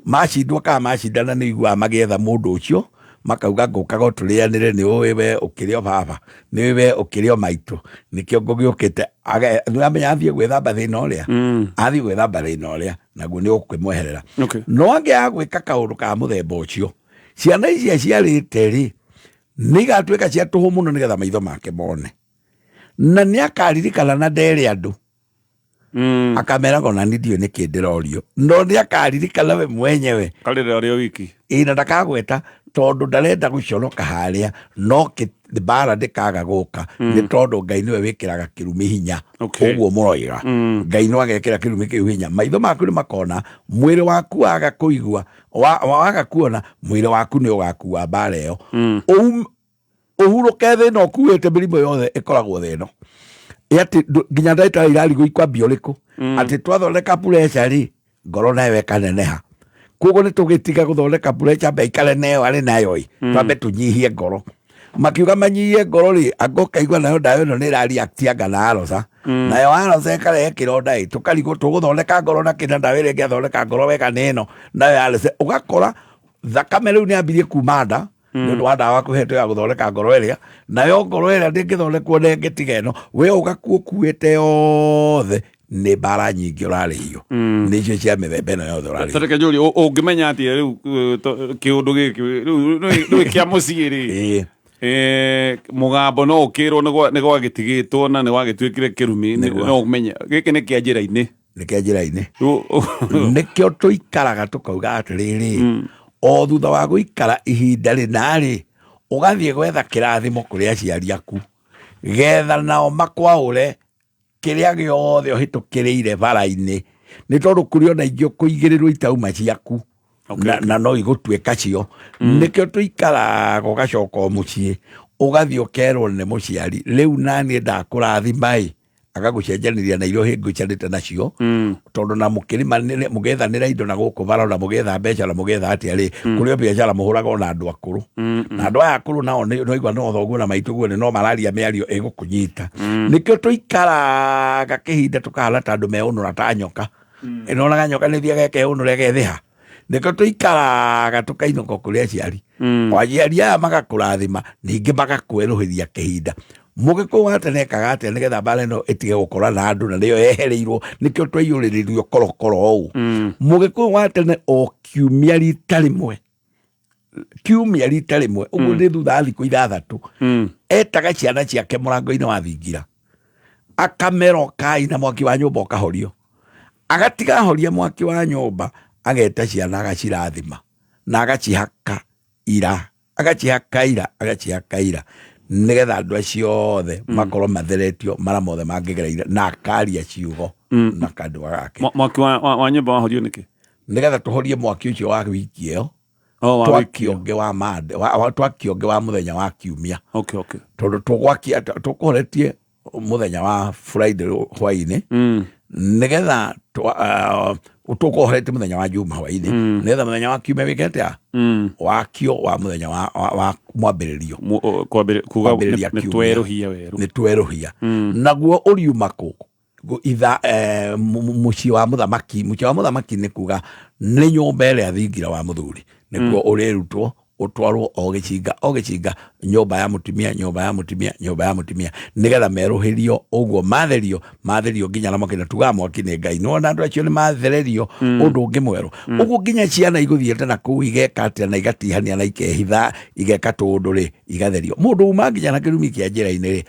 Macindwo kana macindana nĩ iguaga magĩetha mũndũ ũcio, makauga ngũkaga tũrĩanĩre, nĩ ũĩ we ũkĩrĩ o baba, nĩ ũĩ we ũkĩrĩ o maitũ, nĩkĩo ngũgĩũkĩte. Nĩ ũramenya athiĩ gwĩthamba thĩna ũrĩa, athiĩ gwĩthamba thĩna ũrĩa, naguo nĩ ũkũmweherera. No angĩaga gwĩka kaũndũ ka mũthemba ũcio, ciana ici aciarĩte rĩ, nĩ igatuĩka cia tũhũ mũno nĩgetha maitho make mone. Na nĩ akaririkana na ndere andũ. Akameraga ona niĩ ndiũĩ nĩkĩ ndĩrorio. No nĩ akaririkana we mwenyewe. Karĩra ũrĩ o wiki. Ĩ, na ndakagweta tondũ ndarenda gũconoka harĩa, no mbara ndĩkaga gũka. Nĩ tondũ Ngai nĩwe wĩkĩraga kĩrumi hinya. Ũguo mũroiga. Ngai no agekĩra kĩrumi kĩu hinya. Maitho maku nĩ makona, mwĩrĩ waku waga kũigua, waga kuona, mwĩrĩ waku nĩ ũgakua mbara ĩyo. Ũhurũke thĩ ĩno ũkuĩte mĩrimũ yothe ĩkoragwo thĩ ĩno. Ĩ atĩ nginya ndagĩtarĩ irarigwo ikwambia ũrĩkũ. Atĩ twathondeka pressure rĩ, ngoro nayo ĩkaneneha. Koguo nĩ tũgĩtiga gũthondeka pressure ambe aikare nayo arĩ nayo ĩ, twambe tũnyihie ngoro. Makiuga manyihie ngoro rĩ, anga ũkaigua nayo ndawa ĩno nĩ ĩra-react anga na aroca. Nayo aroca ĩkarehe kĩronda ĩ, tũkarigwo tũgũthondeka ngoro na kĩ na ndawa ĩrĩa ĩngĩathondeka ngoro wega nĩ ĩno. Nayo aroca, ũgakora thakame rĩu nĩ yambirie kuma nda, nĩ ũndũ wa ndawa kũhetwo ya gũthondeka ngoro ĩrĩa, nayo ngoro ĩrĩa ndĩngĩthondekwo na ĩngĩtiga ĩno, we ũgakua ũkuĩte yothe, nĩ mbara nyingĩ ũrarĩhio. Nĩ icio cia mĩthemba ĩno yothe ũrarĩhio. Tareke njũrie, ũngĩmenya atĩa rĩu, kĩũndũ gĩkĩ, rĩu nĩ kĩa mũciĩ rĩ? Mũgambo no ũkĩrwo nĩ gwagĩtigĩtwo na nĩ gwagĩtuĩkire kĩrumi, no ũmenye gĩkĩ nĩ kĩa njĩra-inĩ. Nĩ kĩa njĩra-inĩ. Nĩkĩo tũikaraga tũkauga atĩrĩrĩ, o thutha wa gũikara ihinda rĩna rĩ, ũgathiĩ gwetha kĩrathimo kũrĩ aciari aku, getha nao makwaũre kĩrĩa gĩothe ũhĩtũkĩrĩire bara-inĩ, nĩ tondũ kũrĩ ona ingĩ ũkũigĩrĩrwo itauma ciaku. Na no igũtuĩka cio. Nĩkĩo tũikaraga ũgacoka o mũciĩ, ũgathiĩ ũkerwo nĩ mũciari, rĩu naniĩ ndakũrathima ĩ, agagũcenjanĩria na iria ũhĩngĩcanĩte nacio. Tondũ na mũgĩethanĩra indo na gũkũ bara, na mũgĩetha mbeca, na mũgĩetha atĩa rĩ, kũrĩ o biacara mũhũraga ona andũ akũrũ. Na andũ aya akũrũ nao no igua no thoguo na maitũ guo nĩ no mararia mĩario ĩgũkũnyita. Nĩkĩo tũikaraga kĩhinda tũkahana ta andũ meũnũra ta nyoka. Ĩnonaga nyoka nĩ ĩthiaga ĩkeũnũra ĩgethĩha. Nĩkĩo tũikaraga tũkainũka kũrĩ aciari. O aciari aya magakũrathima, ningĩ magakwerũhĩria kĩhinda. Mũgĩkũyũ wa tene ekaga atĩa nĩgetha mbara ĩno ĩtige gũkora na andũ na nĩyo yehereirwo, nĩkĩo twaiyũrĩrĩrio korokoro ũũ. Mũgĩkũyũ wa tene o kiumia rita rĩmwe, kiumia rita rĩmwe, ũguo nĩ thutha wa thikũ ithathatũ, etaga ciana ciake mũrango-inĩ wa thingira, akamera ũkai na mwaki wa nyũmba ũkahorio. Agatiga ahoria mwaki wa nyũmba, ageta ciana agacirathima na agacihaka ira, agacihaka ira, agacihaka ira, nĩgetha andũ acio othe makorwo matheretio mara mothe mangĩgereire, na akaria ciugo na kanua gake. Mwaki wa nyũmba wahorio nĩkĩ? Nĩgetha tũhorie mwaki ũcio wa wiki ĩyo. Oh, wa Twaki wiki ĩyo. ũngĩ wa Monday, twaki ũngĩ wa mũthenya wa kiumia. Tondũ tũkũhoretie mũthenya wa Friday hwainĩ, nĩgetha tũkũhoretie mũthenya wa Juma hwainĩ, nĩgetha mũthenya wa kiumia wĩke atĩa? Wakio wa mũthenya wa mwambĩrĩrio. Kuga Kwambĩrĩria nĩ kiumia. twerũhia werũ. Nĩ twerũhia. Naguo ũriuma kũ? Itha, mũciĩ wa mũthamaki. Mũciĩ wa mũthamaki nĩ kuga nĩ nyũmba ĩrĩa thingira wa mũthuri, nĩkuo ũrĩrutwo Ũtwarwo o gĩcinga o gĩcinga, nyũmba ya mũtumia, nyũmba ya mũtumia, nyũmba ya mũtumia, nĩgetha merũhĩrio ũguo, matherio matherio nginya na mwaki. Na tugaga mwaki nĩ Ngai, nĩwona andũ acio nĩ mathererio ũndũ ũngĩ mwerũ. Ũguo nginya ciana igũthiĩte na kũu igeka atĩa na igatihania na ikehitha igeka tũũndũ rĩ, igatherio. Mũndũ uma nginya na kĩrumi kĩa njĩra-inĩ rĩ,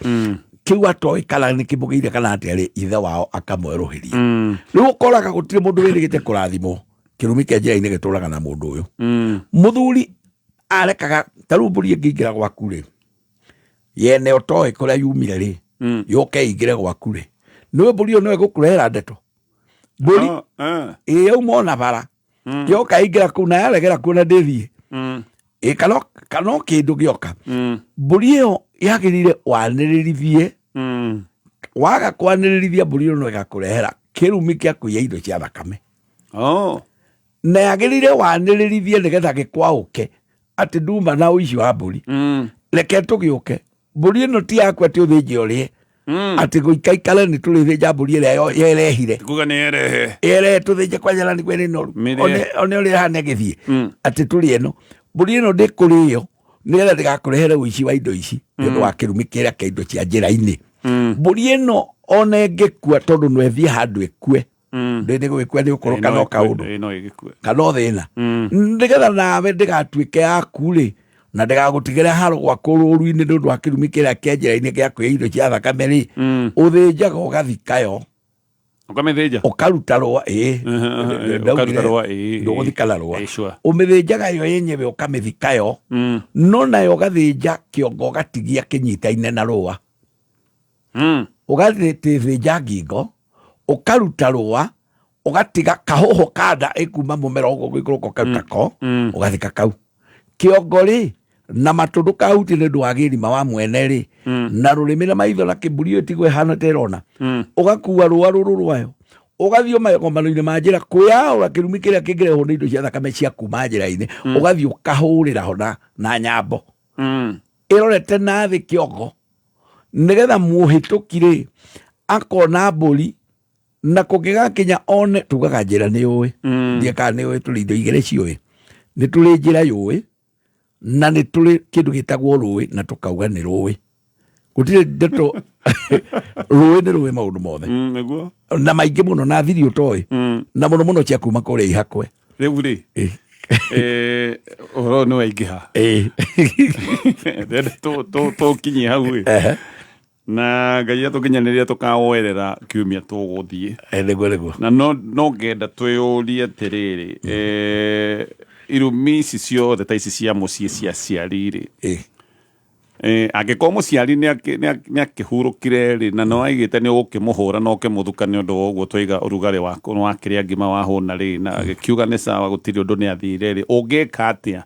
kĩu atoĩ kana nĩ kĩmũgĩire kana atĩa rĩ, ithe wao akamwerũhĩria. Rĩu ũkoraga gũtirĩ mũndũ wĩrĩgĩte kũrathimwo. Kĩrumi kĩa njĩra-inĩ gĩtũraga na mũndũ ũyũ. Mũthuri arekaga ta rĩu mbũri ĩngĩingĩra gwaku rĩ, yene ũtoĩ kũrĩa yumire rĩ, yũke ĩingĩre gwaku rĩ, nĩwe mbũri ĩyo nĩwe ĩgũkũrehera ndeto. Mbũri ĩ yauma ona bara, yoka ĩingĩra kũu na yaregera kuo na ndĩthiĩ ĩ kana o kĩndũ gĩoka. Mbũri ĩyo yagĩrĩire wanĩrĩrithie. Waga kwanĩrĩrithia, mbũri ĩyo no ĩgakũrehera kĩrumi kĩa kũiya indo cia thakame. Na yagĩrĩire wanĩrĩrithie nĩgetha gĩkwaũke atĩ nduma na ũici wa mbũri. Reke tũgĩũke, mbũri ĩno ti yaku atĩ ũthĩnje ũrĩe, atĩ gũikaikare nĩ tũrĩthĩnja mbũri ĩrĩa yerehire. Kuga nĩ erehe. Ĩrehe tũthĩnje kwanja nĩguo ĩrĩ noru. Mĩrĩe. One ũrĩa ĩhana ĩgĩthiĩ, atĩ tũrĩe ĩno. Mbũri ĩno ndĩkũrĩo nĩgetha ndĩgakũrehere ũici wa indo ici nĩ ũndũ wa kĩrumi kĩrĩa kĩa indo cia njĩra-inĩ. Mbũri ĩno ona ĩngĩkua, tondũ no ĩthiĩ handũ ĩkue, ndĩ gũgĩkua nĩ ũkũrũ kana o kaũndũ Ĩ, no ĩgĩkue. Kana o thĩna, nĩgetha nawe ndĩgatuĩke yaku rĩ, na ndĩgagũtigĩre haro gwaku rũru-inĩ nĩ ũndũ wa kĩrumi kĩrĩa kĩa njĩra-inĩ gĩa kũrĩa indo cia thakame rĩ, ũthĩnjaga ũgathika yo. Ũkamĩthĩnja. Ũkaruta rũa, ĩĩ. Ũkaruta rũa, ĩĩ. Ndũgũthika na rũa. Ĩĩ, sure. Ũmĩthĩnjaga yo yenyewe, ũkamĩthika yo, no nayo ũgathĩnja kĩongo, ũgatigia kĩnyitaine na rũa. Ũgathĩnja ngingo, ũkaruta rũa, ũgatiga kahũhũ kanda ĩkuma mũmero ũguo gũikũrũka, ũkaruta ko, ũgathika kau. Kĩongo rĩ na matũ ndũkahutie nĩ ũndũ wa gĩrima wa mwene rĩ, na rũrĩmĩ na maitho na kĩmburi ĩyo ĩtigwo ĩhana ta ĩrona. Ũgakua rũa rũrũ rwayo, ũgathiĩ magomano-inĩ ma njĩra kwĩyaũra kĩrumi kĩrĩa kĩngĩrehwo nĩ indo cia thakame cia kuma njĩra-inĩ. Ũgathiĩ ũkahũrĩra ho na nyambo ĩrorete na thĩ kĩongo, nĩgetha mũhĩtũki rĩ akona mbũri na kũngĩgakinya one. Tugaga njĩra nĩ yũĩ, ndiĩ kana nĩ yũĩ. Tũrĩ indo igĩrĩ ciũĩ: nĩ tũrĩ njĩra yũĩ na nĩ tũrĩ kĩndũ gĩtagwo rũĩ, na tũkauga nĩ rũĩ. Gũtirĩ ndeto, rũĩ nĩ rũĩ maũndũ mothe. Nĩguo. Na maingĩ mũno na thiri ũtoĩ, na mũno mũno cia kuma kũrĩa ihakwe. Rĩu rĩ, ũhoro ũyũ nĩ waingĩha. Ndĩrenda tũkinyie hau ĩ. Na Ngai atũkinyanĩria, tũkawoerera kiumia tũgũthiĩ. Nĩguo nĩguo. Na no ngenda twĩyũrie atĩrĩrĩ, irumi ici ciothe ta ici cia mũciĩ cia aciari rĩ, angĩkorwo mũciari nĩ akĩhurũkire rĩ, na no aigĩte nĩ ũgũkĩmũhũra na ũkĩmũthuka nĩ ũndũ wa ũguo twaiga ũrugarĩ wa kĩrĩa ngima wahũna rĩ, na agĩkiuga nĩ sawa, gũtirĩ ũndũ, nĩ athire rĩ, ũngĩka atĩa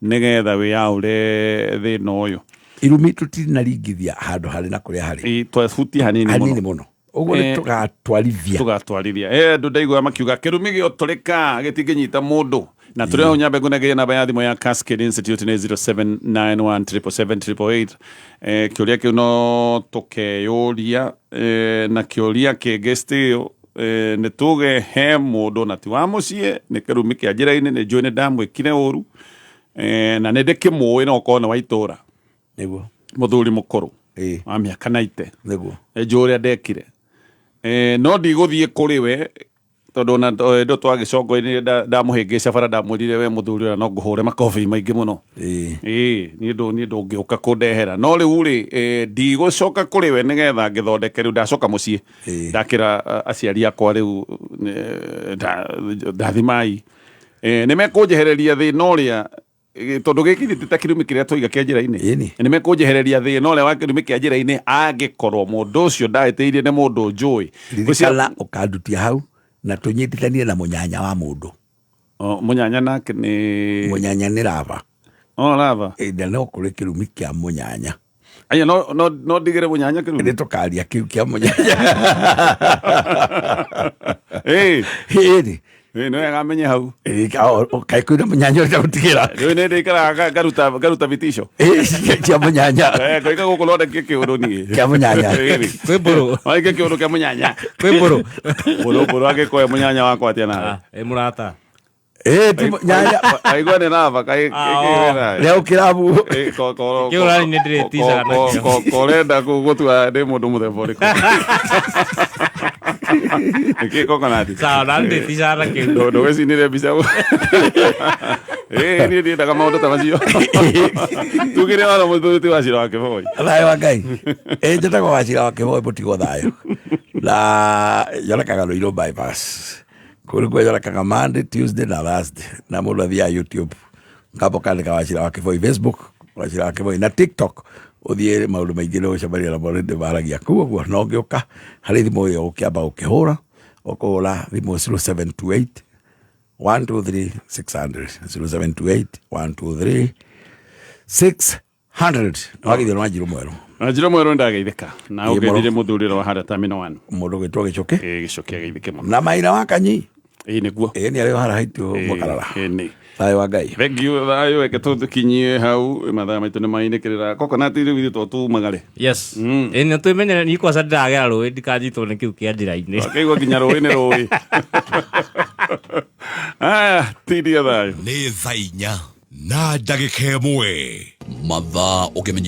nĩgetha wĩyaũre thĩna ũyũ? Irumi tũtinaringithia handũ harĩ na kũrĩa harĩ. Twahutia hanini. Hanini mũno ũguo nĩ tũgatwarithia. Tũgatwarithia. Andũ ndaigua makiuga kĩrumi gĩotũrĩka gĩtingĩnyita mũndũ, na tũrĩ hau. Nyambe ngũnengerie namba ya thimũ ya Cascade Institute nĩ 0791777888. Kĩũria kĩu no tũkeyũria, na kĩũria kĩngĩ still, nĩ tuge he mũndũ na ti wa mũciĩ, nĩ kĩrumi kĩa njĩra-inĩ, nĩ njũĩ nĩ ndamwĩkire ũru, na nĩ ndĩkĩmũĩ, no ũkorwo nĩ wa itũra. Mũthuri mũkũrũ wa mĩaka 90. Nĩ njũĩ ũrĩa ndekire, no ndigũthiĩ kũrĩ we tondũ ona ndo twagĩcongo-inĩ ndamũhĩngĩca bara, ndamwĩrire we mũthuri ũrĩa no ngũhũre makobi maingĩ mũno. Ĩĩ, niĩ ndũngĩũka kũndehera, no rĩu rĩ, ndigũcoka kũrĩ we nĩgetha ngĩthondeke. Rĩu ndacoka mũciĩ, ndakĩra aciari akwa rĩu, ndathimai, nĩ mekũnjehereria thĩna ũrĩa, tondũ gĩkĩ ti ta kĩrumi kĩrĩa twaiga kĩa njĩra-inĩ. Nĩ mekũnjehereria thĩna ũrĩa wa kĩrumi kĩa njĩra-inĩ angĩkorwo mũndũ ũcio ndahĩtĩirie nĩ mũndũ njũĩ. Ririkana ũkandutia hau na tũnyitithanie na mũnyanya wa mũndũ. O, mũnyanya nake nĩ Mũnyanya nĩ raba. O, raba. Ĩ, na no kũrĩ kĩrumi kĩa mũnyanya. Aya, no ndigĩre mũnyanya kĩrumi. Nĩ tũkaria kĩu kĩa mũnyanya. Ĩĩ. Ĩni. Ĩĩ, nĩ wega menye hau. Kaĩ kwĩna mũnyanya ũrĩa gũtigĩra? Rĩu nĩ ndĩikaraga ngaruta vitisho. Ĩĩ, cia mũnyanya. Ngoiga gũkũ no ndekie kĩũndũ niĩ. Kĩa mũnyanya. Kwĩ mbũrũ. Waike kĩũndũ kĩa mũnyanya. Kwĩ mbũrũ. Mbũrũ, mbũrũ angĩkoe mũnyanya wakwa atĩa nawe? Ĩ, mũrata. Ĩ, ti nyanya. Aigua nĩ raba kai. Rĩa ũkĩrabu. Kĩu ũrari nĩ ndĩrĩticaga nakĩo. Korenda gũtua ndĩ mũndũ mũthemba ũrĩkũ. Nĩkĩ coconut? Sawa, na ndĩticaga nakĩo. Ndũgĩcinire mbica. Ĩ, niĩ ndiendaga maũndũ ta macio. Tugire wano mũthuri ti Wachira wa Kĩboi. Thayũ wa Ngai. Ĩ, njĩtagwo Wachira wa Kĩboi mũtigwo thayũ. Na yonekaga Ruiru bypass. Kũu nĩkuo yonekaga Monday, Tuesday na Thursday. Na mũndũ athiaga YouTube. Ngamba ũkandĩka Wachira wa Kĩboi Facebook, Wachira wa Kĩboi na TikTok. Ũthiĩ maũndũ maingĩ nĩ ũgũcemania namo nĩ ndĩmaragia kũu ũguo. Na ũngĩũka harĩ thimũ ĩyo ũkĩamba gũkĩhũra, ũkũhũra thimũ 0728 123 600 0728 123 600. Nĩwagithio nĩ Wanjirũ Mwerũ. Wanjirũ Mwerũ ndageithĩka na Ĩ, mũno. ũgeithire mũthuri ũrĩa wa harĩa Terminal 1. Mũndũ ũgĩtwo Gĩcũkĩ. Ĩ, Gĩcũkĩ ageithĩke mũno. Na Maina wa Kanyi. Ĩ, nĩguo. Ĩ, nĩ arĩ o harĩa haitũ Mũkarara. Ĩ, nĩ. Thayũ wa Ngai. Thank you thayũ reke tũkinyie hau mathaa maitũ nĩ mainĩkĩrĩra coconut rĩu ithuĩ to tumagare. Yes. Ĩ, nĩ twĩmenyere niĩ kwaca ndĩragera rũĩ ndikanyitwo nĩ kĩu kĩa njĩra-inĩ. Akĩigua nginya rũĩ nĩ rũĩ. Aya, tindia thayũ. Nĩ thaa 4 na ndagĩka 1 mathaa ũkĩmenya.